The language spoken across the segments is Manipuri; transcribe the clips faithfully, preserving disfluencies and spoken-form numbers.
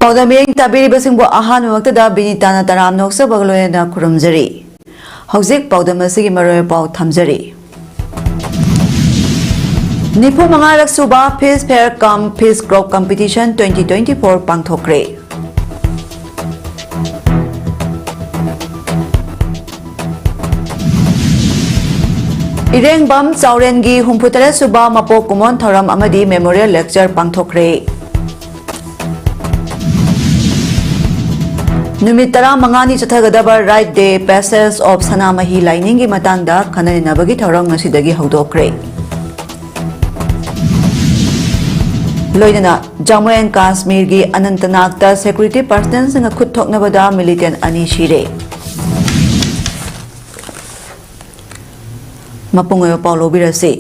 ꯄꯥꯎꯗꯝ ꯃꯤꯠꯌꯦꯡ ꯇꯥꯕꯤꯔꯤꯕꯁꯤꯡꯕꯨ ꯑꯍꯥꯟꯕꯃꯛꯇꯗ ꯕꯤꯅꯤꯇꯥꯅ ꯇꯔꯥꯝꯅ ꯑꯣꯛꯆꯕꯒ ꯂꯣꯏꯅꯅ ꯈꯨꯔꯨꯝꯖꯔꯤ꯫ ꯍꯧꯖꯤꯛ ꯄꯥꯎꯗꯝ ꯑꯁꯤꯒꯤ ꯃꯔꯣꯏ ꯄꯥꯎ ꯊꯝꯖꯔꯤ꯫ ꯅꯤꯐꯨ ꯃꯉꯥꯔꯛ ꯁꯨꯕ Fish Fair cum Fish Crop Competition twenty twenty four ꯄꯥꯡꯊꯣꯛꯈ꯭ꯔꯦ꯫ ꯏꯔꯦꯡꯕꯝ ꯆꯥꯎꯔꯦꯟꯒꯤ ꯍꯨꯝꯐꯨꯇꯔꯦꯠ ꯁꯨꯕ ꯃꯄꯣꯛ ꯀꯨꯝꯑꯣꯟ ꯊꯧꯔꯝ ꯑꯃꯗꯤ Memorial Lecture ꯄꯥꯡꯊꯣꯛꯈ꯭ꯔꯦ꯫ ꯅꯨꯃꯤꯠ ꯇꯔꯥꯃꯉꯥꯅꯤ ꯆꯠꯊꯒꯗꯕ Right Day Passage of ꯁꯅꯥꯃꯍꯤ ꯂꯥꯏꯅꯤꯡꯒꯤ ꯃꯇꯥꯡꯗ ꯈꯟꯅ ꯅꯩꯅꯕꯒꯤ ꯊꯧꯔꯝ ꯉꯁꯤꯗꯒꯤ ꯍꯧꯗꯣꯛꯈ꯭ꯔꯦ꯫ ꯂꯣꯏꯅꯅ Jammu and Kashmirꯒꯤ ꯑꯅꯟꯇꯅꯥꯒꯇ security personnelꯁꯤꯡꯒ ꯈꯨꯠ ꯊꯣꯛꯅꯕꯗ militant ꯑꯅꯤ ꯁꯤꯔꯦ꯫ ꯃꯄꯨꯡ ꯑꯣꯏꯕ ꯄꯥꯎ ꯂꯧꯕꯤꯔꯁꯤ꯫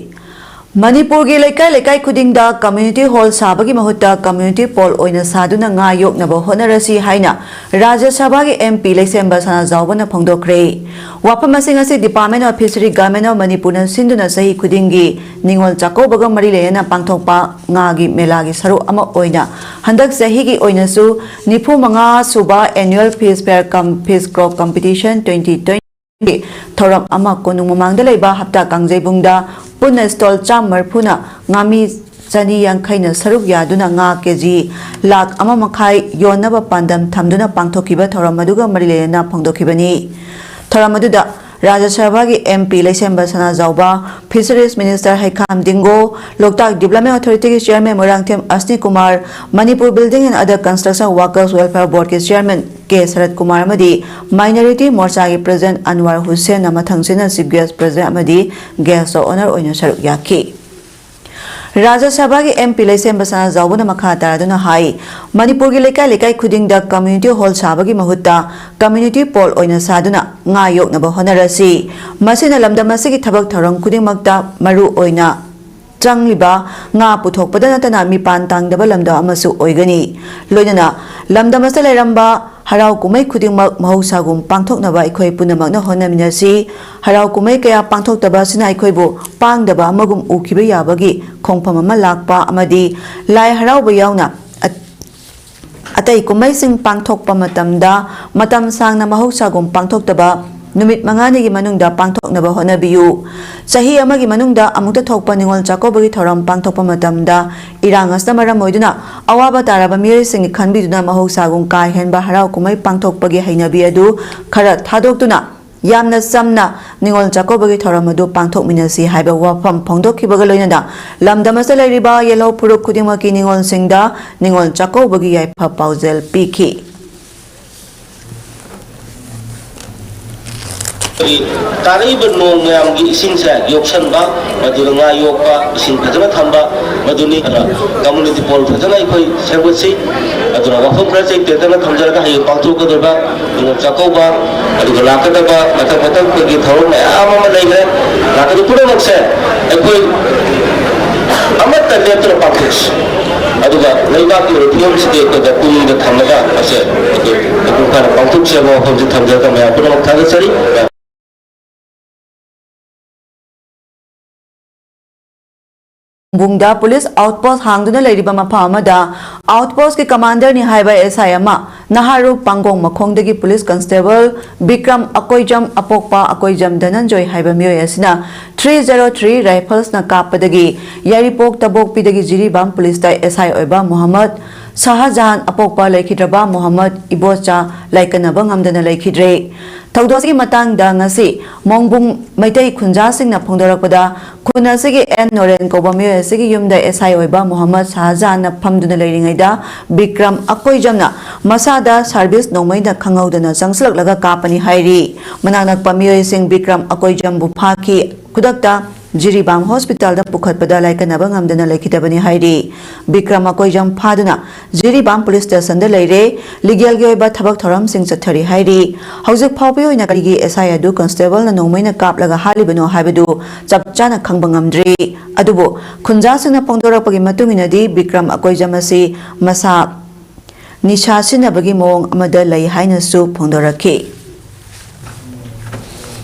ꯃꯅꯤꯄꯨꯔꯒꯤ ꯂꯩꯀꯥꯏ ꯂꯩꯀꯥꯏ ꯈꯨꯗꯤꯡꯗ community hall ꯁꯥꯕꯒꯤ ꯃꯍꯨꯠꯇ community pool ꯑꯣꯏꯅ ꯁꯥꯗꯨꯅ ꯉꯥ ꯌꯣꯛꯅꯕ ꯍꯣꯠꯅꯔꯁꯤ ꯍꯥꯏꯅ ꯔꯥꯖ꯭ꯌ ꯁꯚꯥꯒꯤ M P ꯂꯩꯁꯦꯝꯕ ꯁꯅꯥꯖꯥꯎꯕꯅ ꯐꯣꯡꯗꯣꯛꯈ꯭ꯔꯦ꯫ ꯋꯥꯐꯝ ꯑꯁꯤꯡ ꯑꯁꯤ Department of Fishery Government of ꯃꯅꯤꯄꯨꯔꯅ ꯁꯤꯟꯗꯨꯅ ꯆꯍꯤ ꯈꯨꯗꯤꯡꯒꯤ ꯅꯤꯉꯣꯜ ꯆꯥꯛꯀꯧꯕꯒ ꯃꯔꯤ ꯂꯩꯅꯅ ꯄꯥꯡꯊꯣꯛꯄ ꯉꯥꯒꯤ ꯃꯦꯂꯥꯒꯤ ꯁꯔꯨꯛ ꯑꯃ ꯑꯣꯏꯅ ꯍꯟꯗꯛ ꯆꯍꯤꯒꯤ ꯑꯣꯏꯅꯁꯨ ꯅꯤꯐꯨ ꯃꯉꯥ ꯁꯨꯕ Annual Fish Fair cum Fish Crop Competition twenty twenty ꯒꯤ ꯊꯧꯔꯝ ꯑꯃ ꯀꯣꯅꯨꯡ ꯃꯃꯥꯡꯗ ꯂꯩꯕ ꯍꯞꯇꯥ ꯀꯥꯡꯖꯩꯕꯨꯡꯗ ꯄꯨꯟꯅ stall ꯆꯥꯝꯃ ꯃꯔꯤꯐꯨꯅ ꯉꯥꯃꯤ ꯆꯅꯤ ꯌꯥꯡꯈꯩꯅ ꯁꯔꯨꯛ ꯌꯥꯗꯨꯅ ꯉꯥ ꯀꯦꯖꯤ ꯂꯥꯈ ꯑꯃ ꯃꯈꯥꯏ ꯌꯣꯟꯅꯕ ꯄꯥꯟꯗꯝ ꯊꯝꯗꯨꯅ ꯄꯥꯡꯊꯣꯛꯈꯤꯕ ꯊꯧꯔꯝ ꯑꯗꯨꯒ ꯃꯔꯤ ꯂꯩꯅꯅ ꯐꯣꯡꯗꯣꯛꯈꯤꯕꯅꯤ꯫ ꯊꯧꯔꯝ ꯑꯗꯨꯗ ꯔꯥꯖ꯭ꯌ ꯁꯚꯥꯒꯤ M P ꯂꯩꯁꯦꯝꯕ Sanajaoba, Fisheries Minister ꯍꯩꯈꯥꯝ ꯗꯤꯡꯒꯣ, Loktak Development Authorityꯒꯤ Chairman Moirangthem ꯑꯁꯅꯤ Kumar, Manipur Building and Other Construction Workers Welfare Boardꯀꯤ Chairman K ꯁꯔꯠ ꯀꯨꯃꯥꯔ ꯑꯃꯗꯤ Minority ꯃꯣꯔꯆꯥꯒꯤ President ꯑꯟꯋꯥꯔ ꯍꯨꯁꯦꯟꯅ ꯃꯊꯪꯁꯤꯠꯅ Chief Guest, President ꯑꯃꯗꯤ Guest of Honour ꯑꯣꯏꯅ ꯁꯔꯨꯛ ꯌꯥꯈꯤ꯫ ꯔꯥꯖ꯭ꯌ ꯁꯚꯥꯒꯤ M P ꯂꯩꯁꯦꯝꯕ ꯁꯅꯥꯖꯥꯎꯕꯅ ꯃꯈꯥ ꯇꯥꯔꯗꯨꯅ ꯍꯥꯏ, ꯃꯅꯤꯄꯨꯔꯒꯤ ꯂꯩꯀꯥꯏ ꯂꯩꯀꯥꯏ ꯈꯨꯗꯤꯡꯗ community hall ꯁꯥꯕꯒꯤ ꯃꯍꯨꯠꯇ community pool ꯑꯣꯏꯅ ꯁꯥꯗꯨꯅ ꯉꯥ ꯌꯣꯛꯅꯕ ꯍꯣꯠꯅꯔꯁꯤ꯫ ꯃꯁꯤꯅ ꯂꯝꯗꯝ ꯑꯁꯤꯒꯤ ꯊꯕꯛ ꯊꯧꯔꯝ ꯈꯨꯗꯤꯡꯃꯛꯇ ꯃꯔꯨ ꯑꯣꯏꯅ ꯆꯪꯂꯤꯕ ꯉꯥ ꯄꯨꯊꯣꯛꯄꯗ ꯅꯠꯇꯅ ꯃꯤꯄꯥꯟ ꯇꯥꯡꯗꯕ ꯂꯝꯗꯝ ꯑꯃꯁꯨ ꯑꯣꯏꯒꯅꯤ꯫ ꯂꯣꯏꯅꯅ ꯂꯝꯗꯝ ꯑꯁꯤꯗ ꯂꯩꯔꯝꯕ ꯍꯔꯥꯎ ꯀꯨꯝꯍꯩ ꯈꯨꯗꯤꯡꯃꯛ ꯃꯍꯧꯁꯥꯒꯨꯝ ꯄꯥꯡꯊꯣꯛꯅꯕ ꯑꯩꯈꯣꯏ ꯄꯨꯝꯅꯃꯛꯅ ꯍꯣꯠꯅꯃꯤꯟꯅꯁꯤ꯫ ꯍꯔꯥꯎ ꯀꯨꯝꯍꯩ ꯀꯌꯥ ꯄꯥꯡꯊꯣꯛꯇꯕ ꯑꯁꯤꯅ ꯑꯩꯈꯣꯏꯕꯨ ꯄꯥꯡꯗꯕ ꯑꯃꯒꯨꯝ ꯎꯈꯤꯕ ꯌꯥꯕꯒꯤ ꯈꯣꯡꯐꯝ ꯑꯃ ꯂꯥꯛꯄ ꯑꯃꯗꯤ ꯂꯥꯏ ꯍꯔꯥꯎꯕ ꯌꯥꯎꯅ ꯑ-, ꯑꯇꯩ ꯀꯨꯝꯍꯩꯁꯤꯡ ꯄꯥꯡꯊꯣꯛꯄ ꯃꯇꯝꯗ ꯃꯇꯝ ꯁꯥꯡꯅ ꯃꯍꯧꯁꯥꯒꯨꯝ ꯄꯥꯡꯊꯣꯛꯇꯕ ꯅꯨꯃꯤꯠ ꯃꯉꯥꯅꯤꯒꯤ ꯃꯅꯨꯡꯗ ꯄꯥꯡꯊꯣꯛꯅꯕ ꯍꯣꯠꯅꯕꯤꯌꯨ꯫ ꯆꯍꯤ ꯑꯃꯒꯤ ꯃꯅꯨꯡꯗ ꯑꯃꯨꯛꯇ ꯊꯣꯛꯄ ꯅꯤꯉꯣꯜ ꯆꯥꯛꯀꯧꯕꯒꯤ ꯊꯧꯔꯝ ꯄꯥꯡꯊꯣꯛꯄ ꯃꯇꯝꯗ ꯏꯔꯥꯡ ꯑꯁꯤꯅ ꯃꯔꯝ ꯑꯣꯏꯗꯨꯅ ꯑꯋꯥꯕ ꯇꯥꯔꯕ ꯃꯤꯑꯣꯏꯁꯤꯡꯒꯤ ꯈꯟꯕꯤꯗꯨꯅ ꯃꯍꯧꯁꯥꯒꯨꯝ ꯀꯥ ꯍꯦꯟꯕ ꯍꯔꯥꯎ ꯀꯨꯝꯍꯩ ꯄꯥꯡꯊꯣꯛꯄꯒꯤ ꯍꯩꯅꯕꯤ ꯑꯗꯨ ꯈꯔ ꯊꯥꯗꯣꯛꯇꯨꯅ ꯌꯥꯝꯅ ꯆꯝꯅ ꯅꯤꯉꯣꯜ ꯆꯥꯛꯀꯧꯕꯒꯤ ꯊꯧꯔꯝ ꯑꯗꯨ ꯄꯥꯡꯊꯣꯛꯃꯤꯟꯅꯁꯤ ꯍꯥꯏꯕ ꯋꯥꯐꯝ ꯐꯣꯡꯗꯣꯛꯈꯤꯕꯒ ꯂꯣꯏꯅꯅ ꯂꯝꯗꯝ ꯑꯁꯤꯗ ꯂꯩꯔꯤꯕ ꯌꯦꯜꯍꯧ ꯐꯨꯔꯨꯞ ꯈꯨꯗꯤꯡꯃꯛꯀꯤ ꯅꯤꯉꯣꯜꯁꯤꯡꯗ ꯅꯤꯉꯣꯜ ꯆꯥꯛꯀꯧꯕꯒꯤ ꯌꯥꯏꯐ ꯄꯥꯎꯖꯦꯜ ꯄꯤꯈꯤ꯫ ꯇꯥꯔꯛꯏꯕ ꯅꯣꯡ ꯃꯌꯥꯝꯒꯤ ꯏꯁꯤꯡꯁꯦ ꯌꯣꯛꯁꯟꯕ, ꯃꯗꯨꯗ ꯉꯥ ꯌꯣꯛꯄ, ꯏꯁꯤꯡ ꯐꯖꯅ ꯊꯝꯕ, ꯃꯗꯨꯅꯤ꯫ ꯑꯗꯨꯅ ꯀꯝꯃꯨꯅꯤꯇꯤ ꯄꯣꯜ ꯐꯖꯅ ꯑꯩꯈꯣꯏ ꯁꯦꯝꯒꯠꯁꯤ꯫ ꯑꯗꯨꯅ ꯋꯥꯐꯝ ꯈꯔ ꯆꯩ ꯇꯦꯟꯇꯛꯅ ꯊꯝꯖꯔꯒ ꯍꯌꯦꯡ ꯄꯥꯡꯊꯣꯛꯀꯗꯧꯔꯤꯕ ꯅꯤꯉꯣꯜ ꯆꯥꯛꯀꯧꯕ, ꯑꯗꯨꯒ ꯂꯥꯛꯀꯗꯕ ꯃꯊꯪ ꯃꯊꯪ ꯑꯩꯈꯣꯏꯒꯤ ꯊꯧꯔꯝ ꯃꯌꯥꯝ ꯑꯃ ꯂꯩꯈ꯭ꯔꯦ꯫ ꯂꯥꯛꯀꯗꯕ ꯄꯨꯝꯅꯃꯛꯁꯦ ꯑꯩꯈꯣꯏ ꯑꯃꯠꯇ ꯂꯦꯞꯇꯅ ꯄꯥꯡꯊꯣꯛꯁꯤ꯫ ꯑꯗꯨꯒ ꯂꯩꯕꯥꯛꯀꯤ ꯑꯣꯏꯕ ꯐꯤꯕꯝꯁꯤꯗꯤ ꯑꯩꯈꯣꯏꯗ ꯄꯨꯛꯅꯤꯡꯗ ꯊꯝꯃꯒ ꯃꯁꯦ ꯑꯩꯈꯣꯏ ꯃꯄꯨꯡ ꯐꯥꯅ ꯄꯥꯡꯊꯣꯛꯁꯤ ꯍꯥꯏꯕ ꯋꯥꯐꯝꯁꯤ ꯊꯝꯖꯔꯒ ꯃꯌꯥꯝ ꯄꯨꯝꯅꯃꯛ ꯊꯥꯒꯠꯆꯔꯤ꯫ ꯕꯨꯡꯗ ꯄꯨꯂꯤꯁ ꯑꯥꯎꯠꯄꯣꯁ ꯍꯥꯡꯗꯨꯅ ꯂꯩꯔꯤꯕ ꯃꯐꯝ ꯑꯃꯗ ꯑꯥꯎꯠꯄꯣꯁꯀꯤ ꯀꯃꯥꯟꯗꯔꯅꯤ ꯍꯥꯏꯕ ꯑꯦꯁ ꯑꯥꯏ ꯑꯃ ꯅꯍꯥꯔꯨ ꯄꯥꯡꯒꯣꯡ ꯃꯈꯣꯡꯗꯒꯤ ꯄꯨꯂꯤꯁ ꯀꯟꯁꯇꯦꯕꯜ ꯕꯤꯀ꯭ꯔꯝ ꯑꯀꯣꯏꯖꯝ ꯑꯄꯣꯛꯄ ꯑꯀꯣꯏꯖꯝ ꯙꯅꯟꯖꯣꯏ ꯍꯥꯏꯕ ꯃꯤꯑꯣꯏ ꯑꯁꯤꯅ ꯊ꯭ꯔꯤ ꯖꯦꯔꯣ ꯊ꯭ꯔꯤ ꯔꯥꯏꯐꯜꯁꯅ ꯀꯥꯞꯄꯗꯒꯤ ꯌꯥꯏꯔꯤꯄꯣꯛ ꯇꯕꯣꯛꯄꯤꯗꯒꯤ ꯖꯤꯔꯤꯕꯥꯝ ꯄꯨꯂꯤꯁꯇ ꯑꯦꯁ ꯑꯥꯏ ꯑꯣꯏꯕ ꯃꯨꯍꯝꯃꯗ ꯁꯍꯥꯖꯍꯥꯟ ꯑꯄꯣꯛꯄ ꯂꯩꯈꯤꯗ꯭ꯔꯕ ꯃꯨꯍꯝꯃꯗ ꯏꯕꯣꯆꯥ ꯂꯥꯏꯀꯠꯅꯕ ꯉꯝꯗꯅ ꯂꯩꯈꯤꯗ꯭ꯔꯦ꯫ ꯊꯧꯗꯣꯛ ꯑꯁꯤꯒꯤ ꯃꯇꯥꯡꯗ ꯉꯁꯤ ꯃꯣꯡꯕꯨꯡ ꯃꯩꯇꯩ ꯈꯨꯟꯖꯥꯁꯤꯡꯅ ꯐꯣꯡꯗꯣꯔꯛꯄꯗ, ꯈꯨꯟ ꯑꯁꯤꯒꯤ ꯑꯦꯟ ꯅꯣꯔꯦꯟ ꯀꯧꯕ ꯃꯤꯑꯣꯏ ꯑꯁꯤꯒꯤ ꯌꯨꯝꯗ ꯑꯦꯁ ꯑꯥꯏ ꯑꯣꯏꯕ ꯃꯨꯍꯝꯃꯗ ꯁꯍꯥꯖꯍꯥꯟꯅ ꯐꯝꯗꯨꯅ ꯂꯩꯔꯤꯉꯩꯗ ꯕꯤꯀ꯭ꯔꯝ ꯑꯀꯣꯏꯖꯝꯅ ꯃꯁꯥꯗ ꯁꯥꯔꯚꯤꯁ ꯅꯣꯡꯃꯩꯅ ꯈꯪꯍꯧꯗꯅ ꯆꯪꯁꯤꯜꯂꯛꯂꯒ ꯀꯥꯞꯄꯅꯤ ꯍꯥꯏꯔꯤ꯫ ꯃꯅꯥꯛ ꯅꯛꯄ ꯃꯤꯑꯣꯏꯁꯤꯡ ꯕꯤꯀ꯭ꯔꯝ ꯑꯀꯣꯏꯖꯝꯕꯨ ꯐꯥꯈꯤ꯫ ꯈꯨꯗꯛꯇ ꯖꯤꯔꯤꯕꯥꯝ ꯍꯣꯁꯄꯤꯇꯥꯜꯗ ꯄꯨꯈꯠꯄꯗ ꯂꯥꯏꯀꯠꯅꯕ ꯉꯝꯗꯅ ꯂꯩꯈꯤꯗꯕꯅꯤ ꯍꯥꯏꯔꯤ꯫ ꯕꯤꯀ꯭ꯔꯝ ꯑꯀꯣꯏꯖꯝ ꯐꯥꯗꯨꯅ ꯖꯤꯔꯤꯕꯥꯝ ꯄꯨꯂꯤꯁ ꯁ꯭ꯇꯦꯁꯟꯗ ꯂꯩꯔꯦ꯫ ꯂꯤꯒꯦꯜꯒꯤ ꯑꯣꯏꯕ ꯊꯕꯛ ꯊꯧꯔꯝꯁꯤꯡ ꯆꯠꯊꯔꯤ ꯍꯥꯏꯔꯤ꯫ ꯍꯧꯖꯤꯛ ꯐꯥꯎꯕꯒꯤ ꯑꯣꯏꯅ ꯀꯔꯤꯒꯤ ꯑꯦꯁ ꯑꯥꯏ ꯑꯗꯨ ꯀꯟꯁꯇꯦꯕꯜꯅ ꯅꯣꯡꯃꯩꯅ ꯀꯥꯞꯂꯒ ꯍꯥꯠꯂꯤꯕꯅꯣ ꯍꯥꯏꯕꯗꯨ ꯆꯞ ꯆꯥꯅ ꯈꯪꯕ ꯉꯝꯗ꯭ꯔꯤ꯫ ꯑꯗꯨꯕꯨ ꯈꯨꯟꯖꯥꯁꯤꯡꯅ ꯐꯣꯡꯗꯣꯔꯛꯄꯒꯤ ꯃꯇꯨꯡ ꯏꯟꯅꯗꯤ ꯕꯤꯀ꯭ꯔꯝ ꯑꯀꯣꯏꯖꯝ ꯑꯁꯤ ꯃꯁꯥ ꯅꯤꯁꯥ ꯁꯤꯖꯤꯟꯅꯕꯒꯤ ꯃꯑꯣꯡ ꯑꯃꯗ ꯂꯩ ꯍꯥꯏꯅꯁꯨ ꯐꯣꯡꯗꯣꯔꯛꯈꯤ꯫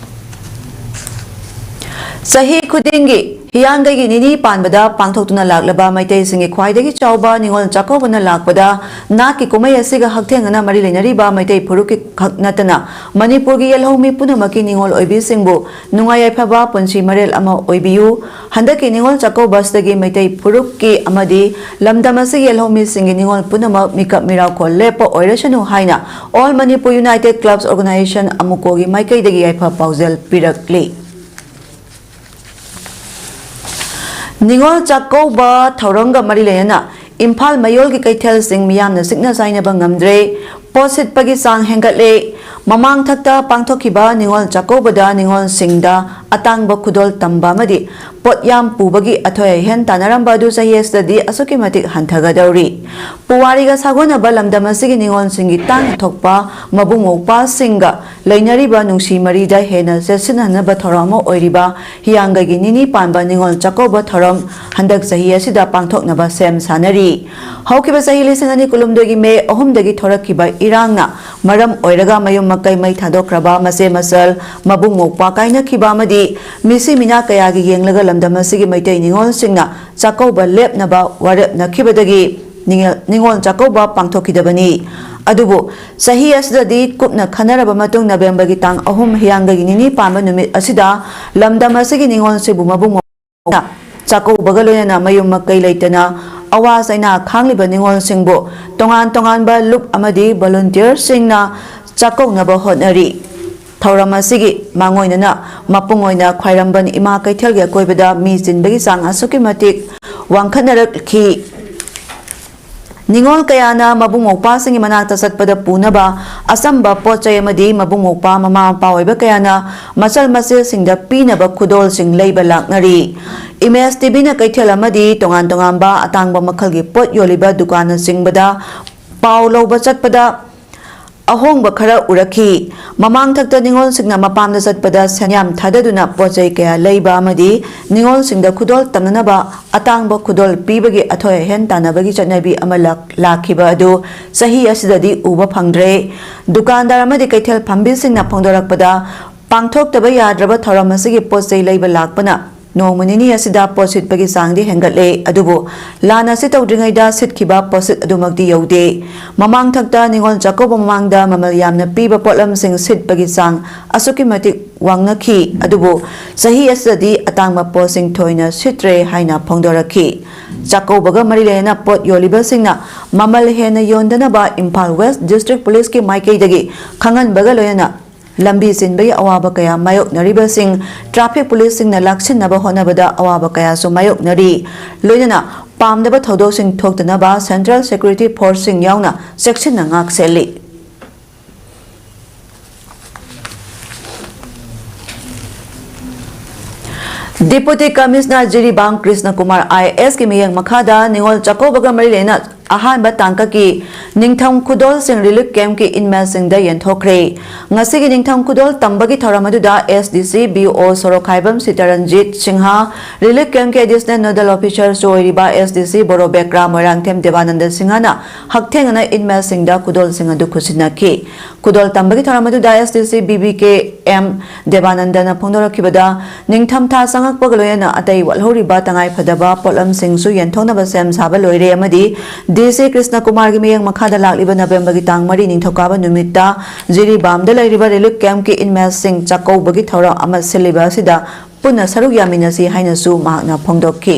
ꯆꯍꯤ ꯈꯨꯗꯤꯡꯒꯤ ꯍꯤꯌꯥꯡꯒꯩꯒꯤ ꯅꯤꯅꯤ ꯄꯥꯟꯕꯗ ꯄꯥꯡꯊꯣꯛꯇꯨꯅ ꯂꯥꯛꯂꯕ ꯃꯩꯇꯩꯁꯤꯡꯒꯤ ꯈ꯭ꯋꯥꯏꯗꯒꯤ ꯆꯥꯎꯕ ꯅꯤꯉꯣꯜ ꯆꯥꯛꯀꯧꯕꯅ ꯂꯥꯛꯄꯗ, ꯅꯥꯠꯀꯤ ꯀꯨꯝꯍꯩ ꯑꯁꯤꯒ ꯍꯛꯊꯦꯡꯅꯅ ꯃꯔꯤ ꯂꯩꯅꯔꯤꯕ ꯃꯩꯇꯩ ꯐꯨꯔꯨꯞꯀꯤ ꯈꯛ ꯅꯠꯇꯅ ꯃꯅꯤꯄꯨꯔꯒꯤ ꯌꯦꯜꯍꯧꯃꯤ ꯄꯨꯝꯅꯃꯛꯀꯤ ꯅꯤꯉꯣꯜ ꯑꯣꯏꯕꯤꯁꯤꯡꯕꯨ ꯅꯨꯡꯉꯥꯏ ꯌꯥꯏꯐꯕ ꯄꯨꯟꯁꯤ ꯃꯔꯦꯜ ꯑꯃ ꯑꯣꯏꯕꯤꯌꯨ꯫ ꯍꯟꯗꯛꯀꯤ ꯅꯤꯉꯣꯜ ꯆꯥꯛꯀꯧꯕ ꯑꯁꯤꯗꯒꯤ ꯃꯩꯇꯩ ꯐꯨꯔꯨꯞꯀꯤ ꯑꯃꯗꯤ ꯂꯝꯗꯝ ꯑꯁꯤꯒꯤ ꯌꯦꯜꯍꯧꯃꯤꯁꯤꯡꯒꯤ ꯅꯤꯉꯣꯜ ꯄꯨꯝꯅꯃꯛ ꯃꯤꯀꯞ ꯃꯤꯔꯥꯎꯈꯣꯜ ꯂꯦꯞꯄ ꯑꯣꯏꯔꯁꯅꯨ ꯍꯥꯏꯅ All Manipur United Clubs Organisation, ꯑꯃꯨꯀꯣꯒꯤ ꯃꯥꯏꯀꯩꯗꯒꯤ ꯌꯥꯏꯐ ꯄꯥꯎꯖꯦꯜ ꯄꯤꯔꯛꯂꯤ꯫ ꯅꯤꯉꯣꯜ ꯆꯥꯛꯀꯧꯕ ꯊꯧꯔꯝꯒ ꯃꯔꯤ ꯂꯩꯅꯅ ꯏꯝꯐꯥꯜ ꯃꯌꯣꯜꯒꯤ ꯀꯩꯊꯦꯜꯁꯤꯡ ꯃꯤꯌꯥꯝꯅ ꯁꯤꯠꯅ ꯆꯥꯏꯅꯕ ꯉꯝꯗ꯭ꯔꯦ꯫ ꯄꯣꯠ ꯁꯤꯠꯄꯒꯤ ꯆꯥꯡ ꯍꯦꯟꯒꯠꯂꯦ꯫ ꯃꯃꯥꯡꯊꯛꯇ ꯄꯥꯡꯊꯣꯛꯈꯤꯕ ꯅꯤꯉꯣꯜ ꯆꯥꯛꯀꯧꯕꯗ ꯅꯤꯉꯣꯜꯁꯤꯡꯗ ꯑꯇꯥꯡꯕ ꯈꯨꯗꯣꯜ ꯇꯝꯕ ꯑꯃꯗꯤ ꯄꯣꯠ ꯌꯥꯝ ꯄꯨꯕꯒꯤ ꯑꯊꯣꯏ ꯑꯍꯦꯟ ꯇꯥꯟꯅꯔꯝꯕ ꯑꯗꯨ ꯆꯍꯤ ꯑꯁꯤꯗꯗꯤ ꯑꯁꯨꯛꯀꯤ ꯃꯇꯤꯛ ꯍꯟꯊꯒꯗꯧꯔꯤ꯫ ꯄꯨꯋꯥꯔꯤꯒ ꯁꯥꯒꯣꯟꯅꯕ ꯂꯝꯗꯝ ꯑꯁꯤꯒꯤ ꯅꯤꯉꯣꯜꯁꯤꯡꯒꯤ ꯇꯥꯡꯅ ꯊꯣꯛꯄ ꯃꯕꯨꯡ ꯃꯧꯄ꯭ꯋꯥꯁꯤꯡꯒ ꯂꯩꯅꯔꯤꯕ ꯅꯨꯡꯁꯤ ꯃꯔꯤꯗ ꯍꯦꯟꯅ ꯆꯦꯠꯁꯤꯟꯍꯟꯅꯕ ꯊꯧꯔꯝ ꯑꯃ ꯑꯣꯏꯔꯤꯕ ꯍꯤꯌꯥꯡꯒꯩꯒꯤ ꯅꯤꯅꯤ ꯄꯥꯟꯕ ꯅꯤꯉꯣꯜ ꯆꯥꯛꯀꯧꯕ ꯊꯧꯔꯝ ꯍꯟꯗꯛ ꯆꯍꯤ ꯑꯁꯤꯗ ꯄꯥꯡꯊꯣꯛꯅꯕ ꯁꯦꯝ ꯁꯥꯅꯔꯤ꯫ ꯍꯧꯈꯤꯕ ꯆꯍꯤ ꯂꯤꯁꯤꯡ ꯑꯅꯤ ꯀꯨꯟꯍꯨꯝꯗꯣꯏꯒꯤ ꯃꯦ ꯑꯍꯨꯝꯗꯒꯤ ꯊꯣꯔꯛꯈꯤꯕ ꯏꯔꯥꯡꯅ ꯃꯔꯝ ꯑꯣꯏꯔꯒ ꯃꯌꯨꯝ ꯃꯀꯩ ꯃꯩ ꯊꯥꯗꯣꯛꯈ꯭ꯔꯕ, ꯃꯆꯦ ꯃꯆꯜ, ꯃꯕꯨꯡ ꯃꯧꯄ꯭ꯋꯥ ꯀꯥꯏꯅꯈꯤꯕ ꯑꯃꯗꯤ ꯃꯤꯁꯤ ꯃꯤꯅꯥ ꯀꯌꯥꯒꯤ ꯌꯦꯡꯂꯒ ꯂꯝꯗꯝ ꯑꯁꯤꯒꯤ ꯃꯩꯇꯩ ꯅꯤꯉꯣꯜꯁꯤꯡꯅ ꯆꯥꯛꯀꯧꯕ ꯂꯦꯞꯅꯕ ꯋꯥꯔꯦꯞꯅꯈꯤꯕꯗꯒꯤ ꯅꯤꯉꯦꯜ-, ꯅꯤꯉꯣꯜ ꯆꯥꯛꯀꯧꯕ ꯄꯥꯡꯊꯣꯛꯈꯤꯗꯕꯅꯤ꯫ ꯑꯗꯨꯕꯨ ꯆꯍꯤ ꯑꯁꯤꯗꯗꯤ ꯀꯨꯞꯅ ꯈꯟꯅꯔꯕ ꯃꯇꯨꯡ ꯅꯕꯦꯝꯕꯔꯒꯤ ꯇꯥꯡ ꯑꯍꯨꯝ ꯍꯤꯌꯥꯡꯒꯩꯒꯤ ꯅꯤꯅꯤ ꯄꯥꯟꯕ ꯅꯨꯃꯤꯠ ꯑꯁꯤꯗ ꯂꯝꯗꯝ ꯑꯁꯤꯒꯤ ꯅꯤꯉꯣꯜꯁꯤꯕꯨ ꯃꯕꯨꯡ ꯃꯧꯄ꯭ꯋꯥꯅ ꯆꯥꯛꯀꯧꯕꯒ ꯂꯣꯏꯅꯅ ꯃꯌꯨꯝ ꯃꯀꯩ ꯂꯩꯇꯅ ꯑꯋꯥ ꯆꯩꯅꯥ ꯈꯥꯡꯂꯤꯕ ꯅꯤꯉꯣꯜꯁꯤꯡꯕꯨ ꯇꯣꯉꯥꯟ ꯇꯣꯉꯥꯟꯕ ꯂꯨꯞ ꯑꯃꯗꯤ ꯚꯣꯂꯨꯟꯇꯤꯌꯔꯁꯤꯡꯅ ꯆꯥꯛꯀꯧꯅꯕ ꯍꯣꯠꯅꯔꯤ꯫ ꯊꯧꯔꯝ ꯑꯁꯤꯒꯤ ꯃꯥꯡꯑꯣꯏꯅꯅ ꯃꯄꯨꯡ ꯑꯣꯏꯅ ꯈ꯭ꯋꯥꯏꯔꯝꯕꯟ ꯏꯃꯥ ꯀꯩꯊꯦꯜꯒꯤ ꯑꯀꯣꯏꯕꯗ ꯃꯤ ꯆꯤꯟꯕꯒꯤ ꯆꯥꯡ ꯑꯁꯨꯛꯀꯤ ꯃꯇꯤꯛ ꯋꯥꯡꯈꯠꯅꯔꯛꯈꯤ꯫ ꯅꯤꯉꯣꯜ ꯀꯌꯥꯅ ꯃꯕꯨꯡ ꯃꯧꯄ꯭ꯋꯥꯁꯤꯡꯒꯤ ꯃꯅꯥꯛꯇ ꯆꯠꯄꯗ ꯄꯨꯅꯕ ꯑꯆꯝꯕ ꯄꯣꯠ ꯆꯩ ꯑꯃꯗꯤ ꯃꯕꯨꯡ ꯃꯧꯄ꯭ꯋꯥ ꯃꯃꯥ ꯃꯄꯥ ꯑꯣꯏꯕ ꯀꯌꯥꯅ ꯃꯆꯜ ꯃꯆꯦꯁꯤꯡꯗ ꯄꯤꯅꯕ ꯈꯨꯗꯣꯜꯁꯤꯡ ꯂꯩꯕ ꯂꯥꯛꯅꯔꯤ꯫ ꯏꯃꯦꯖ ꯇꯤꯚꯤꯅ ꯀꯩꯊꯦꯜ ꯑꯃꯗꯤ ꯇꯣꯉꯥꯟ ꯇꯣꯉꯥꯟꯕ ꯑꯇꯥꯡꯕ ꯃꯈꯜꯒꯤ ꯄꯣꯠ ꯌꯣꯜꯂꯤꯕ ꯗꯨꯀꯥꯟꯅꯆꯤꯡꯕꯗ ꯄꯥꯎ ꯂꯧꯕ ꯆꯠꯄꯗ ꯑꯍꯣꯡꯕ ꯈꯔ ꯎꯔꯛꯈꯤ꯫ ꯃꯃꯥꯡꯊꯛꯇ ꯅꯤꯉꯣꯜꯁꯤꯡꯅ ꯃꯄꯥꯝꯗ ꯆꯠꯄꯗ ꯁꯦꯟꯌꯥꯝ ꯊꯥꯗꯗꯨꯅ ꯄꯣꯠ ꯆꯩ ꯀꯌꯥ ꯂꯩꯕ ꯑꯃꯗꯤ ꯅꯤꯉꯣꯜꯁꯤꯡꯗ ꯈꯨꯗꯣꯜ ꯇꯝꯅꯅꯕ ꯑꯇꯥꯡꯕ ꯈꯨꯗꯣꯜ ꯄꯤꯕꯒꯤ ꯑꯊꯣꯏ ꯑꯍꯦꯟ ꯇꯥꯟꯅꯕꯒꯤ ꯆꯠꯅꯕꯤ ꯑꯃ ꯂꯥꯛ-, ꯂꯥꯛꯈꯤꯕ ꯑꯗꯨ ꯆꯍꯤ ꯑꯁꯤꯗꯗꯤ ꯎꯕ ꯐꯪꯗ꯭ꯔꯦ꯫ ꯗꯨꯀꯥꯟꯗꯥꯔ ꯑꯃꯗꯤ ꯀꯩꯊꯦꯜ ꯐꯝꯕꯤꯁꯤꯡꯅ ꯐꯣꯡꯗꯣꯔꯛꯄꯗ, ꯄꯥꯡꯊꯣꯛꯇꯕ ꯌꯥꯗ꯭ꯔꯕ ꯊꯧꯔꯝ ꯑꯁꯤꯒꯤ ꯄꯣꯠ ꯆꯩ ꯂꯩꯕ ꯂꯥꯛꯄꯅ ꯅꯣꯡꯃ ꯅꯤꯅꯤ ꯑꯁꯤꯗ ꯄꯣꯠ ꯁꯤꯠꯄꯒꯤ ꯆꯥꯡꯗꯤ ꯍꯦꯟꯒꯠꯂꯦ, ꯑꯗꯨꯕꯨ ꯂꯥꯟ ꯑꯁꯤ ꯇꯧꯗ꯭ꯔꯤꯉꯩꯗ ꯁꯤꯠꯈꯤꯕ ꯄꯣꯠꯁꯤꯠ ꯑꯗꯨꯃꯛꯇꯤ ꯌꯧꯗꯦ꯫ ꯃꯃꯥꯡꯊꯛꯇ ꯅꯤꯉꯣꯜ ꯆꯥꯛꯀꯧꯕ ꯃꯃꯥꯡꯗ ꯃꯃꯜ ꯌꯥꯝꯅ ꯄꯤꯕ ꯄꯣꯠꯂꯝꯁꯤꯡ ꯁꯤꯠꯄꯒꯤ ꯆꯥꯡ ꯑꯁꯨꯛꯀꯤ ꯃꯇꯤꯛ ꯋꯥꯡꯅꯈꯤ, ꯑꯗꯨꯕꯨ ꯆꯍꯤ ꯑꯁꯤꯗꯗꯤ ꯑꯇꯥꯡꯕ ꯄꯣꯠꯁꯤꯡ ꯊꯣꯏꯅ ꯁꯤꯠꯇ꯭ꯔꯦ ꯍꯥꯏꯅ ꯐꯣꯡꯗꯣꯔꯛꯈꯤ꯫ ꯆꯥꯛꯀꯧꯕꯒ ꯃꯔꯤ ꯂꯩꯅꯅ ꯄꯣꯠ ꯌꯣꯜꯂꯤꯕꯁꯤꯡꯅ ꯃꯃꯜ ꯍꯦꯟꯅ ꯌꯣꯟꯗꯅꯕ ꯏꯝꯐꯥꯜ ꯋꯦꯁ ꯗꯤꯁꯇ꯭ꯔꯤꯛ ꯄꯨꯂꯤꯁꯀꯤ ꯃꯥꯏꯀꯩꯗꯒꯤ ꯈꯪꯍꯟꯕꯒ ꯂꯣꯏꯅꯅ ꯂꯝꯕꯤ ꯆꯤꯟꯕꯒꯤ ꯑꯋꯥꯕ ꯀꯌꯥ ꯃꯥꯌꯣꯛꯅꯔꯤꯕꯁꯤꯡ ꯇ꯭ꯔꯥꯐꯤꯛ ꯄꯨꯂꯤꯁꯁꯤꯡꯅ ꯂꯥꯛꯁꯤꯟꯅꯕ ꯍꯣꯠꯅꯕꯗ ꯑꯋꯥꯕ ꯀꯌꯥꯁꯨ ꯃꯥꯌꯣꯛꯅꯔꯤ꯫ ꯂꯣꯏꯅꯅ ꯄꯥꯝꯗꯕ ꯊꯧꯗꯣꯛꯁꯤꯡ ꯊꯣꯛꯇꯅꯕ ꯁꯦꯟꯇ꯭ꯔꯦꯜ ꯁꯦꯀ꯭ꯌꯨꯔꯤꯇꯤ ꯐꯣꯔꯁꯁꯤꯡ ꯌꯥꯎꯅ ꯆꯦꯛꯁꯤꯟꯅ ꯉꯥꯛ ꯁꯦꯜꯂꯤ꯫ Deputy commissioner Jiribam Krishna Kumar I A ꯑꯦꯁꯀꯤ ꯃꯤꯠꯌꯦꯡ ꯃꯈꯥꯗ ꯅꯤꯉꯣꯜ ꯆꯥꯛꯀꯧꯕꯒ ꯃꯔꯤ ꯂꯩꯅ ꯑꯍꯥꯟꯕ ꯇꯥꯡꯀꯛꯀꯤ ꯅꯤꯡꯊꯝ ꯈꯨꯗꯣꯜꯁꯤꯡ ꯔꯤꯂꯤꯐ ꯀꯦꯝꯞꯀꯤ ꯏꯟꯃꯦꯠꯁꯤꯡꯗ ꯌꯦꯟꯊꯣꯛꯈ꯭ꯔꯦ꯫ ꯉꯁꯤꯒꯤ ꯅꯤꯡꯊꯝ ꯈꯨꯗꯣꯜ ꯇꯝꯕꯒꯤ ꯊꯧꯔꯝ ꯑꯗꯨꯗ ꯑꯦꯁ ꯗꯤ ꯁꯤ ꯕꯤ ꯑꯣ ꯁꯣꯔꯣꯛꯈꯥꯏꯕꯝ ꯁꯤꯇꯔꯟꯖꯤꯠ ꯁꯤꯡꯍ, ꯔꯤꯂꯤꯐ ꯀꯦꯝꯞꯀꯤ ꯑꯦꯗꯤꯁꯅꯦꯜ ꯅꯣꯗꯦꯜ ꯑꯣꯐꯤꯁꯔꯁꯨ ꯑꯣꯏꯔꯤꯕ ꯑꯦꯁ ꯗꯤ ꯁꯤ ꯕꯣꯔꯣ ꯕꯦꯀ꯭ꯔꯥ ꯃꯣꯏꯔꯥꯡꯊꯦꯝ ꯗꯦꯕꯥꯅꯟꯗ ꯁꯤꯡꯍꯅ ꯍꯛꯊꯦꯡꯅꯅ ꯏꯟꯃꯦꯠꯁꯤꯡꯗ ꯈꯨꯗꯣꯜꯁꯤꯡ ꯑꯗꯨ ꯈꯨꯠꯁꯤꯟꯅꯈꯤ꯫ ꯈꯨꯗꯣꯜ ꯇꯝꯕꯒꯤ ꯊꯧꯔꯝ ꯑꯗꯨꯗ S D C B B K M ꯗꯦꯕꯥꯅꯟꯗꯅ ꯐꯣꯡꯗꯣꯔꯛꯈꯤꯕꯗ, ꯅꯤꯡꯊꯝꯊꯥ ꯆꯪꯉꯛꯄꯒ ꯂꯣꯏꯅꯅ ꯑꯇꯩ ꯋꯥꯠꯍꯧꯔꯤꯕ ꯇꯉꯥꯏꯐꯗꯕ ꯄꯣꯠꯂꯝꯁꯤꯡꯁꯨ ꯌꯦꯟꯊꯣꯛꯅꯕ ꯁꯦꯝ ꯁꯥꯕ ꯂꯣꯏꯔꯦ ꯑꯃꯗꯤ ꯗꯤ ꯁꯤ ꯀ꯭ꯔꯤꯁꯅ ꯀꯨꯃꯥꯔꯒꯤ ꯃꯤꯠꯌꯦꯡ ꯃꯈꯥꯗ ꯂꯥꯛꯂꯤꯕ ꯅꯕꯦꯝꯕꯔꯒꯤ ꯇꯥꯡ ꯃꯔꯤ ꯅꯤꯡꯊꯧꯀꯥꯕ ꯅꯨꯃꯤꯠꯇ ꯖꯤꯔꯤꯕꯥꯝꯗ ꯂꯩꯔꯤꯕ ꯔꯤꯂꯤꯐ ꯀꯦꯝꯞꯀꯤ ꯏꯟꯃꯦꯠꯁꯤꯡ ꯆꯥꯛꯀꯧꯕꯒꯤ ꯊꯧꯔꯝ ꯑꯃ ꯁꯤꯜꯂꯤꯕ ꯑꯁꯤꯗ ꯄꯨꯟꯅ ꯁꯔꯨꯛ ꯌꯥꯃꯤꯟꯅꯁꯤ ꯍꯥꯏꯅꯁꯨ ꯃꯍꯥꯛꯅ ꯐꯣꯡꯗꯣꯛꯈꯤ꯫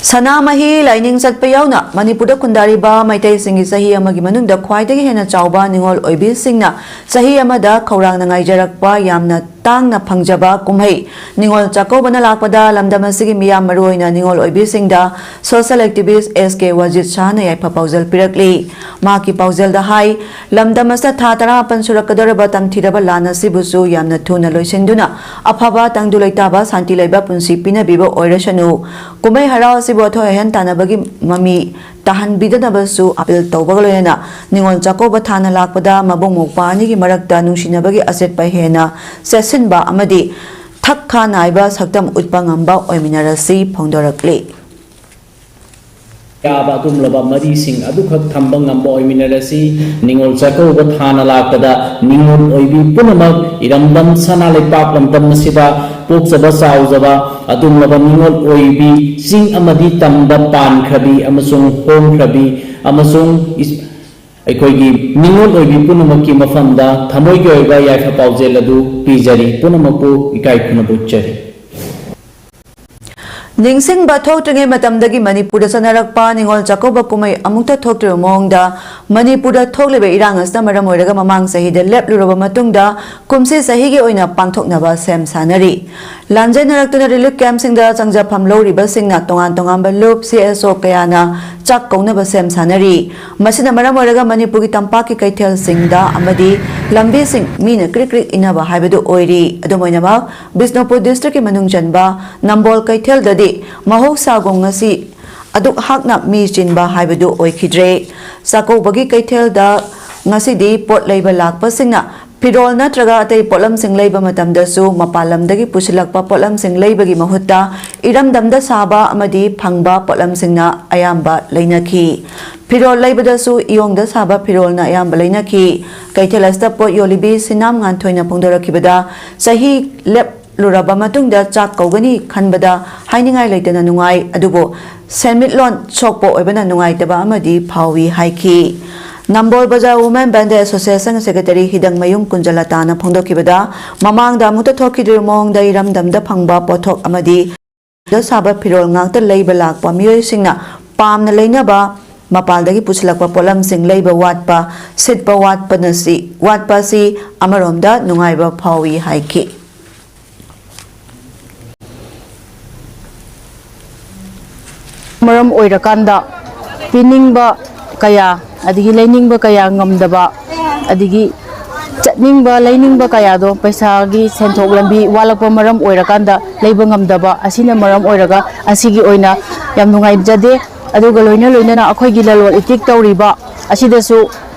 ꯁꯅꯥꯃꯍꯤ ꯂꯥꯏꯅꯤꯡ ꯆꯠꯄ ꯌꯥꯎꯅ ꯃꯅꯤꯄꯨꯔꯗ ꯈꯨꯟꯗꯥꯔꯤꯕ ꯃꯩꯇꯩꯁꯤꯡꯒꯤ ꯆꯍꯤ ꯑꯃꯒꯤ ꯃꯅꯨꯡꯗ ꯈ꯭ꯋꯥꯏꯗꯒꯤ ꯍꯦꯟꯅ ꯆꯥꯎꯕ ꯅꯤꯉꯣꯜ ꯑꯣꯏꯕꯤꯁꯤꯡꯅ ꯆꯍꯤ ꯑꯃꯗ ꯈꯧꯔꯥꯡꯅ ꯉꯥꯏꯖꯔꯛꯄ ꯌꯥꯝꯅ ꯇꯥꯡꯅ ꯐꯪꯖꯕ ꯀꯨꯝꯍꯩ ꯅꯤꯉꯣꯜ ꯆꯥꯛꯀꯧꯕꯅ ꯂꯥꯛꯄꯗ ꯂꯝꯗꯝ ꯑꯁꯤꯒꯤ ꯃꯤꯌꯥꯝ, ꯃꯔꯨꯑꯣꯏꯅ ꯅꯤꯉꯣꯜ ꯑꯣꯏꯕꯤꯁꯤꯡꯗ social activist ꯑꯦꯁ ꯀꯦ ꯋꯥꯖꯤꯗ ꯁꯥꯍꯅ ꯌꯥꯏꯐ ꯄꯥꯎꯖꯦꯜ ꯄꯤꯔꯛꯂꯤ꯫ ꯃꯍꯥꯛꯀꯤ ꯄꯥꯎꯖꯦꯜꯗ ꯍꯥꯏ, ꯂꯝꯗꯝ ꯑꯁꯤꯗ ꯊꯥ ꯇꯔꯥꯃꯥꯄꯟ ꯁꯨꯔꯛꯀꯗꯧꯔꯕ ꯇꯝꯊꯤꯔꯕ ꯂꯥꯟ ꯑꯁꯤꯕꯨꯁꯨ ꯌꯥꯝꯅ ꯊꯨꯅ ꯂꯣꯏꯁꯤꯟꯗꯨꯅ ꯑꯐꯕ ꯇꯪꯗꯨ ꯂꯩꯇꯥꯕ ꯁꯥꯟꯇꯤ ꯂꯩꯕ ꯄꯨꯟꯁꯤ ꯄꯤꯅꯕꯤꯕ ꯑꯣꯏꯔꯁꯅꯨ꯫ ꯀꯨꯝꯍꯩ ꯍꯔꯥꯎ ꯑꯁꯤꯕꯨ ꯑꯊꯣꯏ ꯑꯍꯦꯟ ꯇꯥꯟꯅꯕꯒꯤ ꯃꯃꯤ ꯇꯥꯍꯟꯕꯤꯗꯅꯕꯁꯨ ꯑꯥꯄꯤꯜ ꯇꯧꯕꯒ ꯂꯣꯏꯅꯅ ꯅꯤꯉꯣꯜ ꯆꯥꯛꯀꯧꯕ ꯊꯥꯅ ꯂꯥꯛꯄꯗ ꯃꯕꯨꯡ ꯃꯧꯄ꯭ꯋꯥ ꯑꯅꯤꯒꯤ ꯃꯔꯛꯇ ꯅꯨꯡꯁꯤꯅꯕꯒꯤ ꯑꯆꯦꯠꯄ ꯍꯦꯟꯅ ꯆꯦꯠꯁꯤꯟꯕ ꯑꯃꯗꯤ ꯊꯛ ꯈꯥ ꯅꯥꯏꯕ ꯁꯛꯇꯝ ꯎꯠꯄ ꯉꯝꯕ ꯑꯣꯏꯃꯤꯟꯅꯔꯁꯤ ꯐꯣꯡꯗꯣꯔꯛꯂꯤ꯫ ꯌꯥꯕ ꯑꯗꯨꯒꯨꯝꯂꯕ ꯃꯔꯤꯁꯤꯡ ꯑꯗꯨꯈꯛ ꯊꯝꯕ ꯉꯝꯕ ꯑꯣꯏꯃꯤꯟꯅꯔꯁꯤ꯫ ꯅꯤꯉꯣꯜ ꯆꯥꯛꯀꯧꯕ ꯊꯥꯅ ꯂꯥꯛꯄꯗ ꯅꯤꯉꯣꯜ ꯑꯣꯏꯕꯤ ꯄꯨꯝꯅꯃꯛ ꯏꯔꯝꯗꯝ ꯁꯅꯥ ꯂꯩꯄꯥꯛ ꯂꯝꯗꯝ ꯑꯁꯤꯗ ꯄꯣꯛꯆꯕ ꯆꯥꯎꯖꯕ ꯑꯗꯨꯒꯨꯝꯂꯕ ꯅꯤꯉꯣꯜ ꯑꯣꯏꯕꯤ ꯆꯤꯡ ꯑꯃꯗꯤ ꯇꯝꯗ ꯄꯥꯟꯈ꯭ꯔꯕꯤ ꯑꯃꯁꯨꯡ ꯍꯣꯡꯈ꯭ꯔꯕꯤ ꯑꯃꯁꯨꯡ ꯏꯁ-, ꯑꯩꯈꯣꯏꯒꯤ ꯅꯤꯉꯣꯜ ꯑꯣꯏꯕꯤ ꯄꯨꯝꯅꯃꯛꯀꯤ ꯃꯐꯝꯗ ꯊꯃꯣꯏꯒꯤ ꯑꯣꯏꯕ ꯌꯥꯏꯐ ꯄꯥꯎꯖꯦꯜ ꯑꯗꯨ ꯄꯤꯖꯔꯤ꯫ ꯄꯨꯝꯅꯃꯛꯄꯨ ꯏꯀꯥꯏ ꯈꯨꯝꯅꯕ ꯎꯠꯆꯔꯤ꯫ ꯅꯤꯡꯁꯤꯡꯕ ꯊꯣꯛꯇ꯭ꯔꯤꯉꯩ ꯃꯇꯝꯗꯒꯤ ꯃꯅꯤꯄꯨꯔꯗ ꯆꯠꯅꯔꯛꯄ ꯅꯤꯉꯣꯜ ꯆꯥꯛꯀꯧꯕ ꯀꯨꯝꯍꯩ ꯑꯃꯨꯛꯇ ꯊꯣꯛꯇ꯭ꯔꯤꯕ ꯃꯑꯣꯡꯗ ꯃꯅꯤꯄꯨꯔꯗ ꯊꯣꯛꯂꯤꯕ ꯏꯔꯥꯡ ꯑꯁꯤꯅ ꯃꯔꯝ ꯑꯣꯏꯔꯒ ꯃꯃꯥꯡ ꯆꯍꯤꯗ ꯂꯦꯞꯂꯨꯔꯕ ꯃꯇꯨꯡꯗ ꯀꯨꯝꯁꯤ ꯆꯍꯤꯒꯤ ꯑꯣꯏꯅ ꯄꯥꯡꯊꯣꯛꯅꯕ ꯁꯦꯝ ꯁꯥꯅꯔꯤ꯫ ꯂꯥꯟꯖꯦꯟꯅꯔꯛꯇꯨꯅ ꯔꯤꯂꯤꯐ ꯀꯦꯝꯞꯁꯤꯡꯗ ꯆꯪꯖꯐꯝ ꯂꯧꯔꯤꯕꯁꯤꯡꯅ ꯇꯣꯉꯥꯟ ꯇꯣꯉꯥꯟꯕ ꯂꯨꯞ, ꯁꯤ ꯑꯦꯁ ꯑꯣ ꯀꯌꯥꯅ ꯆꯥꯛ ꯀꯧꯅꯕ ꯁꯦꯝ ꯁꯥꯅꯔꯤ꯫ ꯃꯁꯤꯅ ꯃꯔꯝ ꯑꯣꯏꯔꯒ ꯃꯅꯤꯄꯨꯔꯒꯤ ꯇꯝꯄꯥꯛꯀꯤ ꯀꯩꯊꯦꯜꯁꯤꯡꯗ ꯑꯃꯗꯤ ꯂꯝꯕꯤꯁꯤꯡ ꯃꯤꯅ ꯀ꯭ꯔꯤꯛ ꯀ꯭ꯔꯤꯛ ꯏꯟꯅꯕ ꯍꯥꯏꯕꯗꯨ ꯑꯣꯏꯔꯤ꯫ ꯑꯗꯨꯝ ꯑꯣꯏꯅꯃꯛ, ꯕꯤꯁꯅꯨꯄꯨꯔ ꯗꯤꯁꯇ꯭ꯔꯤꯛꯀꯤ ꯃꯅꯨꯡ ꯆꯟꯕ ꯅꯝꯕꯣꯜ ꯀꯩꯊꯦꯜꯗꯗꯤ ꯃꯍꯧꯁꯥꯒꯨꯝ ꯉꯁꯤ ꯑꯗꯨꯛ ꯍꯥꯛꯅ ꯃꯤ ꯆꯤꯟꯕ ꯍꯥꯏꯕꯗꯨ ꯑꯣꯏꯈꯤꯗ꯭ꯔꯦ꯫ ꯆꯥꯛꯀꯧꯕꯒꯤ ꯀꯩꯊꯦꯜꯗ ꯉꯁꯤꯗꯤ ꯄꯣꯠ ꯂꯩꯕ ꯂꯥꯛꯄꯁꯤꯡꯅ ꯐꯤꯔꯣꯜ ꯅꯠꯇ꯭ꯔꯒ ꯑꯇꯩ ꯄꯣꯠꯂꯝꯁꯤꯡ ꯂꯩꯕ ꯃꯇꯝꯗꯁꯨ ꯃꯄꯥꯟ ꯂꯝꯗꯒꯤ ꯄꯨꯁꯤꯜꯂꯛꯄ ꯄꯣꯠꯂꯝꯁꯤꯡ ꯂꯩꯕꯒꯤ ꯃꯍꯨꯠꯇ ꯏꯔꯝꯗꯝꯗ ꯁꯥꯕ ꯑꯃꯗꯤ ꯐꯪꯕ ꯄꯣꯠꯂꯝꯁꯤꯡꯅ ꯑꯌꯥꯝꯕ ꯂꯩꯅꯈꯤ꯫ ꯐꯤꯔꯣꯜ ꯂꯩꯕꯗꯁꯨ ꯏꯌꯣꯡꯗ ꯁꯥꯕ ꯐꯤꯔꯣꯜꯅ ꯑꯌꯥꯝꯕ ꯂꯩꯅꯈꯤ꯫ ꯀꯩꯊꯦꯜ ꯑꯁꯤꯗ ꯄꯣꯠ ꯌꯣꯜꯂꯤꯕꯤ ꯁꯤꯅꯥꯝ ꯉꯥꯟꯊꯣꯏꯅ ꯐꯣꯡꯗꯣꯔꯛꯈꯤꯕꯗ, ꯆꯍꯤ ꯂꯦꯞꯂꯨꯔꯕ ꯃꯇꯨꯡꯗ ꯆꯥꯛ ꯀꯧꯒꯅꯤ ꯈꯟꯕꯗ ꯍꯥꯏꯅꯤꯡꯉꯥꯏ ꯂꯩꯇꯅ ꯅꯨꯡꯉꯥꯏ, ꯑꯗꯨꯕꯨ ꯁꯦꯟꯃꯤꯠꯂꯣꯟ ꯁꯣꯛꯄ ꯑꯣꯏꯕꯅ ꯅꯨꯡꯉꯥꯏꯇꯕ ꯑꯃꯗꯤ ꯐꯥꯎꯏ ꯍꯥꯏꯈꯤ꯫ ꯅꯝꯕꯣꯜ ꯕꯖꯥꯔ ꯋꯨꯃꯦꯟ ꯚꯦꯟꯗꯔ ꯑꯦꯁꯣꯁꯤꯌꯦꯁꯟ ꯁꯦꯀ꯭ꯔꯦꯇꯔꯤ ꯍꯤꯗꯪꯃꯌꯨꯝ ꯀꯨꯟꯖꯂꯇꯥꯅ ꯐꯣꯡꯗꯣꯛꯈꯤꯕꯗ, ꯃꯃꯥꯡꯗ ꯑꯃꯨꯛꯇ ꯊꯣꯛꯈꯤꯗ꯭ꯔꯤꯕ ꯃꯑꯣꯡꯗ ꯏꯔꯝꯗꯝꯗ ꯐꯪꯕ ꯄꯣꯠꯊꯣꯛ ꯑꯃꯗꯤ ꯗ ꯁꯥꯕ ꯐꯤꯔꯣꯜ ꯉꯥꯛꯇ ꯂꯩꯕ ꯂꯥꯛꯄ ꯃꯤꯑꯣꯏꯁꯤꯡꯅ ꯄꯥꯝꯅ ꯂꯩꯅꯕ ꯃꯄꯥꯟꯗꯒꯤ ꯄꯨꯁꯤꯜꯂꯛꯄ ꯄꯣꯠꯂꯝꯁꯤꯡ ꯂꯩꯕ ꯋꯥꯠꯄ, ꯁꯤꯠꯄ ꯋꯥꯠꯄꯅ ꯁꯤ-, ꯋꯥꯠꯄ ꯑꯁꯤ ꯑꯃꯔꯣꯝꯗ ꯅꯨꯡꯉꯥꯏꯕ ꯐꯥꯎꯏ ꯍꯥꯏꯈꯤ꯫ ꯃꯔꯝ ꯑꯣꯏꯔꯀꯥꯟꯗ ꯄꯤꯅꯤꯡꯕ ꯀꯌꯥ ꯑꯗꯒꯤ ꯂꯩꯅꯤꯡꯕ ꯀꯌꯥ ꯉꯝꯗꯕ, ꯑꯗꯒꯤ ꯆꯠꯅꯤꯡꯕ ꯂꯩꯅꯤꯡꯕ ꯀꯌꯥꯗꯣ ꯄꯩꯁꯥꯒꯤ ꯁꯦꯟꯊꯣꯛ ꯂꯝꯕꯤ ꯋꯥꯠꯂꯛꯄ ꯃꯔꯝ ꯑꯣꯏꯔꯀꯥꯟꯗ ꯂꯩꯕ ꯉꯝꯗꯕ ꯑꯁꯤꯅ ꯃꯔꯝ ꯑꯣꯏꯔꯒ ꯑꯁꯤꯒꯤ ꯑꯣꯏꯅ ꯌꯥꯝ ꯅꯨꯡꯉꯥꯏꯖꯗꯦ꯫ ꯑꯗꯨꯒ ꯂꯣꯏꯅ ꯂꯣꯏꯅꯅ ꯑꯩꯈꯣꯏꯒꯤ ꯂꯂꯣꯟ ꯏꯇꯤꯛ ꯇꯧꯔꯤꯕ ꯑꯁꯤꯗꯁꯨ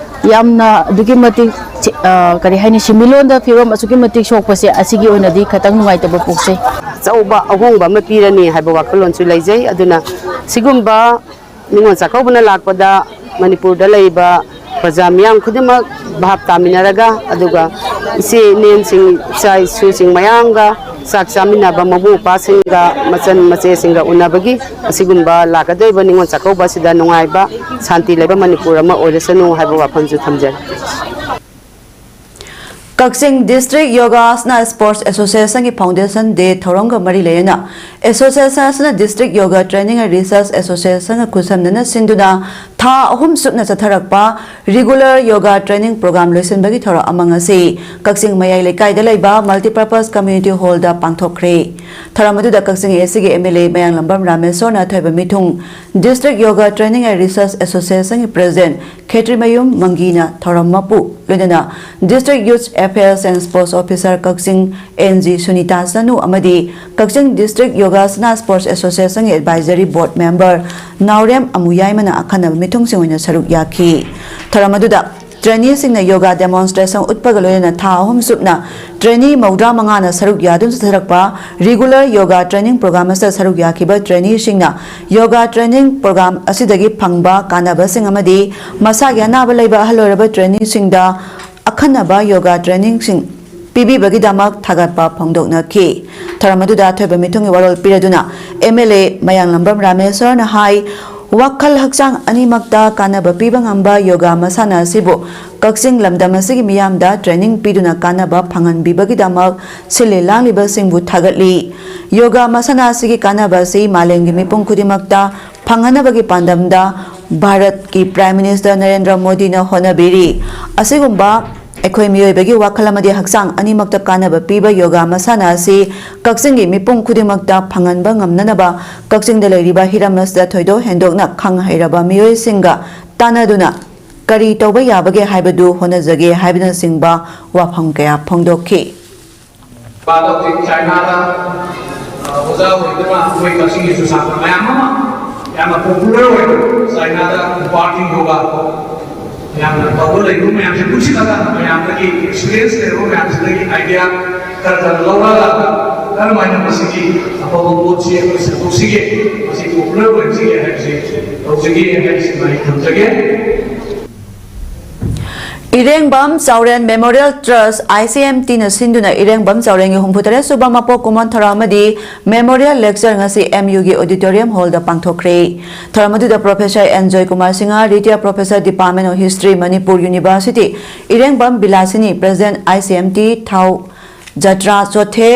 ꯌꯥꯝꯅ ꯑꯗꯨꯛꯀꯤ ꯃꯇꯤꯛ ꯁꯤ-, ꯑ, ꯀꯔꯤ ꯍꯥꯏꯅꯤ, ꯁꯤꯟꯃꯤꯠꯂꯣꯟꯗ ꯐꯤꯕꯝ ꯑꯁꯨꯛꯀꯤ ꯃꯇꯤꯛ ꯁꯣꯛꯄꯁꯦ ꯑꯁꯤꯒꯤ ꯑꯣꯏꯅꯗꯤ ꯈꯤꯇꯪ ꯅꯨꯡꯉꯥꯏꯇꯕ ꯄꯣꯛꯆꯩ꯫ ꯑꯆꯧꯕ ꯑꯍꯣꯡꯕ ꯑꯃ ꯄꯤꯔꯅꯤ ꯍꯥꯏꯕ ꯋꯥꯈꯜꯂꯣꯟꯁꯨ ꯂꯩꯖꯩ꯫ ꯑꯗꯨꯅ ꯁꯤꯒꯨꯝꯕ ꯅꯤꯉꯣꯜ ꯆꯥꯛꯀꯧꯕꯅ ꯂꯥꯛꯄꯗ ꯃꯅꯤꯄꯨꯔꯗ ꯂꯩꯕ ꯄ꯭ꯔꯖꯥ ꯃꯤꯌꯥꯝ ꯈꯨꯗꯤꯡꯃꯛ ꯚꯥꯞ ꯇꯥꯃꯤꯟꯅꯔꯒ, ꯑꯗꯨꯒ ꯏꯆꯦ ꯏꯅꯦꯁꯤꯡ, ꯏꯆꯥ ꯏꯁꯨꯁꯤꯡ ꯃꯌꯥꯝꯒ ꯆꯥꯛ ꯆꯥꯃꯤꯟꯅꯕ, ꯃꯕꯨꯡ ꯃꯧꯄ꯭ꯋꯥꯁꯤꯡꯒ ꯃꯆꯟ ꯃꯆꯦꯁꯤꯡꯒ ꯎꯅꯕꯒꯤ ꯑꯁꯤꯒꯨꯝꯕ ꯂꯥꯛꯀꯗꯧꯔꯤꯕ ꯅꯤꯉꯣꯜ ꯆꯥꯛꯀꯧꯕ ꯑꯁꯤꯗ ꯅꯨꯡꯉꯥꯏꯕ, ꯁꯥꯟꯇꯤ ꯂꯩꯕ ꯃꯅꯤꯄꯨꯔ ꯑꯃ ꯑꯣꯏꯔꯁꯅꯨ ꯍꯥꯏꯕ ꯋꯥꯐꯝꯁꯨ ꯊꯝꯖꯔꯤ꯫ ꯀꯛꯆꯤꯡ ꯗꯤꯁꯇ꯭ꯔꯤꯛ ꯌꯣꯒꯥ ꯑꯁꯅꯥ ꯁ꯭ꯄꯣꯔꯠꯁ ꯑꯦꯁꯣꯁꯤꯌꯦꯁꯟꯒꯤ ꯐꯥꯎꯟꯗꯦꯁꯟ ꯗꯦ ꯊꯧꯔꯝꯒ ꯃꯔꯤ ꯂꯩꯅꯅ ꯑꯦꯁꯣꯁꯤꯌꯦꯁꯟ ꯑꯁꯤꯅ ꯗꯤꯁꯇ꯭ꯔꯤꯛ ꯌꯣꯒꯥ ꯇ꯭ꯔꯦꯅꯤꯡ ꯑꯦꯟ ꯔꯤꯁꯔꯁ ꯑꯦꯁꯣꯁꯤꯌꯦꯁꯟꯒ ꯈꯨꯠꯁꯝꯅꯅ ꯁꯤꯟꯗꯨꯅ ꯊꯥ ꯑꯍꯨꯝ ꯆꯨꯞꯅ ꯆꯠꯊꯔꯛꯄ ꯔꯤꯒꯨꯂꯔ ꯌꯣꯒꯥ ꯇ꯭ꯔꯦꯅꯤꯡ ꯄ꯭ꯔꯣꯒ꯭ꯔꯥꯝ ꯂꯣꯏꯁꯤꯟꯕꯒꯤ ꯊꯧꯔꯝ ꯑꯃ ꯉꯁꯤ ꯀꯛꯆꯤꯡ ꯃꯌꯥꯏ ꯂꯩꯀꯥꯏꯗ ꯂꯩꯕ ꯃꯜꯇꯤꯄꯔꯄꯁ ꯀꯝꯃ꯭ꯌꯨꯅꯤꯇꯤ ꯍꯣꯜꯗ ꯄꯥꯡꯊꯣꯛꯈ꯭ꯔꯦ꯫ ꯊꯧꯔꯝ ꯑꯗꯨꯗ ꯀꯛꯆꯤꯡ ꯑꯦ ꯁꯤꯒꯤ ꯑꯦꯝ ꯑꯦꯜ ꯑꯦ ꯃꯌꯥꯡꯂꯝꯕꯝ ꯔꯥꯃꯦꯁꯣꯔꯅ ꯑꯊꯣꯏꯕ ꯃꯤꯊꯨꯡ, district yoga training and research ꯑꯦꯁꯣꯁꯤꯌꯦꯁꯟꯒꯤ ꯄ꯭ꯔꯦꯁꯤꯗꯦꯟꯠ ꯈꯦꯇ꯭ꯔꯤꯃꯌꯨꯝ ꯃꯪꯒꯤꯅ ꯊꯧꯔꯝ ꯃꯄꯨ, ꯂꯣꯏꯅꯅ district youth affairs and sports officer Kakching N G Sunita Chanu ꯑꯃꯗꯤ ꯀꯛꯆꯤꯡ ꯗꯤꯁꯇ꯭ꯔꯤꯛ ꯌꯣꯒꯥꯁꯅꯥ ꯁ꯭ꯄꯣꯔꯠꯁ ꯑꯦꯁꯣꯁꯤꯌꯦꯁꯟꯒꯤ ꯑꯦꯗꯚꯥꯏꯖꯔꯤ ꯕꯣꯔꯗ ꯃꯦꯝꯕꯔ ꯅꯥꯎꯔꯦꯝ ꯑꯃꯨꯌꯥꯏꯃꯅ ꯑꯈꯟꯅꯕ ꯃꯤꯊꯨꯡꯁꯤꯡ ꯑꯣꯏꯅ ꯁꯔꯨꯛ ꯌꯥꯈꯤ꯫ ꯊꯧꯔꯝ ꯑꯗꯨꯗ ꯇ꯭ꯔꯦꯅꯤꯁꯤꯡꯅ ꯌꯣꯒꯥ ꯗꯦꯃꯣꯟꯁꯇ꯭ꯔꯦꯁꯟ ꯎꯠꯄꯒ ꯂꯣꯏꯅꯅ ꯊꯥ ꯑꯍꯨꯝ ꯆꯨꯞꯅ ꯇ꯭ꯔꯦꯅꯤ ꯃꯧꯗ꯭ꯔꯥ ꯃꯉꯥꯅ ꯁꯔꯨꯛ ꯌꯥꯗꯨꯅ ꯆꯠꯊꯔꯛꯄ ꯔꯤꯒꯨꯂꯔ ꯌꯣꯒꯥ ꯇ꯭ꯔꯦꯅꯤꯡ ꯄ꯭ꯔꯣꯒ꯭ꯔꯥꯝ ꯑꯁꯤꯗ ꯁꯔꯨꯛ ꯌꯥꯈꯤꯕ ꯇ꯭ꯔꯦꯅꯤꯁꯤꯡꯅ ꯌꯣꯒꯥ ꯇ꯭ꯔꯦꯅꯤꯡ ꯄ꯭ꯔꯣꯒ꯭ꯔꯥꯝ ꯑꯁꯤꯗꯒꯤ ꯐꯪꯕ ꯀꯥꯟꯅꯕꯁꯤꯡ ꯑꯃꯗꯤ ꯃꯁꯥꯒꯤ ꯑꯅꯥꯕ ꯂꯩꯕ ꯑꯍꯜ ꯑꯣꯏꯔꯕ ꯇ꯭ꯔꯦꯅꯤꯁꯤꯡꯗ ꯑꯈꯟꯅꯕ ꯌꯣꯒꯥ ꯇ꯭ꯔꯦꯅꯤꯡꯁꯤꯡ ꯄꯤꯕꯤꯕꯒꯤꯗꯃꯛ ꯊꯥꯒꯠꯄ ꯐꯣꯡꯗꯣꯛꯅꯈꯤ꯫ ꯊꯧꯔꯝ ꯑꯗꯨꯗ ꯑꯊꯣꯏꯕ ꯃꯤꯊꯨꯡꯒꯤ ꯋꯥꯔꯣꯜ ꯄꯤꯔꯗꯨꯅ ꯑꯦꯝ ꯑꯦꯜ ꯑꯦ ꯃꯌꯥꯡꯂꯝꯕꯝ ꯔꯥꯃꯦꯁꯣꯔꯅ ꯍꯥꯏ, ꯋꯥꯈꯜ ꯍꯛꯆꯥꯡ ꯑꯅꯤꯃꯛꯇ ꯀꯥꯟꯅꯕ ꯄꯤꯕ ꯉꯝꯕ ꯌꯣꯒꯥ ꯃꯁꯥꯟꯅ ꯑꯁꯤꯕꯨ ꯀꯛꯆꯤꯡ ꯂꯝꯗꯝ ꯑꯁꯤꯒꯤ ꯃꯤꯌꯥꯝꯗ ꯇ꯭ꯔꯦꯅꯤꯡ ꯄꯤꯗꯨꯅ ꯀꯥꯟꯅꯕ ꯐꯪꯍꯟꯕꯤꯕꯒꯤꯗꯃꯛ ꯁꯤꯜꯂꯤ ꯂꯥꯡꯂꯤꯕꯁꯤꯡꯕꯨ ꯊꯥꯒꯠꯂꯤ꯫ ꯌꯣꯒꯥ ꯃꯁꯥꯟꯅ ꯑꯁꯤꯒꯤ ꯀꯥꯟꯅꯕ ꯑꯁꯤ ꯃꯥꯂꯦꯝꯒꯤ ꯃꯤꯄꯨꯝ ꯈꯨꯗꯤꯡꯃꯛꯇ ꯐꯪꯍꯟꯅꯕꯒꯤ ꯄꯥꯟꯗꯝꯗ ꯚꯥꯔꯠꯀꯤ ꯄ꯭ꯔꯥꯏꯝ ꯃꯤꯅꯤꯁꯇꯔ ꯅꯔꯦꯟꯗ꯭ꯔ ꯃꯣꯗꯤꯅ ꯍꯣꯠꯅꯕꯤꯔꯤ꯫ ꯑꯁꯤꯒꯨꯝꯕ ꯑꯩꯈꯣꯏ ꯃꯤꯑꯣꯏꯕꯒꯤ ꯋꯥꯈꯜ ꯑꯃꯗꯤ ꯍꯛꯆꯥꯡ ꯑꯅꯤꯃꯛꯇ ꯀꯥꯟꯅꯕ ꯄꯤꯕ ꯌꯣꯒꯥ ꯃꯁꯥꯟꯅ ꯑꯁꯤ ꯀꯛꯆꯤꯡꯒꯤ ꯃꯤꯄꯨꯝ ꯈꯨꯗꯤꯡꯃꯛꯇ ꯐꯪꯍꯟꯕ ꯉꯝꯅꯅꯕ ꯀꯛꯆꯤꯡꯗ ꯂꯩꯔꯤꯕ ꯍꯤꯔꯝ ꯑꯁꯤꯗ ꯊꯣꯏꯗꯣꯛ ꯍꯦꯟꯗꯣꯛꯅ ꯈꯪ ꯍꯩꯔꯕ ꯃꯤꯑꯣꯏꯁꯤꯡꯒ ꯇꯥꯟꯅꯗꯨꯅ ꯀꯔꯤ ꯇꯧꯕ ꯌꯥꯕꯒꯦ ꯍꯥꯏꯕꯗꯨ ꯍꯣꯠꯅꯖꯒꯦ ꯍꯥꯏꯕꯅꯆꯤꯡꯕ ꯋꯥꯐꯝ ꯀꯌꯥ ꯐꯣꯡꯗꯣꯛꯈꯤ꯫ ꯃꯄꯥꯟ ꯂꯝꯒꯤ ꯆꯥꯏꯅꯥꯗ, ꯑ, ꯑꯣꯖꯥ ꯑꯣꯏꯗꯨꯅ ꯑꯩꯈꯣꯏ ꯀꯛꯆꯤꯡꯒꯤ ꯆꯨꯔꯆꯥꯟꯄꯨꯔ ꯃꯌꯥꯝ ꯑꯃ ꯌꯥꯝꯅ popular ꯑꯣꯏꯕ ꯆꯥꯏꯅꯥꯗ ꯕꯥꯔꯇꯤ ꯌꯣꯒꯥ ꯌꯥꯝꯅ ꯇꯧꯕ ꯂꯩꯕ ꯃꯌꯥꯝꯁꯦ ꯄꯨꯟꯁꯤꯜꯂꯒ ꯃꯌꯥꯝꯗꯒꯤ experience ꯂꯩꯔꯕ ꯃꯌꯥꯝꯁꯤꯗꯒꯤ idea ꯈꯔ ꯈꯔ ꯂꯧꯔꯒ ꯀꯔꯝꯍꯥꯏꯅ ꯃꯁꯤꯒꯤ ꯑꯐꯕ ꯄꯣꯠꯁꯤ ꯑꯩꯈꯣꯏ ꯁꯟꯗꯣꯛꯁꯤꯒꯦ, ꯃꯁꯤ ꯄꯣꯄꯨꯂꯔ ꯑꯣꯏꯍꯟꯁꯤꯒꯦ ꯍꯥꯏꯕꯁꯤ ꯇꯧꯖꯒꯦ ꯍꯥꯏꯕꯁꯤꯃ ꯑꯩ ꯊꯝꯖꯒꯦ꯫ ꯏꯔꯦꯡꯕꯝ ꯆꯥꯎꯔꯦꯟ ꯃꯦꯃꯣꯔꯤꯌꯦꯜ ꯇ꯭ꯔꯁ, ꯑꯥꯏ ꯁꯤ ꯑꯦꯝ ꯇꯤꯅ ꯁꯤꯟꯗꯨꯅ ꯏꯔꯦꯡꯕꯝ ꯆꯥꯎꯔꯦꯟꯒꯤ ꯍꯨꯝꯐꯨ ꯇꯔꯦꯠ ꯁꯨꯕ ꯃꯄꯣꯛ ꯀꯨꯝꯑꯣꯟ ꯊꯧꯔꯝ ꯑꯃꯗꯤ ꯃꯦꯃꯣꯔꯤꯌꯦꯜ ꯂꯦꯛꯆꯔ ꯉꯁꯤ ꯑꯦꯝ ꯌꯨꯒꯤ ꯑꯣꯗꯤꯇꯣꯔꯤꯌꯝ ꯍꯣꯜꯗ ꯄꯥꯡꯊꯣꯛꯈ꯭ꯔꯦ꯫ ꯊꯧꯔꯝ ꯑꯗꯨꯗ professor N Joykumar Singh, retired professor, department of history, Manipur university, Irengbam Bilasini, president, I C M T, Thau Jatra Chothe,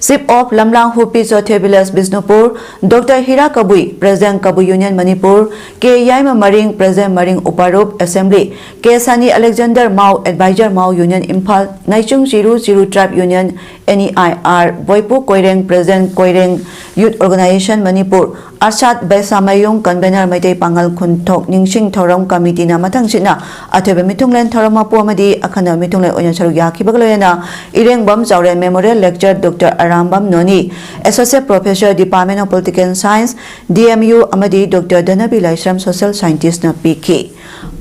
chief of Lamlang Hupi Chothe village Bishnupur, doctor Hira Kabui, president Kabui union Manipur, K Yaima Maring, president Maring Uparup assembly, K Sani Alexander Mao, adviser Mao union Imphal, Naichung Chiru Chiru tribe union, N E I R, Boipu Koireng, president Koireng youth organisation Manipur, Arshad Besamayum, convener Meitei Pangal ꯈꯨꯟꯊꯣꯛ ꯅꯤꯡꯁꯤꯡ ꯊꯧꯔꯝ ꯀꯃꯤꯇꯤꯅ ꯃꯊꯪꯁꯤꯠꯅ ꯑꯊꯣꯏꯕ ꯃꯤꯊꯨꯡꯂꯦꯟ ꯊꯧꯔꯝ ꯃꯄꯨ ꯑꯃꯗꯤ ꯑꯈꯟꯅꯕ ꯃꯤꯊꯨꯡꯂꯦꯟ ꯑꯣꯏꯅ ꯁꯔꯨꯛ ꯌꯥꯈꯤꯕꯒ ꯂꯣꯏꯅꯅ Irengbam Chauren memorial lecture doctor Arambam Noni, associate professor, department of political science, D M U, ꯑꯃꯗꯤ ꯗꯣꯛꯇꯔ ꯙꯅꯕꯤ ꯂꯥꯏꯁ꯭ꯔꯝ, ꯁꯣꯁꯤꯌꯦꯜ ꯁꯥꯏꯟꯇꯤꯁ꯭ꯠꯅ ꯄꯤꯈꯤ꯫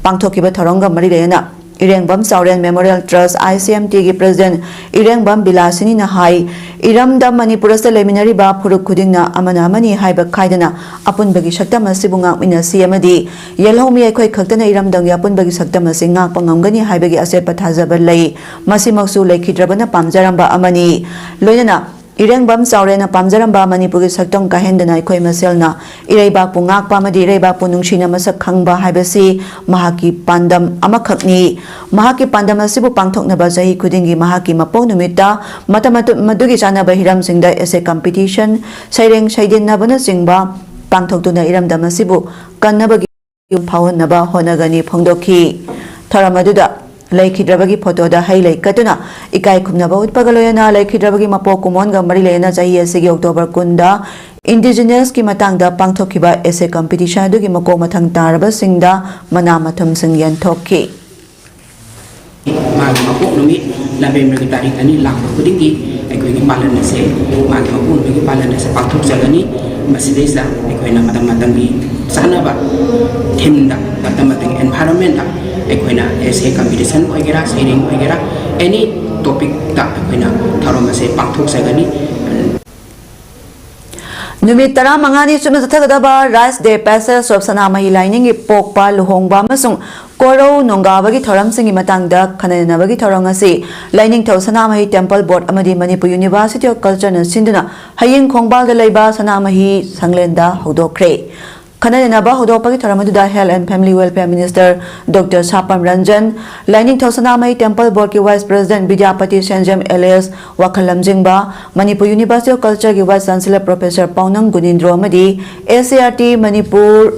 ꯄꯥꯡꯊꯣꯛꯈꯤꯕ ꯊꯧꯔꯝꯒ ꯃꯔꯤ ꯂꯩꯅꯅ ꯏꯔꯦꯡꯕꯝ ꯆꯥꯎꯔꯦꯟ ꯃꯦꯃꯣꯔꯤꯌꯦꯜ ꯇ꯭ꯔꯁ, ꯑꯥꯏ ꯁꯤ ꯑꯦꯝ ꯇꯤꯒꯤ ꯄ꯭ꯔꯦꯁꯤꯗꯦꯟꯠ ꯏꯔꯦꯡꯕꯝ ꯕꯤꯂꯥꯁꯤꯅꯤꯅ ꯍꯥꯏ, ꯏꯔꯝꯗꯝ ꯃꯅꯤꯄꯨꯔ ꯑꯁꯤꯗ ꯂꯩꯃꯤꯟꯅꯔꯤꯕ ꯐꯨꯔꯨꯞ ꯈꯨꯗꯤꯡꯅ ꯑꯃꯅ ꯑꯃꯅꯤ ꯍꯥꯏꯕ ꯈꯥꯏꯗꯅ ꯑꯄꯨꯟꯕꯒꯤ ꯁꯛꯇꯝ ꯑꯁꯤꯕꯨ ꯉꯥꯛꯃꯤꯟꯅꯁꯤ ꯑꯃꯗꯤ ꯌꯦꯜꯍꯧꯃꯤ ꯑꯩꯈꯣꯏ ꯈꯛꯇꯅ ꯏꯔꯝꯗꯝꯒꯤ ꯑꯄꯨꯟꯕꯒꯤ ꯁꯛꯇꯝ ꯑꯁꯤ ꯉꯥꯛꯄ ꯉꯝꯒꯅꯤ ꯍꯥꯏꯕꯒꯤ ꯑꯆꯦꯠꯄ ꯊꯥꯖꯕ ꯂꯩ꯫ ꯃꯁꯤꯃꯛꯁꯨ ꯂꯩꯈꯤꯗ꯭ꯔꯕꯅ ꯄꯥꯝꯖꯔꯝꯕ ꯑꯃꯅꯤ꯫ ꯂꯣꯏꯅꯅ ꯏꯔꯦꯡꯕꯝ ꯆꯥꯎꯔꯦꯟꯅ ꯄꯥꯝꯖꯔꯝꯕ ꯃꯅꯤꯄꯨꯔꯒꯤ ꯁꯛꯇꯝ ꯀꯥꯏꯍꯟꯗꯅ ꯑꯩꯈꯣꯏ ꯃꯁꯦꯜꯅ ꯏꯔꯩꯕꯥꯛꯄꯨ ꯉꯥꯛꯄ ꯑꯃꯗꯤ ꯏꯔꯩꯕꯥꯛꯄꯨ ꯅꯨꯡꯁꯤꯅ ꯃꯁꯛ ꯈꯪꯕ ꯍꯥꯏꯕꯁꯤ ꯃꯍꯥꯛꯀꯤ ꯄꯥꯟꯗꯝ ꯑꯃꯈꯛꯅꯤ꯫ ꯃꯍꯥꯛꯀꯤ ꯄꯥꯟꯗꯝ ꯑꯁꯤꯕꯨ ꯄꯥꯡꯊꯣꯛꯅꯕ ꯆꯍꯤ ꯈꯨꯗꯤꯡꯒꯤ ꯃꯍꯥꯛꯀꯤ ꯃꯄꯣꯛ ꯅꯨꯃꯤꯠꯇ ꯃꯇꯝ ꯑꯗꯨ-, ꯃꯗꯨꯒꯤ ꯆꯥꯟꯅꯕ ꯍꯤꯔꯝꯁꯤꯡꯗ essay competition, ꯁꯩꯔꯦꯡ ꯁꯩꯗꯦꯟꯅꯕꯅꯆꯤꯡꯕ ꯄꯥꯡꯊꯣꯛꯇꯨꯅ ꯏꯔꯝꯗꯝ ꯑꯁꯤꯕꯨ ꯀꯟꯅꯕꯒꯤ ꯌꯨꯝ ꯐꯥꯎꯍꯟꯅꯕ ꯍꯣꯠꯅꯒꯅꯤ ꯐꯣꯡꯗꯣꯛꯈꯤ꯫ ꯊꯧꯔꯝ ꯑꯗꯨꯗ ꯂꯩꯈꯤꯗ꯭ꯔꯕꯒꯤ ꯐꯣꯇꯣꯗ ꯍꯩ ꯂꯩ ꯀꯠꯇꯨꯅ ꯏꯀꯥꯏ ꯈꯨꯝꯅꯕ ꯎꯠꯄꯒ ꯂꯣꯏꯅꯅ ꯂꯩꯈꯤꯗ꯭ꯔꯕꯒꯤ ꯃꯄꯣꯛ ꯀꯨꯝꯑꯣꯟꯒ ꯃꯔꯤ ꯂꯩꯅꯅ ꯆꯍꯤ ꯑꯁꯤꯒꯤ ꯑꯣꯛꯇꯣꯕꯔ ꯀꯨꯟꯗ ꯏꯟꯗꯤꯖꯤꯅꯁꯀꯤ ꯃꯇꯥꯡꯗ ꯄꯥꯡꯊꯣꯛꯈꯤꯕ essay competition ꯑꯗꯨꯒꯤ ꯃꯀꯣꯛ ꯃꯊꯪ ꯇꯥꯔꯕꯁꯤꯡꯗ ꯃꯅꯥ ꯃꯊꯨꯝꯁꯤꯡ ꯌꯦꯟꯊꯣꯛꯈꯤ꯫ ꯃꯥꯒꯤ ꯃꯄꯣꯛ ꯅꯨꯃꯤꯠ ꯅꯕꯦꯝꯕꯔꯒꯤ ꯇꯥꯔꯤꯛ ꯑꯅꯤ ꯂꯥꯛꯄ ꯈꯨꯗꯤꯡꯒꯤ ꯑꯩꯈꯣꯏꯒꯤ ꯄꯥꯂꯟ ꯑꯁꯦ, ꯃꯥꯒꯤ ꯃꯄꯣꯛ ꯅꯨꯃꯤꯠꯀꯤ ꯄꯥꯂꯟ ꯑꯁꯦ ꯄꯥꯡꯊꯣꯛꯆꯒꯅꯤ꯫ ꯃꯁꯤꯗꯩꯁꯤꯗ ꯑꯩꯈꯣꯏꯅ ꯃꯇꯝ ꯃꯇꯝꯒꯤ ꯆꯥꯅꯕ themeꯗ, ꯃꯇꯝ ꯃꯇꯝꯒꯤ environmentꯇ ꯑꯩꯈꯣꯏꯅ essay competition ꯑꯣꯏꯒꯦꯔꯥ, ꯁꯩꯔꯦꯡ ꯑꯣꯏꯒꯦꯔꯥ, any topicꯇ ꯑꯩꯈꯣꯏꯅ ꯊꯧꯔꯝ ꯑꯁꯦ ꯄꯥꯡꯊꯣꯛꯆꯒꯅꯤ꯫ ꯅꯨꯃꯤꯠ ꯇꯔꯥꯃꯉꯥꯅꯤ ꯆꯨꯞꯅ ꯆꯠꯊꯒꯗꯕ Rice Day, Passage of ꯁꯅꯥꯃꯍꯤ ꯂꯥꯏꯅꯤꯡꯒꯤ ꯄꯣꯛꯄ, ꯂꯨꯍꯣꯡꯕ ꯑꯃꯁꯨꯡ ꯀꯣꯔꯧ ꯅꯣꯡꯒꯥꯕꯒꯤ ꯊꯧꯔꯝꯁꯤꯡꯒꯤ ꯃꯇꯥꯡꯗ ꯈꯟꯅ ꯅꯩꯅꯕꯒꯤ ꯊꯧꯔꯝ ꯑꯁꯤ ꯂꯥꯏꯅꯤꯡꯊꯧ ꯁꯅꯥꯃꯍꯤ Temple Board ꯑꯃꯗꯤ Manipur University of Culture ꯅ ꯁꯤꯟꯗꯨꯅ ꯍꯌꯦꯡ ꯈꯣꯡꯕꯥꯜꯗ ꯂꯩꯕ ꯁꯅꯥꯃꯍꯤ ꯁꯪꯂꯦꯟꯗ ꯍꯧꯗꯣꯛꯈ꯭ꯔꯦ꯫ ꯈꯟꯅ ꯅꯩꯅꯕ ꯍꯧꯗꯣꯛꯄꯒꯤ ꯊꯧꯔꯝ ꯑꯗꯨꯗ Health and Family Welfare Minister Doctor ꯁꯥꯄꯝ Ranjan, Lainingthou Sanamahi Temple Board ꯀꯤ Vice President ꯕꯤꯗ꯭ꯌꯥꯄꯇꯤ ꯁꯦꯟꯖꯝ alias ꯋꯥꯈꯜ ꯂꯝꯖꯤꯡꯕ, Manipur University of Culture ꯒꯤ Vice Chancellor Professor ꯄꯥꯎꯅꯝ ꯒꯨꯅꯤꯟꯗ꯭ꯔꯣ ꯑꯃꯗꯤ S C E R T Manipur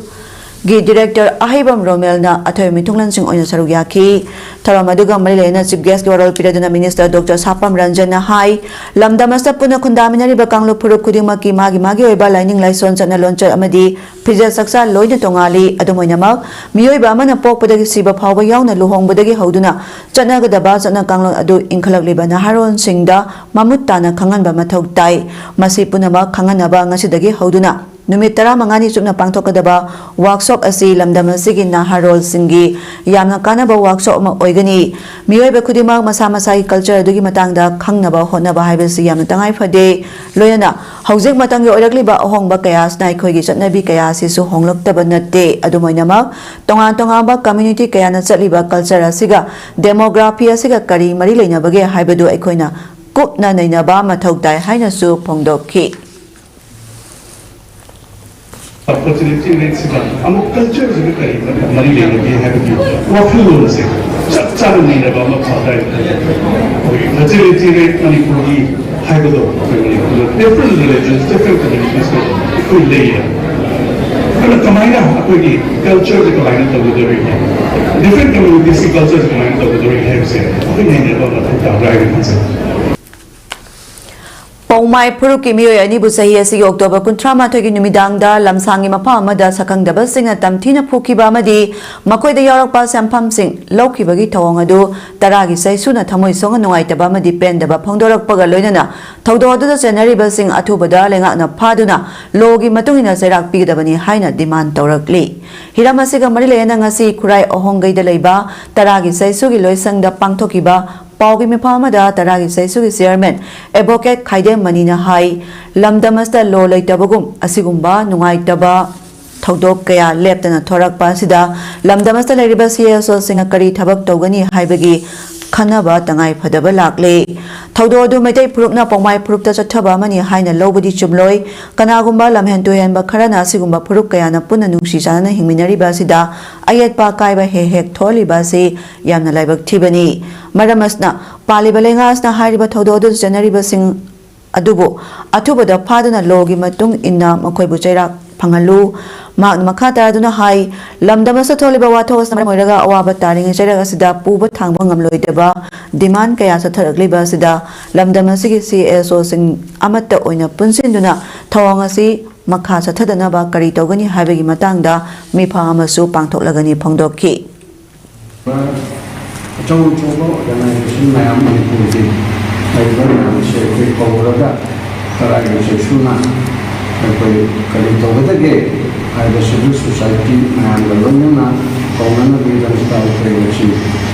ꯒꯤ Director ꯑꯍꯩꯕꯝ ꯔꯣꯃꯦꯜꯅ ꯑꯊꯣꯏꯕ ꯃꯤꯊꯨꯡꯂꯦꯟꯁꯤꯡ ꯑꯣꯏꯅ ꯁꯔꯨꯛ ꯌꯥꯈꯤ꯫ ꯊꯧꯔꯝ ꯑꯗꯨꯒ ꯃꯔꯤ ꯂꯩꯅꯅ Chief Guest ꯀꯤ ꯋꯥꯔꯣꯜ ꯄꯤꯔꯗꯨꯅ Minister Doctor ꯁꯥꯄꯝ ꯔꯟꯖꯟꯅ ꯍꯥꯏ, ꯂꯝꯗꯝ ꯑꯁꯤꯗ ꯄꯨꯟꯅ ꯈꯨꯟꯗꯥꯃꯤꯟꯅꯔꯤꯕ ꯀꯥꯡꯂꯨꯞ ꯐꯨꯔꯨꯞ ꯈꯨꯗꯤꯡꯃꯛꯀꯤ ꯃꯥꯒꯤ ꯃꯥꯒꯤ ꯑꯣꯏꯕ ꯂꯥꯏꯅꯤꯡ ꯂꯥꯏꯁꯣꯟ, ꯆꯠꯅ ꯂꯣꯟꯆꯠ ꯑꯃꯗꯤ ꯐꯤꯖꯦꯠ ꯆꯥꯛꯆꯥ ꯂꯣꯏꯅ ꯇꯣꯉꯥꯜꯂꯤ꯫ ꯑꯗꯨꯝ ꯑꯣꯏꯅꯃꯛ, ꯃꯤꯑꯣꯏꯕ ꯑꯃꯅ ꯄꯣꯛꯄꯗꯒꯤ ꯁꯤꯕ ꯐꯥꯎꯕ ꯌꯥꯎꯅ ꯂꯨꯍꯣꯡꯕꯗꯒꯤ ꯍꯧꯗꯨꯅ ꯆꯠꯅꯒꯗꯕ ꯆꯠꯅ ꯀꯥꯡꯂꯣꯟ ꯑꯗꯨ ꯏꯟꯈꯠꯂꯛꯂꯤꯕ ꯅꯍꯥꯔꯣꯜꯁꯤꯡꯗ ꯃꯃꯨꯠ ꯇꯥꯅ ꯈꯪꯍꯟꯕ ꯃꯊꯧ ꯇꯥꯏ꯫ ꯃꯁꯤ ꯄꯨꯝꯅꯃꯛ ꯈꯪꯍꯟꯅꯕ ꯉꯁꯤꯗꯒꯤ ꯍꯧꯗꯨꯅ ꯅꯨꯃꯤꯠ ꯇꯔꯥꯃꯉꯥꯅꯤ ꯆꯨꯞꯅ ꯄꯥꯡꯊꯣꯛꯀꯗꯕ workshop ꯑꯁꯤ ꯂꯝꯗꯝ ꯑꯁꯤꯒꯤ ꯅꯍꯥꯔꯣꯜꯁꯤꯡꯒꯤ ꯌꯥꯝꯅ ꯀꯥꯟꯅꯕ workshop ꯑꯃ ꯑꯣꯏꯒꯅꯤ꯫ ꯃꯤꯑꯣꯏꯕ ꯈꯨꯗꯤꯡꯃꯛ ꯃꯁꯥ ꯃꯁꯥꯒꯤ culture ꯑꯗꯨꯒꯤ ꯃꯇꯥꯡꯗ ꯈꯪꯅꯕ ꯍꯣꯠꯅꯕ ꯍꯥꯏꯕꯁꯤ ꯌꯥꯝꯅ ꯇꯉꯥꯏ ꯐꯗꯦ꯫ ꯂꯣꯏꯅꯅ ꯍꯧꯖꯤꯛ ꯃꯇꯝꯒꯤ ꯑꯣꯏꯔꯛꯂꯤꯕ ꯑꯍꯣꯡꯕ ꯀꯌꯥ ꯑꯁꯤꯅ ꯑꯩꯈꯣꯏꯒꯤ ꯆꯠꯅꯕꯤ ꯀꯌꯥ ꯑꯁꯤꯁꯨ ꯍꯣꯡꯂꯛꯇꯕ ꯅꯠꯇꯦ꯫ ꯑꯗꯨꯝ ꯑꯣꯏꯅꯃꯛ, ꯇꯣꯉꯥꯟ ꯇꯣꯉꯥꯟꯕ community ꯀꯌꯥꯅ ꯆꯠꯂꯤꯕ culture ꯑꯁꯤꯒ demography ꯑꯁꯤꯒ ꯀꯔꯤ ꯃꯔꯤ ꯂꯩꯅꯕꯒꯦ ꯍꯥꯏꯕꯗꯨ ꯑꯩꯈꯣꯏꯅ ꯀꯨꯞꯅ ꯅꯩꯅꯕ ꯃꯊꯧ ꯇꯥꯏ ꯍꯥꯏꯅꯁꯨ ꯐꯣꯡꯗꯣꯛꯈꯤ꯫ Fertility rate ꯁꯤꯒ ꯑꯃꯨꯛ culture ꯁꯤꯒ ꯀꯔꯤ ꯃꯔꯤ ꯂꯩꯅꯒꯦ ꯍꯥꯏꯕꯒꯤ ꯋꯥꯈꯜꯂꯣꯟꯁꯦ ꯆꯞ ꯆꯥꯅ ꯅꯩꯅꯕ ꯑꯃ ꯐꯪꯗꯥꯏ꯫ ꯑꯩꯈꯣꯏꯒꯤ fertility rate ꯃꯅꯤꯄꯨꯔꯒꯤ ꯍꯥꯏꯕꯗꯣ ꯑꯩꯈꯣꯏ ꯃꯅꯤꯄꯨꯔꯗ different religions, different communities ꯑꯩꯈꯣꯏ ꯂꯩꯌꯦ꯫ ꯑꯗꯨꯅ ꯀꯃꯥꯏꯅ ꯑꯩꯈꯣꯏꯒꯤ culture ꯁꯦ ꯀꯃꯥꯏꯅ ꯇꯧꯒꯗꯧꯔꯤꯒꯦ, different communities ꯀꯤ culture ꯁꯦ ꯀꯃꯥꯏꯅ ꯇꯧꯒꯗꯧꯔꯤꯒꯦ ꯍꯥꯏꯕꯁꯦ ꯑꯩꯈꯣꯏ ꯅꯩꯅꯕ ꯃꯊꯧ ꯇꯥꯕ꯭ꯔꯥ ꯍꯥꯏꯅ ꯈꯟꯖꯩ꯫ ꯄꯧꯃꯥꯏ ꯐꯨꯔꯨꯞꯀꯤ ꯃꯤꯑꯣꯏ ꯑꯅꯤꯕꯨ ꯆꯍꯤ ꯑꯁꯤꯒꯤ October ꯀꯨꯟꯊ꯭ꯔꯥ ꯃꯥꯊꯣꯏꯒꯤ ꯅꯨꯃꯤꯗꯥꯡꯗ ꯂꯝꯁꯥꯡꯒꯤ ꯃꯐꯝ ꯑꯃꯗ ꯁꯛꯈꯪꯗꯕꯁꯤꯡꯅ ꯇꯝꯊꯤꯅ ꯐꯨꯈꯤꯕ ꯑꯃꯗꯤ ꯃꯈꯣꯏꯗ ꯌꯥꯎꯔꯛꯄ ꯁꯦꯟꯐꯝꯁꯤꯡ ꯂꯧꯈꯤꯕꯒꯤ ꯊꯧꯑꯣꯡ ꯑꯗꯨ ꯇꯔꯥꯒꯤ ꯆꯩꯁꯨꯅ ꯊꯃꯣꯏ ꯁꯣꯛꯅ ꯅꯨꯡꯉꯥꯏꯇꯕ ꯑꯃꯗꯤ ꯄꯦꯟꯗꯕ ꯐꯣꯡꯗꯣꯔꯛꯄꯒ ꯂꯣꯏꯅꯅ ꯊꯧꯗꯣꯛ ꯑꯗꯨꯗ ꯆꯦꯟꯅꯔꯤꯕꯁꯤꯡ ꯑꯊꯨꯕꯗ ꯂꯩꯉꯥꯛꯅ ꯐꯥꯗꯨꯅ ꯂꯣꯒꯤ ꯃꯇꯨꯡ ꯏꯟꯅ ꯆꯩꯔꯥꯛ ꯄꯤꯒꯗꯕꯅꯤ ꯍꯥꯏꯅ demand ꯇꯧꯔꯛꯂꯤ꯫ ꯍꯤꯔꯝ ꯑꯁꯤꯒ ꯃꯔꯤ ꯂꯩꯅꯅ ꯉꯁꯤ ꯈꯨꯔꯥꯏ ꯑꯍꯣꯡꯒꯩꯗ ꯂꯩꯕ ꯇꯔꯥꯒꯤ ꯆꯩꯁꯨꯒꯤ ꯂꯣꯏꯁꯪꯗ ꯄꯥꯡꯊꯣꯛꯈꯤꯕ ꯄꯥꯎꯒꯤ ꯃꯤꯐꯝ ꯑꯃꯗ ꯇꯔꯥꯒꯤ ꯆꯩꯁꯨꯒꯤ ꯆꯤꯌꯔꯃꯦꯟ ꯑꯦꯗꯚꯣꯀꯦꯠ ꯈꯥꯏꯗꯦꯝ ꯃꯅꯤꯅ ꯍꯥꯏ, ꯂꯝꯗꯝ ꯑꯁꯤꯗ ꯂꯣ ꯂꯩꯇꯕꯒꯨꯝ ꯑꯁꯤꯒꯨꯝꯕ ꯅꯨꯡꯉꯥꯏꯇꯕ ꯊꯧꯗꯣꯛ ꯀꯌꯥ ꯂꯦꯞꯇꯅ ꯊꯣꯔꯛꯄ ꯑꯁꯤꯗ ꯂꯝꯗꯝ ꯑꯁꯤꯗ ꯂꯩꯔꯤꯕ ꯁꯤ ꯑꯦꯁ ꯑꯣꯁꯤꯡꯅ ꯀꯔꯤ ꯊꯕꯛ ꯇꯧꯒꯅꯤ ꯍꯥꯏꯕꯒꯤ ꯈꯟꯅꯕ ꯇꯉꯥꯏ ꯐꯗꯕ ꯂꯥꯛꯂꯦ꯫ ꯊꯧꯗꯣꯛ ꯑꯗꯨ ꯃꯩꯇꯩ ꯐꯨꯔꯨꯞꯅ ꯄꯥꯎꯃꯥꯏ ꯐꯨꯔꯨꯞꯇ ꯆꯠꯊꯕ ꯑꯃꯅꯤ ꯍꯥꯏꯅ ꯂꯧꯕꯗꯤ ꯆꯨꯝꯂꯣꯏ꯫ ꯀꯅꯥꯒꯨꯝꯕ ꯂꯝꯍꯦꯟ ꯇꯨꯍꯦꯟꯕ ꯈꯔꯅ ꯑꯁꯤꯒꯨꯝꯕ ꯐꯨꯔꯨꯞ ꯀꯌꯥꯅ ꯄꯨꯟꯅ ꯅꯨꯡꯁꯤ ꯆꯥꯟꯅꯅ ꯍꯤꯡꯃꯤꯟꯅꯔꯤꯕ ꯑꯁꯤꯗ ꯑꯌꯦꯠꯄ ꯑꯀꯥꯏꯕ ꯍꯦꯛ ꯍꯦꯛ ꯊꯣꯛꯍꯜꯂꯤꯕ ꯑꯁꯤ ꯌꯥꯝꯅ ꯂꯥꯏꯕꯛ ꯊꯤꯕꯅꯤ꯫ ꯃꯔꯝ ꯑꯁꯤꯅ, ꯄꯥꯜꯂꯤꯕ ꯂꯩꯉꯥꯛ ꯑꯁꯤꯅ ꯍꯥꯏꯔꯤꯕ ꯊꯧꯗꯣꯛ ꯑꯗꯨꯗ ꯆꯦꯟꯅꯔꯤꯕꯁꯤꯡ ꯑꯗꯨꯕꯨ ꯑꯊꯨꯕꯗ ꯐꯥꯗꯨꯅ ꯂꯣꯒꯤ ꯃꯇꯨꯡ ꯏꯟꯅ ꯃꯈꯣꯏꯕꯨ ꯆꯩꯔꯥꯛ ꯐꯪꯍꯜꯂꯨ꯫ ꯃꯍꯥꯛꯅ ꯃꯈꯥ ꯇꯥꯔꯗꯨꯅ ꯍꯥꯏ, ꯂꯝꯗꯝ ꯑꯁꯤꯗ ꯊꯣꯛꯂꯤꯕ ꯋꯥꯊꯣꯛ ꯑꯁꯤꯅ ꯃꯔꯝ ꯑꯣꯏꯔꯒ ꯑꯋꯥꯕ ꯇꯥꯔꯤꯉꯩ ꯆꯩꯔꯥꯛ ꯑꯁꯤꯗ ꯄꯨꯕ ꯊꯥꯡꯕ ꯉꯝꯂꯣꯏꯗꯕ ꯗꯤꯃꯥꯟ ꯀꯌꯥ ꯆꯠꯊꯔꯛꯂꯤꯕ ꯑꯁꯤꯗ ꯂꯝꯗꯝ ꯑꯁꯤꯒꯤ ꯁꯤ ꯑꯦꯁ ꯑꯣꯁꯤꯡ ꯑꯃꯠꯇ ꯑꯣꯏꯅ ꯄꯨꯟꯁꯤꯟꯗꯨꯅ ꯊꯧꯑꯣꯡ ꯑꯁꯤ ꯃꯈꯥ ꯆꯠꯊꯗꯅꯕ ꯀꯔꯤ ꯇꯧꯒꯅꯤ ꯍꯥꯏꯕꯒꯤ ꯃꯇꯥꯡꯗ ꯃꯤꯐꯝ ꯑꯃꯁꯨ ꯄꯥꯡꯊꯣꯛꯂꯒꯅꯤ ꯐꯣꯡꯗꯣꯛꯈꯤ꯫ ꯑꯆꯧ ꯑꯆꯧꯕ organization ꯃꯌꯥꯝ ꯃꯅꯤꯄꯨꯔꯒꯤ ꯂꯩꯔꯤꯕ ꯃꯌꯥꯝꯁꯦ ꯑꯩꯈꯣꯏ ꯀꯧꯔꯒ ꯇꯔꯥꯒꯤ ꯆꯩꯁꯨꯅ ꯑꯩꯈꯣꯏ ꯀꯔꯤ ꯇꯧꯒꯗꯒꯦ ꯍꯥꯏꯕ civil society ꯃꯌꯥꯝꯒ ꯂꯣꯏꯅꯅ ꯀꯧꯅꯅꯕꯒꯤꯗꯃꯛꯇ ꯑꯩꯈꯣꯏ ꯉꯁꯤ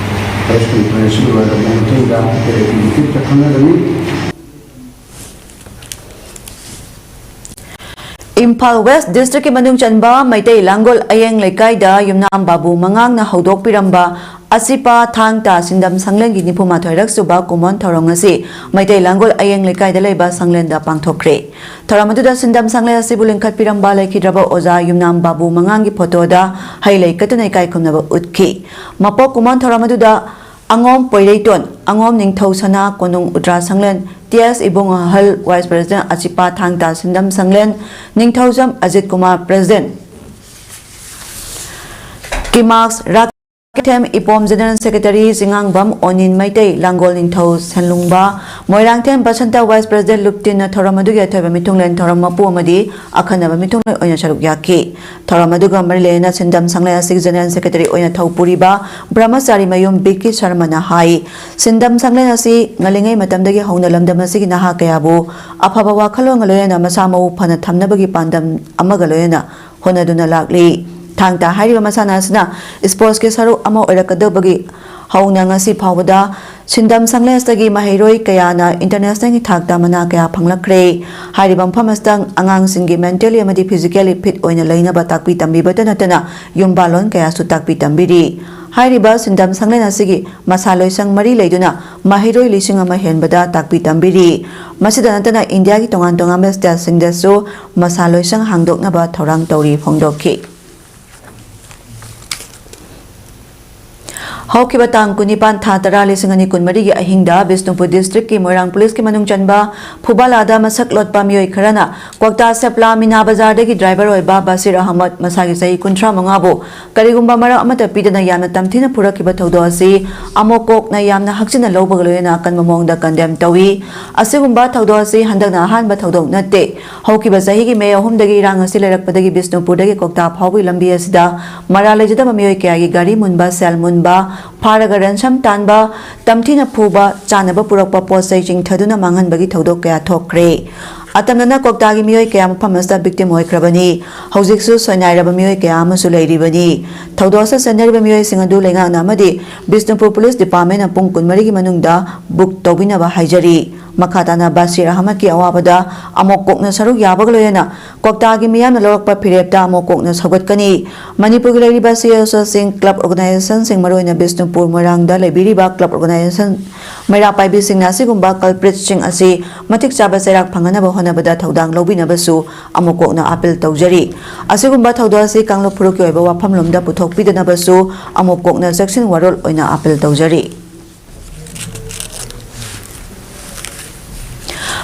press conference ꯂꯣꯏꯔꯕ ꯃꯇꯨꯡꯗ ꯑꯩꯈꯣꯏ executive ꯈꯟꯅꯒꯅꯤ꯫ ꯏꯝꯐꯥꯜ ꯋꯦꯁ ꯗꯤꯁꯇ꯭ꯔꯤꯛꯀꯤ ꯃꯅꯨꯡ ꯆꯟꯕ ꯃꯩꯇꯩ ꯂꯥꯡꯒꯣꯜ ꯑꯌꯦꯡ ꯂꯩꯀꯥꯏꯗ ꯌꯨꯝꯅꯥꯝ ꯕꯥꯕꯨ ꯃꯉꯥꯡꯅ ꯍꯧꯗꯣꯛꯄꯤꯔꯝꯕ ꯑꯁꯤꯄꯥ ꯊꯥꯡ ꯇꯥ ꯁꯤꯟꯗꯝ ꯁꯪꯂꯦꯟꯒꯤ ꯅꯤꯐꯨ ꯃꯥꯊꯣꯏꯔꯛ ꯁꯨꯕ ꯀꯨꯝꯑꯣꯟ ꯊꯧꯔꯝ ꯉꯁꯤ ꯃꯩꯇꯩ ꯂꯥꯡꯒꯣꯜ ꯑꯌꯦꯡ ꯂꯩꯀꯥꯏꯗ ꯂꯩꯕ ꯁꯪꯂꯦꯟꯗ ꯄꯥꯡꯊꯣꯛꯈ꯭ꯔꯦ꯫ ꯊꯧꯔꯝ ꯑꯗꯨꯗ ꯁꯤꯟꯗꯝ ꯁꯪꯂꯦꯟ ꯑꯁꯤꯕꯨ ꯂꯤꯡꯈꯠꯄꯤꯔꯝꯕ ꯂꯩꯈꯤꯗ꯭ꯔꯕ ꯑꯣꯖꯥ ꯌꯨꯝꯅꯥꯝ ꯕꯥꯕꯨ ꯃꯉꯥꯡꯒꯤ ꯐꯣꯇꯣꯗ ꯍꯩ ꯂꯩ ꯀꯠꯇꯨꯅ ꯏꯀꯥꯏ ꯈꯨꯝꯅꯕ ꯎꯠꯈꯤ꯫ ꯃꯄꯣꯛ ꯀꯨꯝꯑꯣꯟ ꯊꯧꯔꯝ ꯑꯗꯨꯗ ꯑꯉꯣꯝ ꯄꯣꯏꯔꯩꯇꯣꯟ, ꯑꯉꯣꯝ ꯅꯤꯡꯊꯧ ꯁꯅꯥ, ꯀꯣꯅꯨꯡ ꯎꯇ꯭ꯔꯥ ꯁꯪꯂꯦꯟ, ꯇꯤ ꯑꯦꯁ ꯏꯕꯨꯡ ꯑꯍꯜ, vice president ꯑꯆꯤꯄꯥ ꯊꯥꯡꯇꯥ ꯁꯤꯟꯗꯝ ꯁꯪꯂꯦꯟ, ꯅꯤꯡꯊꯧꯖꯝ Ajit Kumar president, ꯀꯤꯃꯥꯛꯁ ꯔꯥꯀꯦꯊꯦꯝ ꯏꯄꯣꯝ general secretary, ꯆꯤꯉꯥꯡꯕꯝ ꯑꯣꯅꯤꯟ Meitei, ꯂꯥꯡꯒꯣꯜ ꯅꯤꯡꯊꯧ ꯁꯦꯟꯂꯨꯡꯕ, ꯃꯣꯏꯔꯥꯡꯊꯦꯝ ꯕꯁꯟꯇ vice president ꯂꯨꯞꯇꯤꯟꯅ ꯊꯧꯔꯝ ꯑꯗꯨꯒꯤ ꯑꯊꯣꯏꯕ ꯃꯤꯊꯨꯡꯂꯦꯟ ꯊꯧꯔꯝ ꯃꯄꯨ ꯑꯃꯗꯤ ꯑꯈꯟꯅꯕ ꯃꯤꯊꯨꯡꯂꯦꯟ ꯑꯣꯏꯅ ꯁꯔꯨꯛ ꯌꯥꯈꯤ꯫ ꯊꯧꯔꯝ ꯑꯗꯨꯒ ꯃꯔꯤ ꯂꯩꯅꯅ ꯁꯤꯟꯗꯝ ꯁꯪꯂꯦꯟ ꯑꯁꯤꯒꯤ general secretary ꯑꯣꯏꯅ ꯊꯧ ꯄꯨꯔꯤꯕ ꯕ꯭ꯔꯍꯃꯆꯥꯔꯤ ꯃꯌꯨꯝ ꯕꯤꯀꯤ ꯁꯔꯃꯅ ꯍꯥꯏ, ꯁꯤꯟꯗꯝ ꯁꯪꯂꯦꯟ ꯑꯁꯤ ꯉꯜꯂꯤꯉꯩ ꯃꯇꯝꯗꯒꯤ ꯍꯧꯅ ꯂꯝꯗꯝ ꯑꯁꯤꯒꯤ ꯅꯍꯥ ꯀꯌꯥꯕꯨ ꯑꯐꯕ ꯋꯥꯈꯜꯂꯣꯟꯒ ꯂꯣꯏꯅꯅ ꯃꯁꯥ ꯃꯎ ꯐꯅ ꯊꯝꯅꯕꯒꯤ ꯄꯥꯟꯗꯝ ꯑꯃꯒ ꯂꯣꯏꯅꯅ ꯍꯣꯠꯅꯗꯨꯅ ꯂꯥꯛꯂꯤ꯫ ꯊꯥꯡ ꯇꯥ ꯍꯥꯏꯔꯤꯕ ꯃꯁꯥꯟꯅ ꯑꯁꯤꯅ sportsꯀꯤ ꯁꯔꯨꯛ ꯑꯃ ꯑꯣꯏꯔꯛꯀꯗꯧꯕꯒꯤ ꯍꯧꯅ ꯉꯁꯤ ꯐꯥꯎꯕꯗ ꯁꯤꯟꯗꯝ ꯁꯪꯂꯦꯟ ꯑꯁꯤꯗꯒꯤ ꯃꯍꯩꯔꯣꯏ ꯀꯌꯥꯅ internationalꯒꯤ ꯊꯥꯛꯇ ꯃꯅꯥ ꯀꯌꯥ ꯐꯪꯂꯛꯈ꯭ꯔꯦ꯫ ꯍꯥꯏꯔꯤꯕ ꯃꯐꯝ ꯑꯁꯤꯗ ꯑꯉꯥꯡꯁꯤꯡꯒꯤ mentally ꯑꯃꯗꯤ physically fit ꯑꯣꯏꯅ ꯂꯩꯅꯕ ꯇꯥꯛꯄꯤ ꯇꯝꯕꯤꯕꯇ ꯅꯠꯇꯅ ꯌꯨꯝꯕꯥꯂꯣꯟ ꯀꯌꯥꯁꯨ ꯇꯥꯛꯄꯤ ꯇꯝꯕꯤꯔꯤ꯫ ꯍꯥꯏꯔꯤꯕ ꯁꯤꯟꯗꯝ ꯁꯪꯂꯦꯟ ꯑꯁꯤꯒꯤ ꯃꯁꯥ ꯂꯣꯏꯁꯪ ꯃꯔꯤ ꯂꯩꯗꯨꯅ ꯃꯍꯩꯔꯣꯏ ꯂꯤꯁꯤꯡ ꯑꯃ ꯍꯦꯟꯕꯗ ꯇꯥꯛꯄꯤ ꯇꯝꯕꯤꯔꯤ꯫ ꯃꯁꯤꯗ ꯅꯠꯇꯅ ꯏꯟꯗꯤꯌꯥꯒꯤ ꯇꯣꯉꯥꯟ ꯇꯣꯉꯥꯟꯕ stateꯁꯤꯡꯗꯁꯨ ꯃꯁꯥ ꯂꯣꯏꯁꯪ ꯍꯥꯡꯗꯣꯛꯅꯕ ꯊꯧꯔꯥꯡ ꯇꯧꯔꯤ ꯐꯣꯡꯗꯣꯛꯈꯤ꯫ ꯍꯧꯈꯤꯕ ꯇꯥꯡ ꯀꯨꯟꯅꯤꯄꯥꯟ ꯊꯥ ꯇꯔꯥ ꯂꯤꯁꯤꯡ ꯑꯅꯤ ꯀꯨꯟꯃꯔꯤꯒꯤ ꯑꯍꯤꯡꯗ ꯕꯤꯁꯅꯨꯄꯨꯔ districtꯀꯤ ꯃꯣꯏꯔꯥꯡ policeꯀꯤ ꯃꯅꯨꯡ ꯆꯟꯕ ꯐꯨꯕꯥꯂꯥꯗ ꯃꯁꯛ ꯂꯣꯠꯄ ꯃꯤꯑꯣꯏ ꯈꯔꯅ ꯀ꯭ꯋꯥꯛꯇꯥ ꯁꯦꯞꯂꯥ ꯃꯤꯅꯥ ꯕꯖꯥꯔꯗꯒꯤ driver ꯑꯣꯏꯕ ꯕꯁꯤꯔ ꯑꯍꯃꯗ, ꯃꯁꯥꯒꯤ ꯆꯍꯤ ꯀꯨꯟꯊ꯭ꯔꯥ ꯃꯉꯥꯕꯨ ꯀꯔꯤꯒꯨꯝꯕ ꯃꯔꯝ ꯑꯃꯠꯇ ꯄꯤꯗꯅ ꯌꯥꯝꯅ ꯇꯝꯊꯤꯅ ꯐꯨꯔꯛꯈꯤꯕ ꯊꯧꯗꯣꯛ ꯑꯁꯤ ꯑꯃꯣꯀꯣꯛꯅ ꯌꯥꯝꯅ ꯍꯛꯆꯤꯟꯅ ꯂꯧꯕꯒ ꯂꯣꯏꯅꯅ ꯑꯀꯟꯕ ꯃꯑꯣꯡꯗ condemn ꯇꯧꯏ꯫ ꯑꯁꯤꯒꯨꯝꯕ ꯊꯧꯗꯣꯛ ꯑꯁꯤ ꯍꯟꯗꯛꯅ ꯑꯍꯥꯟꯕ ꯊꯧꯗꯣꯛ ꯅꯠꯇꯦ꯫ ꯍꯧꯈꯤꯕ ꯆꯍꯤꯒꯤ ꯃꯦ ꯑꯍꯨꯝꯗꯒꯤ ꯏꯔꯥꯡ ꯑꯁꯤ ꯂꯩꯔꯛꯄꯗꯒꯤ ꯕꯤꯁꯅꯨꯄꯨꯔꯗꯒꯤ ꯀ꯭ꯋꯥꯛꯇꯥ ꯐꯥꯎꯕꯒꯤ ꯂꯝꯕꯤ ꯑꯁꯤꯗ ꯃꯔꯥꯜ ꯂꯩꯖꯗꯕ ꯃꯤꯑꯣꯏ ꯀꯌꯥꯒꯤ ꯒꯥꯔꯤ ꯃꯨꯟꯕ, ꯁꯦꯜ ꯃꯨꯟꯕ, ꯐꯥꯔꯒ ransom ꯇꯥꯟꯕ, ꯇꯝꯊꯤꯅ ꯐꯨꯕ, ꯆꯥꯅꯕ ꯄꯨꯔꯛꯄ ꯄꯣꯠ ꯆꯩ ꯆꯤꯡꯊꯗꯨꯅ ꯃꯥꯡꯍꯟꯕꯒꯤ ꯊꯧꯗꯣꯛ ꯀꯌꯥ ꯊꯣꯛꯈ꯭ꯔꯦ꯫ ꯑꯇꯝꯅꯅ ꯀ꯭ꯋꯥꯛꯇꯥꯒꯤ ꯃꯤꯑꯣꯏ ꯀꯌꯥ ꯃꯐꯝ ꯑꯁꯤꯗ victim ꯑꯣꯏꯈ꯭ꯔꯕꯅꯤ꯫ ꯍꯧꯖꯤꯛꯁꯨ ꯁꯣꯏꯅꯥꯏꯔꯕ ꯃꯤꯑꯣꯏ ꯀꯌꯥ ꯑꯃꯁꯨ ꯂꯩꯔꯤꯕꯅꯤ꯫ ꯊꯧꯗꯣꯛ ꯑꯁꯤꯗ ꯆꯦꯟꯅꯔꯤꯕ ꯃꯤꯑꯣꯏꯁꯤꯡ ꯑꯗꯨ ꯂꯩꯉꯥꯛꯅ ꯑꯃꯗꯤ ꯕꯤꯁꯅꯨꯄꯨꯔ police departmentꯅ ꯄꯨꯡ ꯀꯨꯟꯃꯔꯤꯒꯤ ꯃꯅꯨꯡꯗ book ꯇꯧꯕꯤꯅꯕ ꯍꯥꯏꯖꯔꯤ꯫ ꯃꯈꯥ ꯇꯥꯅ ꯕꯁꯤꯔ ꯑꯍꯃꯗꯀꯤ ꯑꯋꯥꯕꯗ ꯑꯃꯣꯀꯣꯛꯅ ꯁꯔꯨꯛ ꯌꯥꯕꯒ ꯂꯣꯏꯅꯅ ꯀ꯭ꯋꯥꯛꯇꯥꯒꯤ ꯃꯤꯌꯥꯝꯅ ꯂꯧꯔꯛꯄ ꯐꯤꯔꯦꯞꯇ ꯑꯃꯣꯀꯣꯛꯅ ꯁꯧꯒꯠꯀꯅꯤ꯫ ꯃꯅꯤꯄꯨꯔꯒꯤ ꯂꯩꯔꯤꯕ CSOꯁꯤꯡ, club organizationꯁꯤꯡ, ꯃꯔꯨꯑꯣꯏꯅ ꯕꯤꯁꯅꯨꯄꯨꯔ ꯃꯣꯏꯔꯥꯡꯗ ꯂꯩꯕꯤꯔꯤꯕ club organization ꯃꯩꯔꯥ ꯄꯥꯏꯕꯤꯁꯤꯡꯅ ꯑꯁꯤꯒꯨꯝꯕ culpritꯁꯤꯡ ꯑꯁꯤ ꯃꯇꯤꯛ ꯆꯥꯕ ꯆꯩꯔꯥꯛ ꯐꯪꯍꯟꯅꯕ ꯍꯣꯠꯅꯕꯗ ꯊꯧꯗꯥꯡ ꯂꯧꯕꯤꯅꯕꯁꯨ ꯑꯃꯣꯀꯣꯛꯅ appeal ꯇꯧꯖꯔꯤ꯫ ꯑꯁꯤꯒꯨꯝꯕ ꯊꯧꯗꯣꯛ ꯑꯁꯤ ꯀꯥꯡꯂꯨꯞ ꯐꯨꯔꯨꯞꯀꯤ ꯑꯣꯏꯕ ꯋꯥꯐꯝꯂꯣꯝꯗ ꯄꯨꯊꯣꯛꯄꯤꯗꯅꯕꯁꯨ ꯑꯃꯣꯀꯣꯛꯅ ꯆꯦꯛꯁꯤꯟ ꯋꯥꯔꯣꯜ ꯑꯣꯏꯅ appeal ꯇꯧꯖꯔꯤ꯫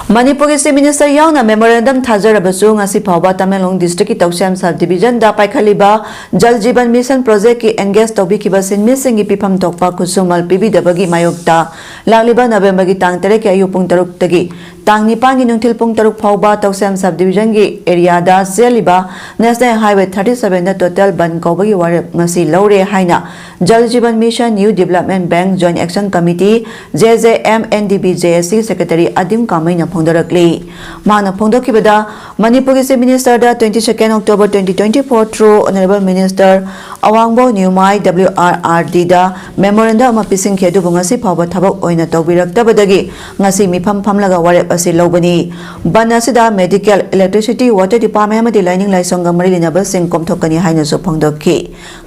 ꯃꯅꯤꯄꯨꯔꯒꯤ Chief Minister ꯌꯥꯎꯅ memorandum ꯊꯥꯖꯔꯕꯁꯨ ꯉꯁꯤ ꯐꯥꯎꯕ Tamenglong districtꯀꯤ ꯇꯧꯁꯦꯝ sub divisionꯗ ꯄꯥꯏꯈꯠꯂꯤꯕ Jal Jeevan Mission projectꯀꯤ engage ꯇꯧꯕꯤꯈꯤꯕ ꯁꯤꯟꯃꯤꯁꯤꯡꯒꯤ ꯄꯤꯐꯝ ꯊꯣꯛꯄ ꯈꯨꯠꯁꯨꯃꯜ ꯄꯤꯕꯤꯗꯕꯒꯤ ꯃꯥꯌꯣꯛꯇ ꯂꯥꯛꯂꯤꯕ Novemberꯒꯤ ꯇꯥꯡ ꯇꯔꯦꯠꯀꯤ ꯑꯌꯨꯛ ꯄꯨꯡ ꯇꯔꯨꯛꯇꯒꯤ ꯇꯥꯡ ꯅꯤꯄꯥꯟꯒꯤ ꯅꯨꯡꯊꯤꯜ ꯄꯨꯡ ꯇꯔꯨꯛ ꯐꯥꯎꯕ ꯇꯧꯁꯦꯝ ꯁꯕ ꯗꯤꯕꯤꯖꯟꯒꯤ ꯑꯦꯔꯤꯌꯥꯗ ꯆꯦꯜꯂꯤꯕ ꯅꯦꯁꯅꯦꯜ ꯍꯥꯏꯋꯦ ꯊꯥꯔꯇꯤ ꯁꯚꯦꯟꯗ ꯇꯣꯇꯦꯜ ꯕꯟ ꯀꯧꯕꯒꯤ ꯋꯥꯔꯦꯞ ꯉꯁꯤ ꯂꯧꯔꯦ ꯍꯥꯏꯅ Jal Jeevan mission new development bank joint action committee, J J M N D B J A C secretary ꯑꯗꯤꯝ ꯀꯥꯃꯩꯅ ꯐꯣꯡꯗꯣꯔꯛꯂꯤ꯫ ꯃꯍꯥꯛꯅ ꯐꯣꯡꯗꯣꯛꯈꯤꯕꯗ, ꯃꯅꯤꯄꯨꯔꯒꯤ ꯆꯤꯐ ꯃꯤꯅꯤꯁꯇꯔꯗ twenty second October twenty twenty four through Honourable Minister Awangbou Nyumai W R R D ꯗ memorandum ꯑꯃ ꯄꯤꯁꯤꯟꯈꯤ, ꯑꯗꯨꯕꯨ ꯉꯁꯤ ꯐꯥꯎꯕ ꯊꯕꯛ ꯑꯣꯏꯅ ꯇꯧꯕꯤꯔꯛꯇꯕꯗꯒꯤ ꯉꯁꯤ ꯃꯤꯐꯝ ꯐꯝꯂꯒ ꯋꯥꯔꯦꯞ ꯑꯁꯤ ꯂꯧꯕꯅꯤ꯫ ꯕꯟ ꯑꯁꯤꯗ medical, electricity, water department ꯑꯃꯗꯤ ꯂꯥꯏꯅꯤꯡ ꯂꯥꯏꯁꯣꯟꯒ ꯃꯔꯤ ꯂꯩꯅꯕꯁꯤꯡ ꯀꯣꯝꯊꯣꯛꯀꯅꯤ ꯍꯥꯏꯅꯁꯨ ꯐꯣꯡꯗꯣꯛꯈꯤ꯫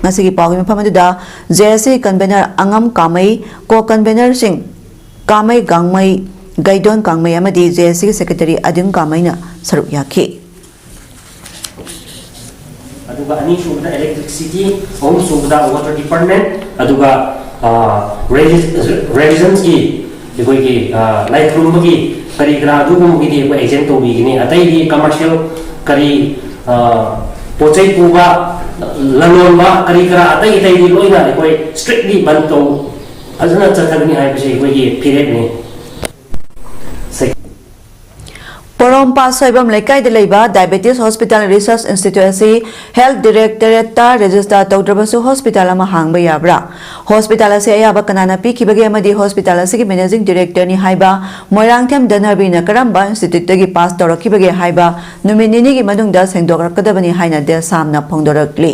ꯉꯁꯤꯒꯤ ꯄꯥꯎꯒꯤ ꯃꯤꯐꯝ ꯑꯗꯨꯗ J S C convener ꯑꯉꯝ ꯀꯥꯃꯩ, co convenerꯁꯤꯡ ꯀꯥꯃꯩ ꯒꯥꯡꯃꯩ, ꯒꯩꯗꯣꯟ ꯀꯥꯡꯃꯩ ꯑꯃꯗꯤ J S C ꯒꯤ ꯁꯦꯀ꯭ꯔꯦꯇꯔꯤ ꯑꯗꯤꯝ ꯀꯥꯃꯩꯅ ꯁꯔꯨꯛ ꯌꯥꯈꯤ꯫ ꯑꯗꯨꯒ ꯑꯅꯤꯁꯨꯕꯗ electricity, ꯑꯍꯨꯝꯁꯨꯕꯗ water department, ꯑꯗꯨꯒ, ꯑ, reli-, religionsꯀꯤ ꯑꯩꯈꯣꯏꯒꯤ, ꯑ, ꯂꯥꯏ ꯈꯨꯔꯨꯝꯕꯒꯤ ꯀꯔꯤ ꯀꯔꯥ ꯑꯗꯨꯒꯨꯝꯕꯒꯤꯗꯤ ꯑꯩꯈꯣꯏ exempt ꯇꯧꯕꯤꯒꯅꯤ꯫ ꯑꯇꯩꯗꯤ commercial ꯀꯔꯤ, ꯑ, ꯄꯣꯠ ꯆꯩ ꯄꯨꯕ, ꯂꯂꯣꯟꯕ ꯀꯔꯤ ꯀꯔꯥ ꯑꯇꯩ ꯑꯇꯩꯗꯤ ꯂꯣꯏꯅ ꯑꯩꯈꯣꯏ strictly ꯕꯟ ꯇꯧ, ꯐꯖꯅ ꯆꯠꯊꯒꯅꯤ ꯍꯥꯏꯕꯁꯤ ꯑꯩꯈꯣꯏꯒꯤ ꯐꯤꯔꯦꯞꯅꯤ꯫ ꯄꯣꯔꯣꯝꯄꯥꯠ ꯁꯣꯏꯕꯝ ꯂꯩꯀꯥꯏꯗ ꯂꯩꯕ Diabetes Hospital Research Institute ꯑꯁꯤ Health Directorateꯇ register ꯇꯧꯗ꯭ꯔꯕꯁꯨ hospital ꯑꯃ ꯍꯥꯡꯕ ꯌꯥꯕ꯭ꯔꯥ? Hospital ꯑꯁꯤ ꯑꯌꯥꯕ ꯀꯅꯥꯅ ꯄꯤꯈꯤꯕꯒꯦ ꯑꯃꯗꯤ hospital ꯑꯁꯤꯒꯤ managing directorꯅꯤ ꯍꯥꯏꯕ ꯃꯣꯏꯔꯥꯡꯊꯦꯝ ꯙꯅꯔꯕꯤꯅ ꯀꯔꯝꯕ instituteꯇꯒꯤ pass ꯇꯧꯔꯛꯈꯤꯕꯒꯦ ꯍꯥꯏꯕ ꯅꯨꯃꯤꯠ ꯅꯤꯅꯤꯒꯤ ꯃꯅꯨꯡꯗ ꯁꯦꯡꯗꯣꯛꯂꯛꯀꯗꯕꯅꯤ ꯍꯥꯏꯅ ꯗꯦꯁꯥꯝꯅ ꯐꯣꯡꯗꯣꯔꯛꯂꯤ꯫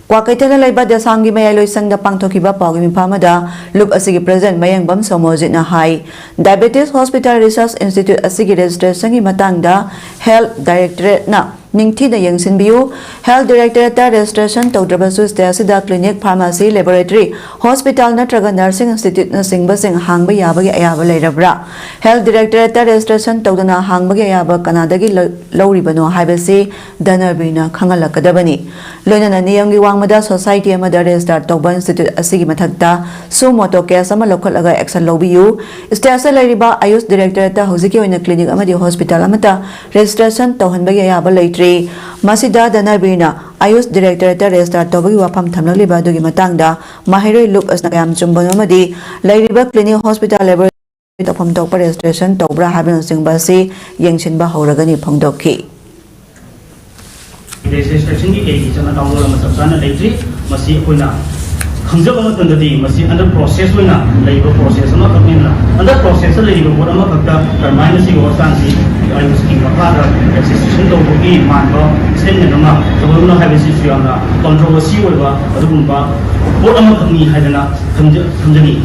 ꯀ꯭ꯋꯥꯀꯩꯊꯦꯜꯗ ꯂꯩꯕ ꯗꯦꯁꯥꯝꯒꯤ ꯃꯌꯥꯏ ꯂꯣꯏꯁꯪꯗ ꯄꯥꯡꯊꯣꯛꯈꯤꯕ ꯄꯥꯎꯒꯤ ꯃꯤꯐꯝ ꯑꯃꯗ ꯂꯨꯞ ꯑꯁꯤꯒꯤ president ꯃꯌꯦꯡꯕꯝ ꯁꯣꯃꯣꯖꯤꯠꯅ ꯍꯥꯏ, Diabetes Hospital Research Institute ꯑꯁꯤꯒꯤ registrationꯒꯤ ꯃꯇꯥꯡꯗ Health Directorateꯅ ꯅꯤꯡꯊꯤꯅ ꯌꯦꯡꯁꯤꯟꯕꯤꯌꯨ꯫ Health Directorateꯇ registration ꯇꯧꯗ꯭ꯔꯕꯁꯨ state ꯑꯁꯤꯗ clinic, pharmacy, laboratory, hospital ꯅꯠꯇ꯭ꯔꯒ nursing instituteꯅꯆꯤꯡꯕꯁꯤꯡ ꯍꯥꯡꯕ ꯌꯥꯕꯒꯤ ꯑꯌꯥꯕ ꯂꯩꯔꯕ꯭ꯔꯥ? Health Directorateꯇ registration ꯇꯧꯗꯅ ꯍꯥꯡꯕꯒꯤ ꯑꯌꯥꯕ ꯀꯅꯥꯗꯒꯤ ꯂꯧ-, ꯂꯧꯔꯤꯕꯅꯣ ꯍꯥꯏꯕꯁꯤ ꯙꯅꯔꯕꯤꯅ ꯈꯪꯍꯜꯂꯛꯀꯗꯕꯅꯤ꯫ ꯂꯣꯏꯅꯅ ꯅꯤꯌꯝꯒꯤ ꯋꯥꯡꯃꯗ society ꯑꯃꯗ register ꯇꯧꯕ institute ꯑꯁꯤꯒꯤ ꯃꯊꯛꯇ suo motu case ꯑꯃ ꯂꯧꯈꯠꯂꯒ action ꯂꯧꯕꯤꯌꯨ꯫ Stateꯇ ꯂꯩꯔꯤꯕ Ayush Directorateꯇ ꯍꯧꯖꯤꯛꯀꯤ ꯑꯣꯏꯅ clinic ꯑꯃꯗꯤ hospital ꯑꯃꯠꯇ registration ꯇꯧꯍꯟꯕꯒꯤ ꯑꯌꯥꯕ ꯂꯩꯇ꯭ꯔꯤ꯫ ꯃꯁꯤꯗ ꯙꯅꯔꯕꯤꯅ Ayush Directorateꯇ register ꯇꯧꯕꯒꯤ ꯋꯥꯐꯝ ꯊꯝꯂꯛꯂꯤꯕ ꯑꯗꯨꯒꯤ ꯃꯇꯥꯡꯗ ꯃꯍꯩꯔꯣꯏ ꯂꯨꯞ ꯑꯁꯤꯅ ꯀꯌꯥꯝ ꯆꯨꯝꯕꯅꯣ ꯑꯃꯗꯤ ꯂꯩꯔꯤꯕ clinic, hospital, laboratory ꯇꯧꯐꯝ ꯊꯣꯛꯄ ꯔꯦꯖꯤꯁꯇ꯭ꯔꯦꯁꯟ ꯇꯧꯕ꯭ꯔꯥ ꯍꯥꯏꯕꯅꯆꯤꯡꯕ ꯑꯁꯤ ꯌꯦꯡꯁꯤꯟꯕ ꯍꯧꯔꯒꯅꯤ ꯐꯣꯡꯗꯣꯛꯈꯤ꯫ ꯔꯦꯖꯤꯁꯇ꯭ꯔꯦꯁꯟꯒꯤ ꯀꯩꯒꯤ ꯆꯠꯅ ꯀꯥꯡꯂꯣꯟ ꯑꯃ ꯆꯞ ꯆꯥꯅ ꯂꯩꯇ꯭ꯔꯤ꯫ ꯃꯁꯤ ꯑꯩꯈꯣꯏꯅ ꯈꯪꯖꯕ ꯃꯇꯝꯗꯗꯤ ꯃꯁꯤ under process ꯑꯣꯏꯅ ꯂꯩꯕ process ꯑꯃꯈꯛꯅꯤꯅ, under processꯇ ꯂꯩꯔꯤꯕ ꯄꯣꯠ ꯑꯃꯈꯛꯇ ꯀꯔꯝꯍꯥꯏꯅ ꯁꯤꯒꯤ ꯍꯣꯁꯄꯤꯇꯥꯜꯁꯤ ꯑꯥꯌꯨꯁꯀꯤ ꯃꯈꯥꯗ ꯔꯦꯖꯤꯁꯇ꯭ꯔꯦꯁꯟ ꯇꯧꯕꯒꯤ ꯃꯥꯟꯕ statement ꯑꯃ ꯇꯧꯍꯟꯕꯅꯣ ꯍꯥꯏꯕꯁꯤꯁꯨ ꯌꯥꯝꯅ controversy ꯑꯣꯏꯕ ꯑꯗꯨꯒꯨꯝꯕ ꯄꯣꯠ ꯑꯃꯈꯛꯅꯤ ꯍꯥꯏꯗꯅ ꯊꯝꯖ-, ꯊꯝꯖꯅꯤꯡꯏ꯫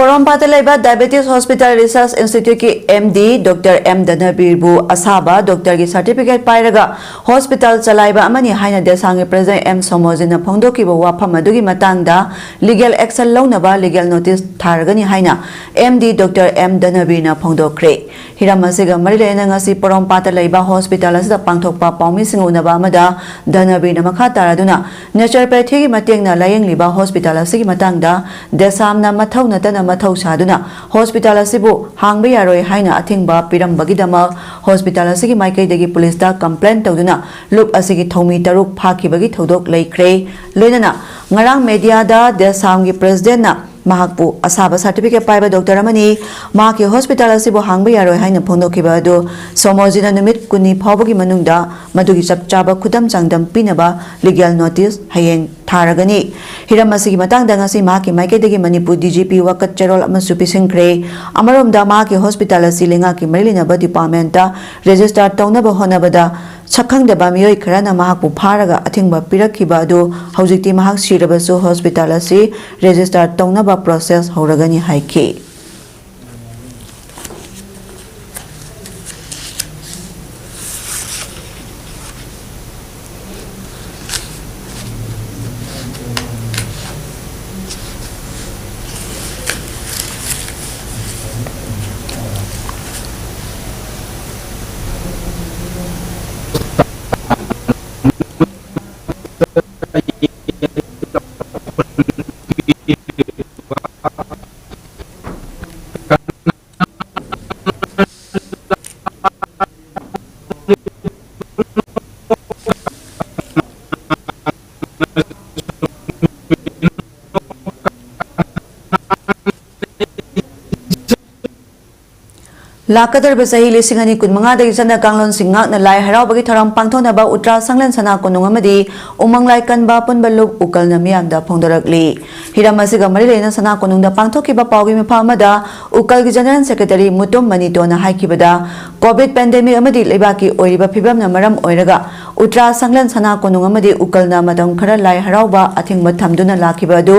ꯄꯣꯔꯣꯝꯄꯥꯠꯇ ꯂꯩꯕ Diabetes Hospital Research Instituteꯀꯤ M D Doctor M ꯙꯅꯕꯤꯔꯕꯨ ꯑꯁꯥꯕ ꯗꯣꯛꯇꯔꯒꯤ ꯁꯥꯔꯇꯤꯐꯤꯀꯦꯠ ꯄꯥꯏꯔꯒ ꯍꯣꯁꯄꯤꯇꯥꯜ ꯆꯂꯥꯏꯕ ꯑꯃꯅꯤ ꯍꯥꯏꯅ ꯗꯦꯁꯥꯝꯒꯤ ꯄ꯭ꯔꯦꯁꯤꯗꯦꯟꯠ ꯑꯦꯝ ꯁꯣꯃꯣꯖꯤꯠꯅ ꯐꯣꯡꯗꯣꯛꯈꯤꯕ ꯋꯥꯐꯝ ꯑꯗꯨꯒꯤ ꯃꯇꯥꯡꯗ ꯂꯤꯒꯦꯜ ꯑꯦꯛꯁꯟ ꯂꯧꯅꯕ ꯂꯤꯒꯦꯜ ꯅꯣꯇꯤꯁ ꯊꯥꯔꯒꯅꯤ ꯍꯥꯏꯅ M D Doctor M ꯙꯅꯕꯤꯔꯅ ꯐꯣꯡꯗꯣꯛꯈ꯭ꯔꯦ꯫ ꯍꯤꯔꯝ ꯑꯁꯤꯒ ꯃꯔꯤ ꯂꯩꯅꯅ ꯉꯁꯤ ꯄꯣꯔꯣꯝꯄꯥꯠꯇ ꯂꯩꯕ ꯍꯣꯁꯄꯤꯇꯥꯜ ꯑꯁꯤꯗ ꯄꯥꯡꯊꯣꯛꯄ ꯄꯥꯎꯃꯤꯁꯤꯡꯒ ꯎꯅꯕ ꯑꯃꯗ ꯙꯅꯕꯤꯔꯅ ꯃꯈꯥ ꯇꯥꯔꯗꯨꯅ naturopathyꯒꯤ ꯃꯇꯦꯡꯅ ꯂꯥꯌꯦꯡꯂꯤꯕ ꯍꯣꯁꯄꯤꯇꯥꯜ ꯑꯁꯤꯒꯤ ꯃꯇꯥꯡꯗ ꯗꯦꯁꯥꯝꯅ ꯃꯊꯧ ꯅꯠꯇꯅ ꯃꯊꯧ ꯁꯥꯗꯨꯅ ꯍꯣꯁꯄꯤꯇꯥꯜ ꯑꯁꯤꯕꯨ ꯍꯥꯡꯕ ꯌꯥꯔꯣꯏ ꯍꯥꯏꯅ ꯑꯊꯤꯡꯕ ꯄꯤꯔꯝꯕꯒꯤꯗꯃꯛ ꯍꯣꯁꯄꯤꯇꯥꯜ ꯑꯁꯤꯒꯤ ꯃꯥꯏꯀꯩꯗꯒꯤ ꯄꯨꯂꯤꯁꯇ ꯀꯝꯄ꯭ꯂꯦꯟ ꯇꯧꯗꯨꯅ ꯂꯨꯞ ꯑꯁꯤꯒꯤ ꯊꯧꯃꯤ ꯇꯔꯨꯛ ꯐꯥꯈꯤꯕꯒꯤ ꯊꯧꯗꯣꯛ ꯂꯩꯈ꯭ꯔꯦ꯫ ꯂꯣꯏꯅꯅ ꯉꯔꯥꯡ ꯃꯦꯗꯤꯌꯥꯗ ꯗꯦꯁꯥꯝꯒꯤ ꯄ꯭ꯔꯦꯁꯤꯗꯦꯟꯠꯅ ꯃꯍꯥꯛꯄꯨ ꯑꯁꯥꯕ ꯁꯥꯔꯇꯤꯐꯤꯀꯦꯠ ꯄꯥꯏꯕ ꯗꯣꯛꯇꯔ ꯑꯃꯅꯤ, ꯃꯍꯥꯛꯀꯤ ꯍꯣꯁꯄꯤꯇꯥꯜ ꯑꯁꯤꯕꯨ ꯍꯥꯡꯕ ꯌꯥꯔꯣꯏ ꯍꯥꯏꯅ ꯐꯣꯡꯗꯣꯛꯈꯤꯕ ꯑꯗꯨ ꯁꯣꯃꯣꯖꯤꯠꯅ ꯅꯨꯃꯤꯠ ꯀꯨꯟꯅꯤ ꯐꯥꯎꯕꯒꯤ ꯃꯅꯨꯡꯗ ꯃꯗꯨꯒꯤ ꯆꯞ ꯆꯥꯕ ꯈꯨꯗꯝ ꯆꯥꯡꯗꯝ ꯄꯤꯅꯕ ꯂꯤꯒꯦꯜ ꯅꯣꯇꯤꯁ ꯍꯌꯦꯡ ꯊꯥꯔꯒꯅꯤ꯫ ꯍꯤꯔꯝ ꯑꯁꯤꯒꯤ ꯃꯇꯥꯡꯗ ꯉꯁꯤ ꯃꯍꯥꯛꯀꯤ ꯃꯥꯏꯀꯩꯗꯒꯤ ꯃꯅꯤꯄꯨꯔ D G P ꯋꯥꯀꯠ ꯆꯦꯔꯣꯜ ꯑꯃꯁꯨ ꯄꯤꯁꯤꯟꯈ꯭ꯔꯦ꯫ ꯑꯃꯔꯣꯝꯗ ꯃꯍꯥꯛꯀꯤ ꯍꯣꯁꯄꯤꯇꯥꯜ ꯑꯁꯤ ꯂꯩꯉꯥꯛꯀꯤ ꯃꯔꯤ ꯂꯩꯅꯕ ꯗꯤꯄꯥꯔꯠꯃꯦꯟꯠꯇ ꯔꯦꯖꯤꯁꯇꯥꯔ ꯇꯧꯅꯕ ꯍꯣꯠꯅꯕꯗ ꯁꯛꯈꯪꯗꯕ ꯃꯤꯑꯣꯏ ꯈꯔꯅ ꯃꯍꯥꯛꯄꯨ ꯐꯥꯔꯒ ꯑꯊꯤꯡꯕ ꯄꯤꯔꯛꯈꯤꯕ ꯑꯗꯨ ꯍꯧꯖꯤꯛꯇꯤ ꯃꯍꯥꯛ ꯁꯤꯔꯕꯁꯨ ꯍꯣꯁꯄꯤꯇꯥꯜ ꯑꯁꯤ ꯔꯦꯖꯤꯁꯇꯥꯔ ꯇꯧꯅꯕ ꯄ꯭ꯔꯣꯁꯦꯁ ꯍꯧꯔꯒꯅꯤ ꯍꯥꯏꯈꯤ꯫ ꯂꯥꯛꯀꯗꯧꯔꯤꯕ ꯆꯍꯤ ꯂꯤꯁꯤꯡ ꯑꯅꯤ ꯀꯨꯟꯃꯉꯥꯗꯒꯤ ꯆꯠꯅ ꯀꯥꯡꯂꯣꯟꯁꯤꯡ ꯉꯥꯛꯅ ꯂꯥꯏ ꯍꯔꯥꯎꯕꯒꯤ ꯊꯧꯔꯝ ꯄꯥꯡꯊꯣꯛꯅꯕ ꯎꯇ꯭ꯔꯥ ꯁꯪꯂꯦꯟ ꯁꯅꯥ ꯀꯣꯅꯨꯡ ꯑꯃꯗꯤ ꯎꯃꯪ ꯂꯥꯏ ꯀꯟꯕ ꯑꯄꯨꯟꯕ ꯂꯨꯞ ꯎꯀꯜꯅ ꯃꯤꯌꯥꯝꯗ ꯐꯣꯡꯗꯣꯔꯛꯂꯤ꯫ ꯍꯤꯔꯝ ꯑꯁꯤꯒ ꯃꯔꯤ ꯂꯩꯅꯅ ꯁꯅꯥ ꯀꯣꯅꯨꯡꯗ ꯄꯥꯡꯊꯣꯛꯈꯤꯕ ꯄꯥꯎꯒꯤ ꯃꯤꯐꯝ ꯑꯃꯗ ꯎꯀꯜꯒꯤ General Secretary Mutum ꯃꯅꯤꯇꯣꯅ ꯍꯥꯏꯈꯤꯕꯗ, COVID pandemic ꯑꯃꯗꯤ ꯂꯩꯕꯥꯛꯀꯤ ꯑꯣꯏꯔꯤꯕ ꯐꯤꯕꯝꯅ ꯃꯔꯝ ꯑꯣꯏꯔꯒ ꯎꯇ꯭ꯔꯥ ꯁꯪꯂꯦꯟ ꯁꯅꯥ ꯀꯣꯅꯨꯡ ꯑꯃꯗꯤ ꯎꯀꯜꯅ ꯃꯇꯝ ꯈꯔ ꯂꯥꯏ ꯍꯔꯥꯎꯕ ꯑꯊꯤꯡꯕ ꯊꯝꯗꯨꯅ ꯂꯥꯛꯈꯤꯕ ꯑꯗꯨ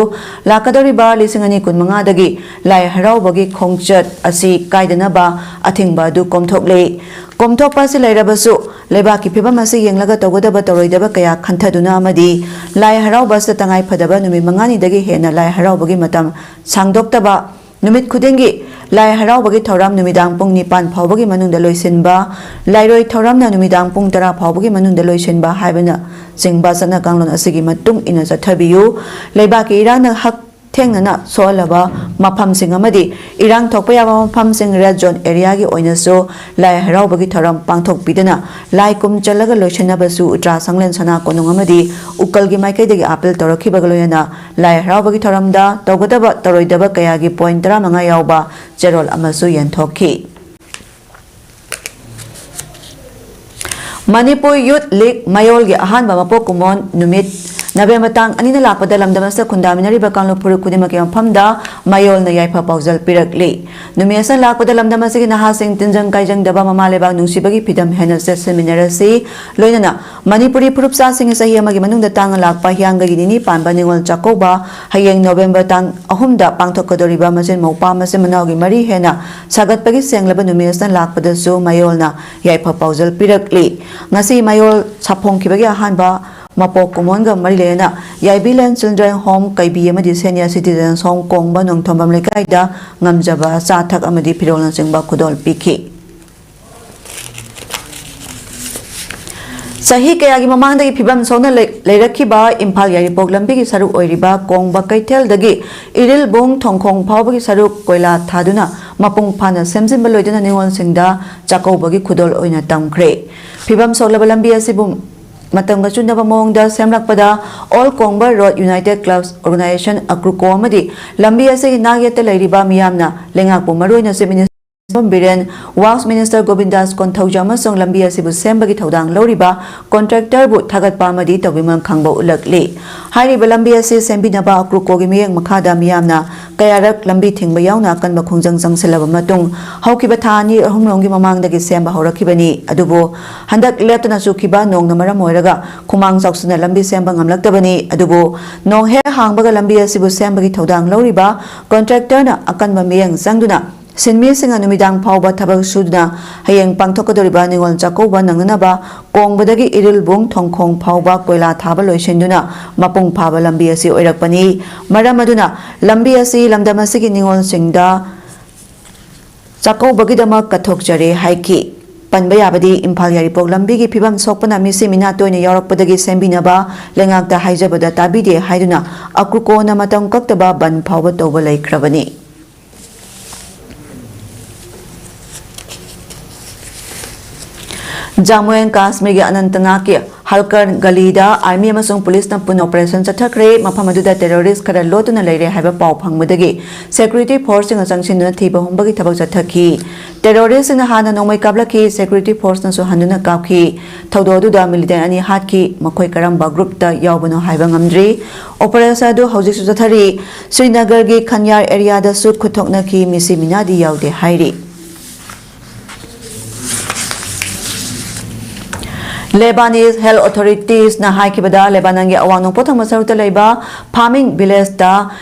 ꯂꯥꯛꯀꯗꯧꯔꯤꯕ ꯂꯤꯁꯤꯡ ꯑꯅꯤ ꯀꯨꯟꯃꯉꯥꯗꯒꯤ ꯂꯥꯏ ꯍꯔꯥꯎꯕꯒꯤ ꯈꯣꯡꯆꯠ ꯑꯁꯤ ꯀꯥꯏꯗꯅꯕ ꯑꯊꯤꯡꯕ ꯑꯗꯨ ꯀꯣꯝꯊꯣꯛꯂꯦ꯫ ꯀꯣꯝꯊꯣꯛꯄ ꯑꯁꯤ ꯂꯩꯔꯕꯁꯨ, ꯂꯩꯕꯥꯛꯀꯤ ꯐꯤꯕꯝ ꯑꯁꯤ ꯌꯦꯡꯂꯒ ꯇꯧꯒꯗꯕ ꯇꯧꯔꯣꯏꯗꯕ ꯀꯌꯥ ꯈꯟꯊꯗꯨꯅ ꯑꯃꯗꯤ ꯂꯥꯏ ꯍꯔꯥꯎꯕ ꯑꯁꯤꯗ ꯇꯉꯥꯏ ꯐꯗꯕ ꯅꯨꯃꯤꯠ ꯃꯉꯥꯅꯤꯗꯒꯤ ꯍꯦꯟꯅ ꯂꯥꯏ ꯍꯔꯥꯎꯕꯒꯤ ꯃꯇꯝ ꯁꯥꯡꯗꯣꯛꯇꯕ, ꯅꯨꯃꯤꯠ ꯈꯨꯗꯤꯡꯒꯤ ꯂꯥꯏ ꯍꯔꯥꯎꯕꯒꯤ ꯊꯧꯔꯝ ꯅꯨꯃꯤꯗꯥꯡ ꯄꯨꯡ ꯅꯤꯄꯥꯟ ꯐꯥꯎꯕꯒꯤ ꯃꯅꯨꯡꯗ ꯂꯣꯏꯁꯤꯟꯕ, ꯂꯥꯏꯔꯣꯏ ꯊꯧꯔꯝꯅ ꯅꯨꯃꯤꯗꯥꯡ ꯄꯨꯡ ꯇꯔꯥ ꯐꯥꯎꯕꯒꯤ ꯃꯅꯨꯡꯗ ꯂꯣꯏꯁꯤꯟꯕ ꯍꯥꯏꯕꯅꯆꯤꯡꯕ ꯆꯠꯅ ꯀꯥꯡꯂꯣꯟ ꯑꯁꯤꯒꯤ ꯃꯇꯨꯡ ꯏꯟꯅ ꯆꯠꯊꯕꯤꯌꯨ꯫ ꯂꯩꯕꯥꯛꯀꯤ ꯏꯔꯥꯡꯅ ꯍꯛ ꯊꯦꯡꯅꯅ ꯁꯣꯛꯍꯜꯂꯕ ꯃꯐꯝꯁꯤꯡ ꯑꯃꯗꯤ ꯏꯔꯥꯡ ꯊꯣꯛꯄ ꯌꯥꯕ ꯃꯐꯝꯁꯤꯡ, red zone area ꯒꯤ ꯑꯣꯏꯅꯁꯨ ꯂꯥꯏ ꯍꯔꯥꯎꯕꯒꯤ ꯊꯧꯔꯝ ꯄꯥꯡꯊꯣꯛꯄꯤꯗꯅ ꯂꯥꯏ ꯀꯨꯝ ꯆꯜꯂꯒ ꯂꯣꯏꯁꯤꯟꯅꯕꯁꯨ ꯎꯇ꯭ꯔꯥ ꯁꯪꯂꯦꯟ ꯁꯅꯥ ꯀꯣꯅꯨꯡ ꯑꯃꯗꯤ ꯎꯀꯜꯒꯤ ꯃꯥꯏꯀꯩꯗꯒꯤ ꯑꯥꯄꯤꯜ ꯇꯧꯔꯛꯈꯤꯕꯒ ꯂꯣꯏꯅꯅ ꯂꯥꯏ ꯍꯔꯥꯎꯕꯒꯤ ꯊꯧꯔꯝꯗ ꯇꯧꯒꯗꯕ ꯇꯧꯔꯣꯏꯗꯕ ꯀꯌꯥꯒꯤ point ꯇꯔꯥꯃꯉꯥ ꯌꯥꯎꯕ ꯆꯦꯔꯣꯜ ꯑꯃꯁꯨ ꯌꯦꯟꯊꯣꯛꯈꯤ꯫ ꯃꯅꯤꯄꯨꯔ Youth League ꯃꯌꯣꯜꯒꯤ ꯑꯍꯥꯟꯕ ꯃꯄꯣꯛ ꯀꯨꯝꯑꯣꯟ ꯅꯨꯃꯤꯠ ꯅꯕꯦꯝꯕꯔ ꯇꯥꯡ ꯑꯅꯤꯗ ꯂꯥꯛꯄꯗ ꯂꯝꯗꯝ ꯑꯁꯤꯗ ꯈꯨꯟꯗꯥꯃꯤꯟꯅꯔꯤꯕ ꯀꯥꯡꯂꯨꯞ ꯐꯨꯔꯨꯞ ꯈꯨꯗꯤꯡꯃꯛꯀꯤ ꯃꯐꯝꯗ ꯃꯌꯣꯜꯅ ꯌꯥꯏꯐ ꯄꯥꯎꯖꯦꯜ ꯄꯤꯔꯛꯂꯤ꯫ ꯅꯨꯃꯤꯠ ꯑꯁꯤꯗ ꯂꯥꯛꯄꯗ ꯂꯝꯗꯝ ꯑꯁꯤꯒꯤ ꯅꯍꯥꯁꯤꯡ ꯇꯤꯟꯖꯪ ꯀꯥꯏꯖꯪꯗꯕ ꯃꯃꯥ ꯂꯩꯕꯥꯛ ꯅꯨꯡꯁꯤꯕꯒꯤ ꯐꯤꯗꯝ ꯍꯦꯟꯅ ꯆꯦꯠꯁꯤꯟꯃꯤꯟꯅꯔꯁꯤ꯫ ꯂꯣꯏꯅꯅ ꯃꯅꯤꯄꯨꯔꯤ ꯐꯨꯔꯨꯞ ꯆꯥꯁꯤꯡꯒꯤ ꯆꯍꯤ ꯑꯃꯒꯤ ꯃꯅꯨꯡꯗ ꯇꯥꯡꯅ ꯂꯥꯛꯄ ꯍꯤꯌꯥꯡꯒꯩꯒꯤ ꯅꯤꯅꯤ ꯄꯥꯟꯕ ꯅꯤꯉꯣꯜ ꯆꯥꯛꯀꯧꯕ ꯍꯌꯦꯡ ꯅꯕꯦꯝꯕꯔ ꯇꯥꯡ ꯑꯍꯨꯝꯗ ꯄꯥꯡꯊꯣꯛꯀꯗꯧꯔꯤꯕ ꯃꯆꯤꯟ ꯃꯧꯄ꯭ꯋꯥ ꯃꯆꯤꯟ ꯃꯅꯥꯎꯒꯤ ꯃꯔꯤ ꯍꯦꯟꯅ ꯁꯥꯒꯠꯄꯒꯤ ꯁꯦꯡꯂꯕ ꯅꯨꯃꯤꯠ ꯑꯁꯤꯗ ꯂꯥꯛꯄꯗꯁꯨ ꯃꯌꯣꯜꯅ ꯌꯥꯏꯐ ꯄꯥꯎꯖꯦꯜ ꯄꯤꯔꯛꯂꯤ꯫ ꯉꯁꯤ ꯃꯌꯣꯜ ꯁꯥꯐꯣꯡꯈꯤꯕꯒꯤ ꯑꯍꯥꯟꯕ ꯃꯄꯣꯛ ꯀꯨꯝꯑꯣꯟꯒ ꯃꯔꯤ ꯂꯩꯅꯅ ꯌꯥꯏꯕꯤꯂꯦꯟ Children Home ꯀꯩꯕꯤ ꯑꯃꯗꯤ Senior Citizens Home ꯀꯣꯡꯕ ꯅꯣꯡꯊꯣꯝꯕꯝ ꯂꯩꯀꯥꯏꯗ ꯉꯝꯖꯕ ꯑꯆꯥ ꯑꯊꯛ ꯑꯃꯗꯤ ꯐꯤꯔꯣꯜꯅꯆꯤꯡꯕ ꯈꯨꯗꯣꯜ ꯄꯤꯈꯤ꯫ ꯆꯍꯤ ꯀꯌꯥꯒꯤ ꯃꯃꯥꯡꯗꯒꯤ ꯐꯤꯕꯝ ꯁꯣꯛꯅ ꯂꯩ-, ꯂꯩꯔꯛꯈꯤꯕ ꯏꯝꯐꯥꯜ ꯌꯥꯏꯔꯤꯄꯣꯛ ꯂꯝꯕꯤꯒꯤ ꯁꯔꯨꯛ ꯑꯣꯏꯔꯤꯕ ꯀꯣꯡꯕ ꯀꯩꯊꯦꯜꯗꯒꯤ ꯏꯔꯤꯜꯕꯨꯡ ꯊꯣꯡꯈꯣꯡ ꯐꯥꯎꯕꯒꯤ ꯁꯔꯨꯛ ꯀꯣꯏꯂꯥ ꯊꯥꯗꯨꯅ ꯃꯄꯨꯡ ꯐꯥꯅ ꯁꯦꯝꯖꯤꯟꯕ ꯂꯣꯏꯗꯨꯅ ꯅꯤꯉꯣꯜꯁꯤꯡꯗ ꯆꯥꯛꯀꯧꯕꯒꯤ ꯈꯨꯗꯣꯜ ꯑꯣꯏꯅ ꯇꯝꯈ꯭ꯔꯦ꯫ ꯐꯤꯕꯝ ꯁꯣꯛꯂꯕ ꯂꯝꯕꯤ ꯑꯁꯤꯕꯨ ꯃꯇꯝꯒ ꯆꯨꯅꯕ ꯃꯑꯣꯡꯗ ꯁꯦꯝꯂꯛꯄꯗ All Kongba Road United Clubs Organisation, ꯑꯀ꯭ꯔꯨꯀꯣ, ꯑꯃꯗꯤ ꯂꯝꯕꯤ ꯑꯁꯤꯒꯤ ꯅꯥꯛꯌꯦꯠꯇ ꯂꯩꯔꯤꯕ ꯃꯤꯌꯥꯝꯅ ꯂꯩꯉꯥꯛꯄꯨ, ꯃꯔꯨꯑꯣꯏꯅ Chief Minister ꯁꯤꯟꯕꯝ Biren, Works Minister ꯒꯣꯕꯤꯟꯗꯥꯁ Konthoujam ꯑꯃꯁꯨꯡ ꯂꯝꯕꯤ ꯑꯁꯤꯕꯨ ꯁꯦꯝꯕꯒꯤ ꯊꯧꯗꯥꯡ ꯂꯧꯔꯤꯕ contractor ꯕꯨ ꯊꯥꯒꯠꯄ ꯑꯃꯗꯤ ꯇꯧꯕꯤꯃꯜ ꯈꯥꯡꯕ ꯎꯠꯂꯛꯂꯤ꯫ ꯍꯥꯏꯔꯤꯕ ꯂꯝꯕꯤ ꯑꯁꯤ ꯁꯦꯝꯕꯤꯅꯕ ꯑꯀ꯭ꯔꯨꯀꯣꯒꯤ ꯃꯤꯠꯌꯦꯡ ꯃꯈꯥꯗ ꯃꯤꯌꯥꯝꯅ ꯀꯌꯥꯔꯛ ꯂꯝꯕꯤ ꯊꯤꯡꯕ ꯌꯥꯎꯅ ꯑꯀꯟꯕ ꯈꯣꯡꯖꯪ ꯆꯪꯁꯤꯜꯂꯕ ꯃꯇꯨꯡ, ꯍꯧꯈꯤꯕ ꯊꯥ ꯑꯅꯤ ꯑꯍꯨꯝꯔꯣꯝꯒꯤ ꯃꯃꯥꯡꯗꯒꯤ ꯁꯦꯝꯕ ꯍꯧꯔꯛꯈꯤꯕꯅꯤ꯫ ꯑꯗꯨꯕꯨ ꯍꯟꯗꯛ ꯂꯦꯞꯇꯅ ꯆꯨꯈꯤꯕ ꯅꯣꯡꯅ ꯃꯔꯝ ꯑꯣꯏꯔꯒ ꯈꯨꯃꯥꯡ ꯆꯥꯎꯁꯤꯟꯅ ꯂꯝꯕꯤ ꯁꯦꯝꯕ ꯉꯝꯂꯛꯇꯕꯅꯤ꯫ ꯑꯗꯨꯕꯨ ꯅꯣꯡ ꯍꯦꯛ ꯍꯥꯡꯕꯒ ꯂꯝꯕꯤ ꯑꯁꯤꯕꯨ ꯁꯦꯝꯕꯒꯤ ꯊꯧꯗꯥꯡ ꯂꯧꯔꯤꯕ contractor ꯅ ꯑꯀꯟꯕ ꯃꯤꯠꯌꯦꯡ ꯆꯪꯗꯨꯅ ꯁꯤꯟꯃꯤꯁꯤꯡꯅ ꯅꯨꯃꯤꯗꯥꯡ ꯐꯥꯎꯕ ꯊꯕꯛ ꯁꯨꯗꯨꯅ ꯍꯌꯦꯡ ꯄꯥꯡꯊꯣꯛꯀꯗꯧꯔꯤꯕ ꯅꯤꯉꯣꯜ ꯆꯥꯛꯀꯧꯕ ꯅꯪꯅꯅꯕ ꯀꯣꯡꯕꯗꯒꯤ ꯏꯔꯤꯜꯕꯨꯡ ꯊꯣꯡꯈꯣꯡ ꯐꯥꯎꯕ ꯀꯣꯏꯂꯥ ꯊꯥꯕ ꯂꯣꯏꯁꯤꯟꯗꯨꯅ ꯃꯄꯨꯡ ꯐꯥꯕ ꯂꯝꯕꯤ ꯑꯁꯤ ꯑꯣꯏꯔꯛꯄꯅꯤ꯫ ꯃꯔꯝ ꯑꯗꯨꯅ ꯂꯝꯕꯤ ꯑꯁꯤ ꯂꯝꯗꯝ ꯑꯁꯤꯒꯤ ꯅꯤꯉꯣꯜꯁꯤꯡꯗ ꯆꯥꯛꯀꯧꯕꯒꯤꯗꯃꯛ ꯀꯠꯊꯣꯛꯆꯔꯦ ꯍꯥꯏꯈꯤ꯫ ꯄꯟꯕ ꯌꯥꯕꯗꯤ ꯏꯝꯐꯥꯜ ꯌꯥꯏꯔꯤꯄꯣꯛ ꯂꯝꯕꯤꯒꯤ ꯐꯤꯕꯝ ꯁꯣꯛꯄꯅ ꯃꯤꯁꯤ ꯃꯤꯅꯥ ꯇꯣꯏꯅ ꯌꯥꯎꯔꯛꯄꯗꯒꯤ ꯁꯦꯝꯕꯤꯅꯕ ꯂꯩꯉꯥꯛꯇ ꯍꯥꯏꯖꯕꯗ ꯇꯥꯕꯤꯗꯦ ꯍꯥꯏꯗꯨꯅ ꯑꯀ꯭ꯔꯨꯀꯣꯅ ꯃꯇꯝ ꯀꯛꯇꯕ ꯕꯟ ꯐꯥꯎꯕ ꯇꯧꯕ ꯂꯩꯈ꯭ꯔꯕꯅꯤ꯫ ꯖꯝꯃꯨ ꯑꯦꯟ ꯀꯥꯁꯃꯤꯔꯒꯤ ꯑꯅꯟꯇꯅꯥꯒꯀꯤ ꯍꯜꯀꯔ ꯒꯂꯤꯗ ꯑꯥꯔꯃꯤ ꯑꯃꯁꯨꯡ ꯄꯨꯂꯤꯁꯅ ꯄꯨꯟꯅ ꯑꯣꯄꯔꯦꯁꯟ ꯆꯠꯊꯈ꯭ꯔꯦ꯫ ꯃꯐꯝ ꯑꯗꯨꯗ ꯇꯦꯔꯣꯔꯤꯁ ꯈꯔ ꯂꯣꯠꯇꯨꯅ ꯂꯩꯔꯦ ꯍꯥꯏꯕ ꯄꯥꯎ ꯐꯪꯕꯗꯒꯤ ꯁꯦꯀ꯭ꯌꯨꯔꯤꯇꯤ ꯐꯣꯔꯁꯁꯤꯡꯅ ꯆꯪꯁꯤꯟꯗꯨꯅ ꯊꯤꯕ ꯍꯨꯝꯕꯒꯤ ꯊꯕꯛ ꯆꯠꯊꯈꯤ꯫ ꯇꯦꯔꯣꯔꯤꯁꯁꯤꯡꯅ ꯍꯥꯟꯅ ꯅꯣꯡꯃꯩ ꯀꯥꯞꯂꯛꯈꯤ, ꯁꯦꯀ꯭ꯌꯨꯔꯤꯇꯤ ꯐꯣꯔꯁꯅꯁꯨ ꯍꯟꯗꯨꯅ ꯀꯥꯞꯈꯤ꯫ ꯊꯧꯗꯣꯛ ꯑꯗꯨꯗ ꯃꯤꯂꯤꯇꯦꯟ ꯑꯅꯤ ꯍꯥꯠꯈꯤ꯫ ꯃꯈꯣꯏ ꯀꯔꯝꯕ ꯒ꯭ꯔꯨꯞꯇ ꯌꯥꯎꯕꯅꯣ ꯍꯥꯏꯕ ꯉꯝꯗ꯭ꯔꯤ꯫ ꯑꯣꯄꯔꯦꯁꯟ ꯑꯗꯨ ꯍꯧꯖꯤꯛꯁꯨ ꯆꯠꯊꯔꯤ꯫ ꯁ꯭ꯔꯤꯅꯒꯔꯒꯤ ꯈꯟꯌꯥꯔ ꯑꯦꯔꯤꯌꯥꯗꯁꯨ ꯈꯨꯠ ꯊꯣꯛꯅꯈꯤ꯫ ꯃꯤꯁꯤ ꯃꯤꯅꯥꯗꯤ ꯌꯥꯎꯗꯦ ꯍꯥꯏꯔꯤ꯫ Lebanese health authorities ꯅ ꯍꯥꯏꯈꯤꯕꯗ, ꯂꯦꯕꯥꯅꯟꯒꯤ ꯑꯋꯥꯡ ꯅꯣꯡꯄꯣꯛ ꯊꯪꯕ ꯁꯔꯨꯛꯇ ꯂꯩꯕ ꯐꯥꯃꯤꯡ ꯚꯤꯂꯦꯖꯇ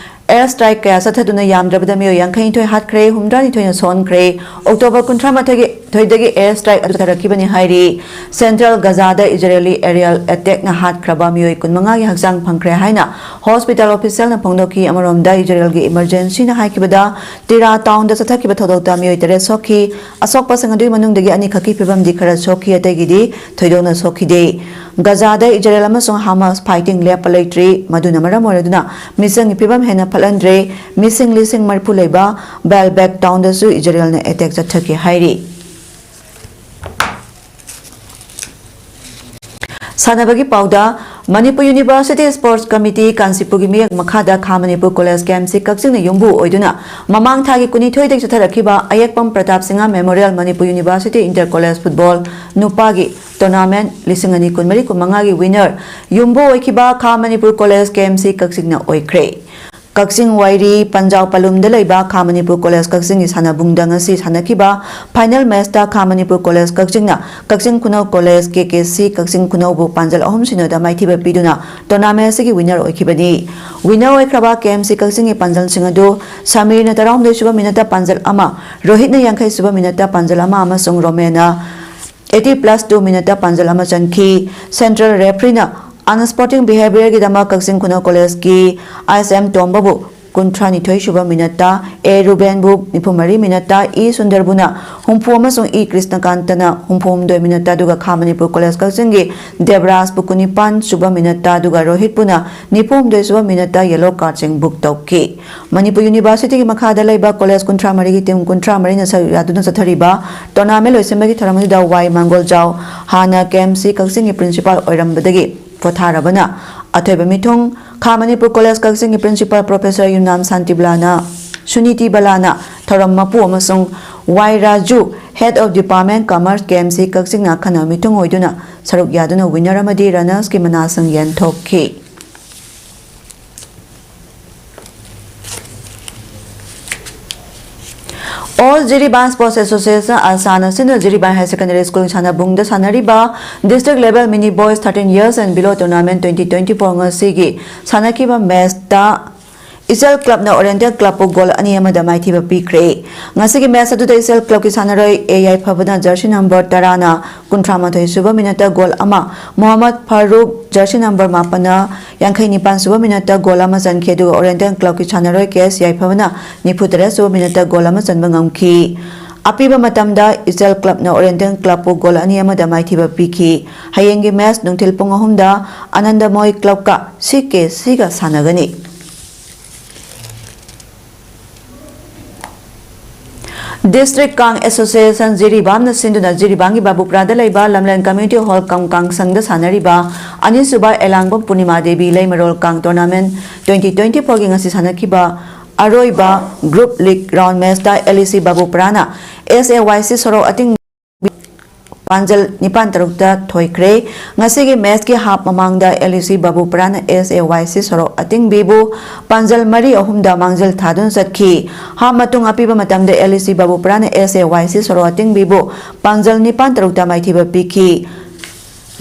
air strike ꯀꯌꯥ ꯆꯠꯊꯗꯨꯅ ꯌꯥꯝꯗ꯭ꯔꯕꯗ ꯃꯤꯑꯣꯏ ꯌꯥꯡꯈꯩꯅꯤꯊꯣꯏ ꯍꯥꯠꯈ꯭ꯔꯦ, ꯍꯨꯝꯗ꯭ꯔꯥꯅꯤꯊꯣꯏꯅ ꯁꯣꯟꯈ꯭ꯔꯦ꯫ ꯑꯣꯛꯇꯣꯕꯔ ꯀꯨꯟꯊ꯭ꯔꯥ ꯃꯥꯊꯣꯏꯒꯤ, ꯊꯣꯏꯗꯒꯤ air strike ꯑꯗꯨ ꯆꯠꯊꯔꯛꯈꯤꯕꯅꯤ ꯍꯥꯏꯔꯤ꯫ Central ꯒꯖꯥꯗ ꯏꯖꯔꯦꯂꯤ aerial attack ꯅ ꯍꯥꯠꯈ꯭ꯔꯕ ꯃꯤꯑꯣꯏ ꯀꯨꯟꯃꯉꯥꯒꯤ ꯍꯛꯆꯥꯡ ꯐꯪꯈ꯭ꯔꯦ ꯍꯥꯏꯅ hospital official ꯅ ꯐꯣꯡꯗꯣꯛꯈꯤ꯫ ꯑꯃꯔꯣꯝꯗ, ꯏꯖꯔꯦꯜꯒꯤ emergency ꯅ ꯍꯥꯏꯈꯤꯕꯗ, ꯇꯤꯔꯥ ꯇꯥꯎꯟꯗ ꯆꯠꯊꯈꯤꯕ ꯊꯧꯗꯣꯛꯇ ꯃꯤꯑꯣꯏ ꯇꯔꯦꯠ ꯁꯣꯛꯈꯤ꯫ ꯑꯁꯣꯛꯄꯁꯤꯡ ꯑꯗꯨꯒꯤ ꯃꯅꯨꯡꯗꯒꯤ ꯑꯅꯤꯈꯛꯀꯤ ꯐꯤꯕꯝꯗꯤ ꯈꯔ ꯁꯣꯛꯈꯤ, ꯑꯇꯩꯒꯤꯗꯤ ꯊꯣꯏꯗꯣꯛꯅ ꯁꯣꯛꯈꯤꯗꯦ꯫ ꯒꯖꯥꯗ ꯏꯖꯔꯦꯜ ꯑꯃꯁꯨꯡ ꯍꯃꯥꯁ fighting ꯂꯦꯞꯄ ꯂꯩꯇ꯭ꯔꯤ꯫ ꯃꯗꯨꯅ ꯃꯔꯝ ꯑꯣꯏꯔꯗꯨꯅ ꯃꯤꯆꯪꯒꯤ ꯐꯤꯕꯝ ꯍꯦꯟꯅ ꯐꯠꯍꯟꯗ꯭ꯔꯦ꯫ ꯃꯤꯁꯤꯡ ꯂꯤꯁꯤꯡ ꯃꯔꯤꯐꯨ ꯂꯩꯕ ꯕꯦꯜꯕꯦꯛ ꯇꯥꯎꯟꯗꯁꯨ ꯏꯖꯔꯦꯜꯅ attack ꯆꯠꯊꯈꯤ ꯍꯥꯏꯔꯤ꯫ ꯁꯥꯟꯅꯕꯒꯤ ꯄꯥꯎꯗ, ꯃꯅꯤꯄꯨꯔ ꯌꯨꯅꯤꯚꯔꯁꯤꯇꯤ ꯁ꯭ꯄꯣꯔꯠꯁ ꯀꯃꯤꯇꯤ ꯀꯥꯟꯆꯤꯄꯨꯔꯒꯤ ꯃꯤꯌꯦꯡ ꯃꯈꯥꯗ ꯈꯥ ꯃꯅꯤꯄꯨꯔ ꯀꯣꯂꯦꯖ ꯀꯦ ꯑꯦꯝ ꯁꯤ ꯀꯛꯆꯤꯡꯅ ꯌꯨꯝꯕꯨ ꯑꯣꯏꯗꯨꯅ ꯃꯃꯥꯡ ꯊꯥꯒꯤ ꯀꯨꯟꯅꯤꯊꯣꯏꯗꯒꯤ ꯆꯠꯊꯔꯛꯈꯤꯕ Ayekpam Pratap Singh memorial Manipur university inter college football ꯅꯨꯄꯥꯒꯤ ꯇꯣꯔꯅꯥꯃꯦꯟꯠ ꯂꯤꯁꯤꯡ ꯑꯅꯤ ꯀꯨꯟꯃꯔꯤ ꯀꯨꯟꯃꯉꯥꯒꯤ ꯋꯤꯅꯔ ꯌꯨꯝꯕꯨ ꯑꯣꯏꯈꯤꯕ ꯈꯥ ꯃꯅꯤꯄꯨꯔ ꯀꯣꯂꯦꯖ ꯀꯦ ꯑꯦꯝ ꯁꯤ ꯀꯛꯆꯤꯡꯅ ꯑꯣꯏꯈ꯭ꯔꯦ꯫ ꯀꯛꯆꯤꯡ ꯋꯥꯏꯔꯤ ꯄꯟꯖꯥꯎ ꯄꯂꯨꯝꯗ ꯂꯩꯕ ꯈꯥ ꯃꯅꯤꯄꯨꯔ ꯀꯣꯂꯦꯖ ꯀꯛꯆꯤꯡꯒꯤ ꯁꯥꯟꯅꯕꯨꯡꯗ ꯉꯁꯤ ꯁꯥꯟꯅꯈꯤꯕ ꯐꯥꯏꯅꯦꯜ ꯃꯦꯆꯇ ꯈꯥ ꯃꯅꯤꯄꯨꯔ ꯀꯣꯂꯦꯖ ꯀꯛꯆꯤꯡꯅ ꯀꯛꯆꯤꯡ ꯈꯨꯅꯧ ꯀꯣꯂꯦꯖ ꯀꯦ ꯀꯦ ꯁꯤ ꯀꯛꯆꯤꯡ ꯈꯨꯅꯧꯕꯨ ꯄꯥꯟꯖꯜ ꯑꯍꯨꯝ ꯁꯤꯅꯣꯗ ꯃꯥꯏꯊꯤꯕ ꯄꯤꯗꯨꯅ ꯇꯣꯔꯅꯥꯃꯦꯟꯠ ꯑꯁꯤꯒꯤ ꯋꯤꯅꯔ ꯑꯣꯏꯈꯤꯕꯅꯤ꯫ ꯋꯤꯅꯔ ꯑꯣꯏꯈ꯭ꯔꯕ ꯀꯦ ꯑꯦꯝ ꯁꯤ ꯀꯛꯆꯤꯡꯒꯤ ꯄꯥꯟꯖꯜꯁꯤꯡ ꯑꯗꯨ ꯁꯃꯤꯔꯅ ꯇꯔꯥꯍꯨꯝꯗꯣꯏ ꯁꯨꯕ ꯃꯤꯅꯠꯇ ꯄꯥꯟꯖꯜ ꯑꯃ, ꯔꯣꯍꯤꯠꯅ ꯌꯥꯡꯈꯩ ꯁꯨꯕ ꯃꯤꯅꯠꯇ ꯄꯥꯟꯖꯜ ꯑꯃ ꯑꯃꯁꯨꯡ ꯔꯣꯃꯦꯅ ꯑꯩꯠꯇꯤ ꯄ꯭ꯂꯁ ꯇꯨ ꯃꯤꯅꯠꯇ ꯄꯥꯟꯖꯜ ꯑꯃ ꯆꯟꯈꯤ꯫ ꯁꯦꯟꯇ꯭ꯔꯦꯜ ꯔꯦꯐ꯭ꯔꯤꯅ ꯑꯟꯁ꯭ꯄꯣꯔꯇꯤꯡ ꯕꯤꯍꯦꯕꯤꯌꯔꯒꯤꯗꯃꯛ ꯀꯛꯆꯤꯡ ꯈꯨꯅꯧ ꯀꯣꯂꯦꯖꯀꯤ ꯑꯥꯏꯁ ꯑꯦꯝ ꯇꯣꯝꯕꯕꯨ ꯀꯨꯟꯊ꯭ꯔꯥꯅꯤꯊꯣꯏ ꯁꯨꯕ ꯃꯤꯅꯠꯇ, ꯑꯦ ꯔꯨꯕꯦꯟꯕꯨ ꯅꯤꯐꯨ ꯃꯔꯤ ꯃꯤꯅꯠꯇ, ꯏ ꯁꯨꯟꯗꯔꯕꯨꯅ ꯍꯨꯝꯐꯨ ꯑꯃꯁꯨꯡ ꯏ ꯀ꯭ꯔꯤꯁꯅꯀꯥꯟꯇꯅ ꯍꯨꯝꯐꯨ ꯍꯨꯝꯗꯣꯏ ꯃꯤꯅꯠꯇ, ꯑꯗꯨꯒ ꯈꯥ ꯃꯅꯤꯄꯨꯔ ꯀꯣꯂꯦꯖ ꯀꯛꯆꯤꯡꯒꯤ ꯗꯦꯕꯔꯥꯖꯄꯨ ꯀꯨꯟꯅꯤꯄꯥꯟ ꯁꯨꯕ ꯃꯤꯅꯠꯇ, ꯑꯗꯨꯒ ꯔꯣꯍꯤꯠꯄꯨꯅ ꯅꯤꯐꯨ ꯍꯨꯝꯗꯣꯏ ꯁꯨꯕ ꯃꯤꯅꯠꯇ ꯌꯦꯂꯣ ꯀꯥꯔꯗꯁꯤꯡ ꯕꯨꯛ ꯇꯧꯈꯤ꯫ ꯃꯅꯤꯄꯨꯔ ꯌꯨꯅꯤꯚꯔꯁꯤꯇꯤꯒꯤ ꯃꯈꯥꯗ ꯂꯩꯕ ꯀꯣꯂꯦꯖ ꯀꯨꯟꯊ꯭ꯔꯥ ꯃꯔꯤꯒꯤ ꯇꯤꯝ ꯀꯨꯟꯊ꯭ꯔꯥ ꯃꯔꯤꯅ ꯁꯔꯨꯛ ꯌꯥꯗꯨꯅ ꯆꯠꯊꯔꯤꯕ ꯇꯣꯔꯅꯥꯃꯦꯟꯠ ꯂꯣꯏꯁꯤꯟꯕꯒꯤ ꯊꯧꯔꯝ ꯑꯗꯨꯗ ꯋꯥꯏ ꯃꯥꯡꯒꯣꯜꯖꯥꯎ, ꯍꯥꯟꯅ ꯀꯦ ꯑꯦꯝ ꯁꯤ ꯀꯛꯆꯤꯡꯒꯤ ꯄ꯭ꯔꯤꯟꯁꯤꯄꯥꯜ ꯑꯣꯏꯔꯝꯕꯗꯒꯤ ꯄꯣꯊꯥꯔꯕꯅ ꯑꯊꯣꯏꯕ ꯃꯤꯊꯨꯡ, ꯈꯥ ꯃꯅꯤꯄꯨꯔ ꯀꯣꯂꯦꯖ ꯀꯛꯆꯤꯡꯒꯤ ꯄ꯭ꯔꯤꯟꯁꯤꯄꯥꯜ ꯄ꯭ꯔꯣꯐꯦꯁꯔ ꯌꯨꯝꯅꯥꯝ ꯁꯥꯟꯇꯤꯕꯂꯥꯅ, ꯁꯨꯅꯤꯇꯤ ꯕꯂꯥꯅ ꯊꯧꯔꯝ ꯃꯄꯨ ꯑꯃꯁꯨꯡ Y Raju, Head of Department Commerce, K M C ꯀꯛꯆꯤꯡꯅ ꯑꯈꯟꯅꯕ ꯃꯤꯊꯨꯡ ꯑꯣꯏꯗꯨꯅ ꯁꯔꯨꯛ ꯌꯥꯗꯨꯅ ꯋꯤꯅꯔ ꯑꯃꯗꯤ ꯔꯅꯔꯁꯀꯤ ꯃꯅꯥꯁꯤꯡ ꯌꯦꯟꯊꯣꯛꯈꯤ꯫ All Jiribam Sports Association, ꯑꯜꯁꯥꯅ ꯁꯤꯟꯗꯨꯅ ꯖꯤꯔꯤꯕꯥꯝ ꯍꯥꯌꯔ ꯁꯦꯀꯦꯟꯗꯔꯤ ꯁ꯭ꯀꯨꯜ ꯁꯥꯟꯅꯕꯨꯡꯗ ꯁꯥꯟꯅꯔꯤꯕ District Level Mini Boys thirteen Years and Below Tournament twenty twenty-four ꯉꯁꯤꯒꯤ ꯁꯥꯟꯅꯈꯤꯕ ꯃꯦꯆꯇ ꯏꯆꯦꯜ ꯀ꯭ꯂꯕꯅ ꯑꯣꯔꯤꯌꯦꯟꯇꯦꯜ ꯀ꯭ꯂꯕꯄꯨ ꯒꯣꯜ ꯑꯅꯤ ꯑꯃꯗ ꯃꯥꯏꯊꯤꯕ ꯄꯤꯈ꯭ꯔꯦ꯫ ꯉꯁꯤꯒꯤ ꯃꯦꯆ ꯑꯗꯨꯗ ꯏꯆꯦꯜ ꯀ꯭ꯂꯕꯀꯤ ꯁꯥꯟꯅꯔꯣꯏ ꯑꯦ ꯌꯥꯏꯐꯕꯅ ꯖꯔꯁꯤ ꯅꯝꯕꯔ ꯇꯔꯥꯅ ꯀꯨꯟꯊ꯭ꯔꯥ ꯃꯥꯊꯣꯏ ꯁꯨꯕ ꯃꯤꯅꯠꯇ ꯒꯣꯜ ꯑꯃ, ꯃꯣꯍꯝꯃꯗ ꯐꯥꯔꯨꯛ ꯖꯔꯁꯤ ꯅꯝꯕꯔ ꯃꯥꯄꯟꯅ ꯌꯥꯡꯈꯩ ꯅꯤꯄꯥꯟ ꯁꯨꯕ ꯃꯤꯅꯠꯇ ꯒꯣꯜ ꯑꯃ ꯆꯟꯈꯤ, ꯑꯗꯨꯒ ꯑꯣꯔꯤꯌꯦꯟꯇꯦꯜ ꯀ꯭ꯂꯕꯀꯤ ꯁꯥꯟꯅꯔꯣꯏ ꯀꯦ ꯑꯦꯁ ꯌꯥꯏꯐꯕꯅ ꯅꯤꯐꯨ ꯇꯔꯦꯠ ꯁꯨꯕ ꯃꯤꯅꯠꯇ ꯒꯣꯜ ꯑꯃ ꯆꯟꯕ ꯉꯝꯈꯤ꯫ ꯑꯄꯤꯕ ꯃꯇꯝꯗ ꯏꯆꯦꯜ ꯀ꯭ꯂꯕꯅ ꯑꯣꯔꯤꯌꯦꯟꯇꯦꯜ ꯀ꯭ꯂꯕꯄꯨ ꯒꯣꯜ ꯑꯅꯤ ꯑꯃꯗ ꯃꯥꯏꯊꯤꯕ ꯄꯤꯈꯤ꯫ ꯍꯌꯦꯡꯒꯤ ꯃꯦꯆ ꯅꯨꯡꯊꯤꯜ ꯄꯨꯡ ꯑꯍꯨꯝꯗ ꯑꯅꯟꯗꯃꯣꯏ ꯀ꯭ꯂꯕꯀ ꯁꯤ ꯀꯦ ꯁꯤꯒ ꯁꯥꯟꯅꯒꯅꯤ꯫ District Kang Association ꯖꯤꯔꯤꯕꯥꯝꯅ ꯁꯤꯟꯗꯨꯅ ꯖꯤꯔꯤꯕꯥꯝꯒꯤ ꯕꯥꯕꯨꯄꯨꯔꯥꯗ ꯂꯩꯕ ꯂꯝꯂꯦꯟ Community Hall ꯀꯝ ꯀꯥꯡꯁꯪꯗ ꯁꯥꯟꯅꯔꯤꯕ ꯑꯅꯤꯁꯨꯕ ꯑꯦꯂꯥꯡꯕꯝ ꯄꯨꯔꯅꯤꯃꯥ ꯗꯦꯕꯤ ꯂꯩꯃꯔꯣꯜ ꯀꯥꯡ tournament twenty twenty fourꯒꯤ ꯉꯁꯤ ꯁꯥꯟꯅꯈꯤꯕ ꯑꯔꯣꯏꯕ group league round matchꯇ LEC ꯕꯥꯕꯨꯄꯔꯥꯅ SAYC ꯁꯣꯔꯣꯛ ꯑꯇꯤꯡ ꯄꯥꯟꯖꯜ ꯅꯤꯄꯥꯟ ꯇꯔꯨꯛꯇ ꯊꯣꯏꯈ꯭ꯔꯦ꯫ ꯉꯁꯤꯒꯤ matchꯀꯤ half ꯃꯃꯥꯡꯗ LEC ꯕꯥꯕꯨꯄꯔꯥꯅ SAYC ꯁꯣꯔꯣꯛ ꯑꯇꯤꯡꯕꯤꯕꯨ ꯄꯥꯟꯖꯜ ꯃꯔꯤ ꯑꯍꯨꯝꯗ ꯃꯥꯡꯖꯤꯜ ꯊꯥꯗꯨꯅ ꯆꯠꯈꯤ꯫ Half ꯃꯇꯨꯡ ꯑꯄꯤꯕ ꯃꯇꯝꯗ LEC ꯕꯥꯕꯨꯄꯔꯥꯅ SAYC ꯁꯣꯔꯣꯛ ꯑꯇꯤꯡꯕꯤꯕꯨ ꯄꯥꯟꯖꯜ ꯅꯤꯄꯥꯟ ꯇꯔꯨꯛꯇ ꯃꯥꯏꯊꯤꯕ ꯄꯤꯈꯤ꯫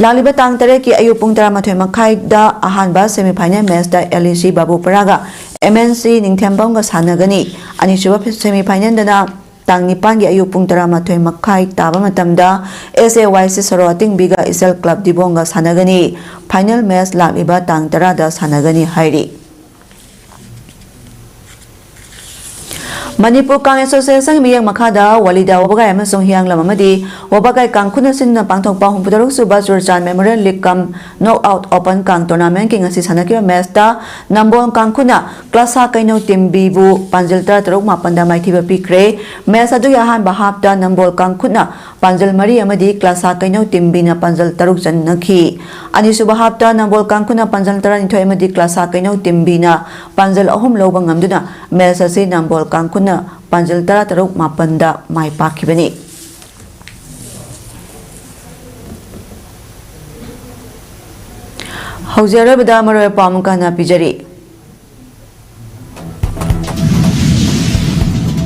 ꯂꯥꯛꯂꯤꯕ ꯇꯥꯡ ꯇꯔꯦꯠꯀꯤ ꯑꯌꯨꯛ ꯄꯨꯡ ꯇꯔꯥꯃꯥꯊꯣꯏ ꯃꯈꯥꯏꯗ ꯑꯍꯥꯟꯕ semi final matchꯇ LEC ꯕꯥꯕꯨꯄꯔꯥꯒ MNC ꯅꯤꯡꯊꯦꯝꯕꯝꯒ ꯁꯥꯟꯅꯒꯅꯤ꯫ ꯑꯅꯤꯁꯨꯕ semi finalꯗꯅ ꯇꯥꯡ ꯅꯤꯄꯥꯟꯒꯤ ꯑꯌꯨꯛ ꯄꯨꯡ ꯇꯔꯥꯃꯥꯊꯣꯏ ꯃꯈꯥꯏ ꯇꯥꯕ ꯃꯇꯝꯗ SAYC ꯁꯣꯔꯣꯛ ꯑꯇꯤꯡꯕꯤꯒ ꯏꯆꯜ club ꯗꯤꯕꯣꯡꯒ ꯁꯥꯟꯅꯒꯅꯤ꯫ Final match ꯂꯥꯛꯂꯤꯕ ꯇꯥꯡ ꯇꯔꯥꯗ ꯁꯥꯟꯅꯒꯅꯤ ꯍꯥꯏꯔꯤ꯫ ꯃꯅꯤꯄꯨꯔ ꯀꯥꯡ Association ꯃꯤꯠꯌꯦꯡ ꯃꯈꯥꯗ ꯋꯥꯂꯤꯗ ꯋꯥꯕꯒꯥꯏ ꯑꯃꯁꯨꯡ ꯍꯤꯌꯥꯡꯂꯝ ꯑꯃꯗꯤ ꯋꯥꯕꯒꯥꯏ ꯀꯥꯡꯈꯨꯅ ꯁꯤꯟꯗꯨꯅ ꯄꯥꯡꯊꯣꯛꯄ ꯍꯨꯝꯐꯨꯇꯔꯨꯛ ꯁꯨꯕ ꯆꯨꯔꯆꯥꯟ Memorial League cum Knockout Open ꯀꯥꯡ tournamentꯀꯤ ꯉꯁꯤ ꯁꯥꯟꯅꯈꯤꯕ matchꯇ ꯅꯝꯕꯣꯜ ꯀꯥꯡꯈꯨꯅ ꯀ꯭ꯂꯥꯁꯥ ꯀꯩꯅꯧ ꯇꯤꯝꯕꯤꯕꯨ ꯄꯥꯟꯖꯜ ꯇꯔꯥ ꯇꯔꯨꯛ ꯃꯥꯄꯟꯗ ꯃꯥꯏꯊꯤꯕ ꯄꯤꯈ꯭ꯔꯦ꯫ Match ꯑꯗꯨꯒꯤ ꯑꯍꯥꯟꯕ halfꯇ ꯅꯝꯕꯣꯜ ꯀꯥꯡꯈꯨꯅ ꯄꯥꯟꯖꯜ ꯃꯔꯤ ꯑꯃꯗꯤ ꯀ꯭ꯂꯥꯁꯥ ꯀꯩꯅꯧ ꯇꯤꯝꯕꯤꯅ ꯄꯥꯟꯖꯜ ꯇꯔꯨꯛ ꯆꯟꯅꯈꯤ꯫ ꯑꯅꯤꯁꯨꯕ halfꯇ ꯅꯝꯕꯣꯜ ꯀꯥꯡꯈꯨꯅ ꯄꯥꯟꯖꯜ ꯇꯔꯥꯅꯤꯊꯣꯏ ꯑꯃꯗꯤ ꯀ꯭ꯂꯥꯁꯥ ꯀꯩꯅꯧ ꯇꯤꯝꯕꯤꯅ ꯄꯥꯟꯖꯜ ꯑꯍꯨꯝ ꯂꯧꯕ ꯉꯝꯗꯨꯅ match ꯑꯁꯤ ꯅꯝꯕꯣꯜ ꯀꯥꯡꯈꯨꯅ ꯄꯥꯟꯖꯜ ꯇꯔꯥ ꯇꯔꯨꯛ ꯃꯥꯄꯟꯗ ꯃꯥꯏ ꯄꯥꯛꯈꯤꯕꯅꯤ꯫ ꯍꯧꯖꯤꯛ ꯑꯔꯣꯏꯕꯗ ꯃꯔꯨꯑꯣꯏꯕ ꯄꯥꯎ ꯑꯃꯨꯛꯀ ꯍꯟꯅ ꯄꯤꯖꯔꯤ꯫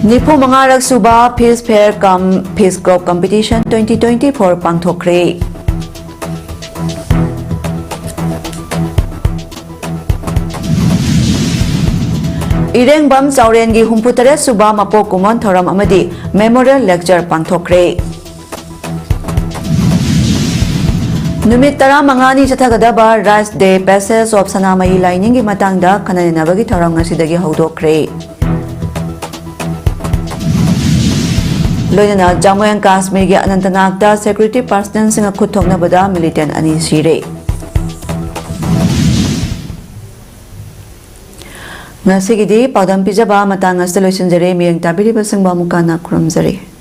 ꯅꯤꯐꯨ ꯃꯉꯥꯔꯛ ꯁꯨꯕ Fish Fair cum Fish Crop Competition twenty twenty four ꯄꯥꯡꯊꯣꯛꯈ꯭ꯔꯦ꯫ ꯏꯔꯦꯡꯕꯝ ꯆꯥꯎꯔꯦꯟꯒꯤ ꯍꯨꯝꯐꯨꯇꯔꯦꯠ ꯁꯨꯕ ꯃꯄꯣꯛ ꯀꯨꯝꯑꯣꯟ ꯊꯧꯔꯝ ꯑꯃꯗꯤ Memorial Lecture ꯄꯥꯡꯊꯣꯛꯈ꯭ꯔꯦ꯫ ꯅꯨꯃꯤꯠ ꯇꯔꯥꯃꯉꯥꯅꯤ ꯆꯠꯊꯒꯗꯕ Rice Day Passage of ꯁꯅꯥꯃꯍꯤ ꯂꯥꯏꯅꯤꯡꯒꯤ ꯃꯇꯥꯡꯗ ꯈꯟꯅ ꯅꯩꯅꯕꯒꯤ ꯊꯧꯔꯝ ꯉꯁꯤꯗꯒꯤ ꯍꯧꯗꯣꯛꯈ꯭ꯔꯦ꯫ ꯂꯣꯏꯅꯅ ꯖꯝꯃꯨ ꯑꯦꯟ ꯀꯥꯁꯃꯤꯔꯒꯤ ꯑꯅꯟꯇꯅꯥꯒꯇ security personnelꯁꯤꯡꯒ ꯈꯨꯠ ꯊꯣꯛꯅꯕꯗ militant ꯑꯅꯤ ꯁꯤꯔꯦ꯫ ꯉꯁꯤꯒꯤꯗꯤ ꯄꯥꯎꯗꯝ ꯄꯤꯖꯕ ꯃꯇꯥꯡ ꯑꯁꯤꯗ ꯂꯣꯏꯁꯤꯟꯖꯔꯦ꯫ ꯃꯤꯠꯌꯦꯡ ꯇꯥꯕꯤꯔꯤꯕꯁꯤꯡꯕꯨ ꯑꯃꯨꯛꯀ ꯍꯟꯅ ꯈꯨꯔꯨꯝꯖꯔꯤ꯫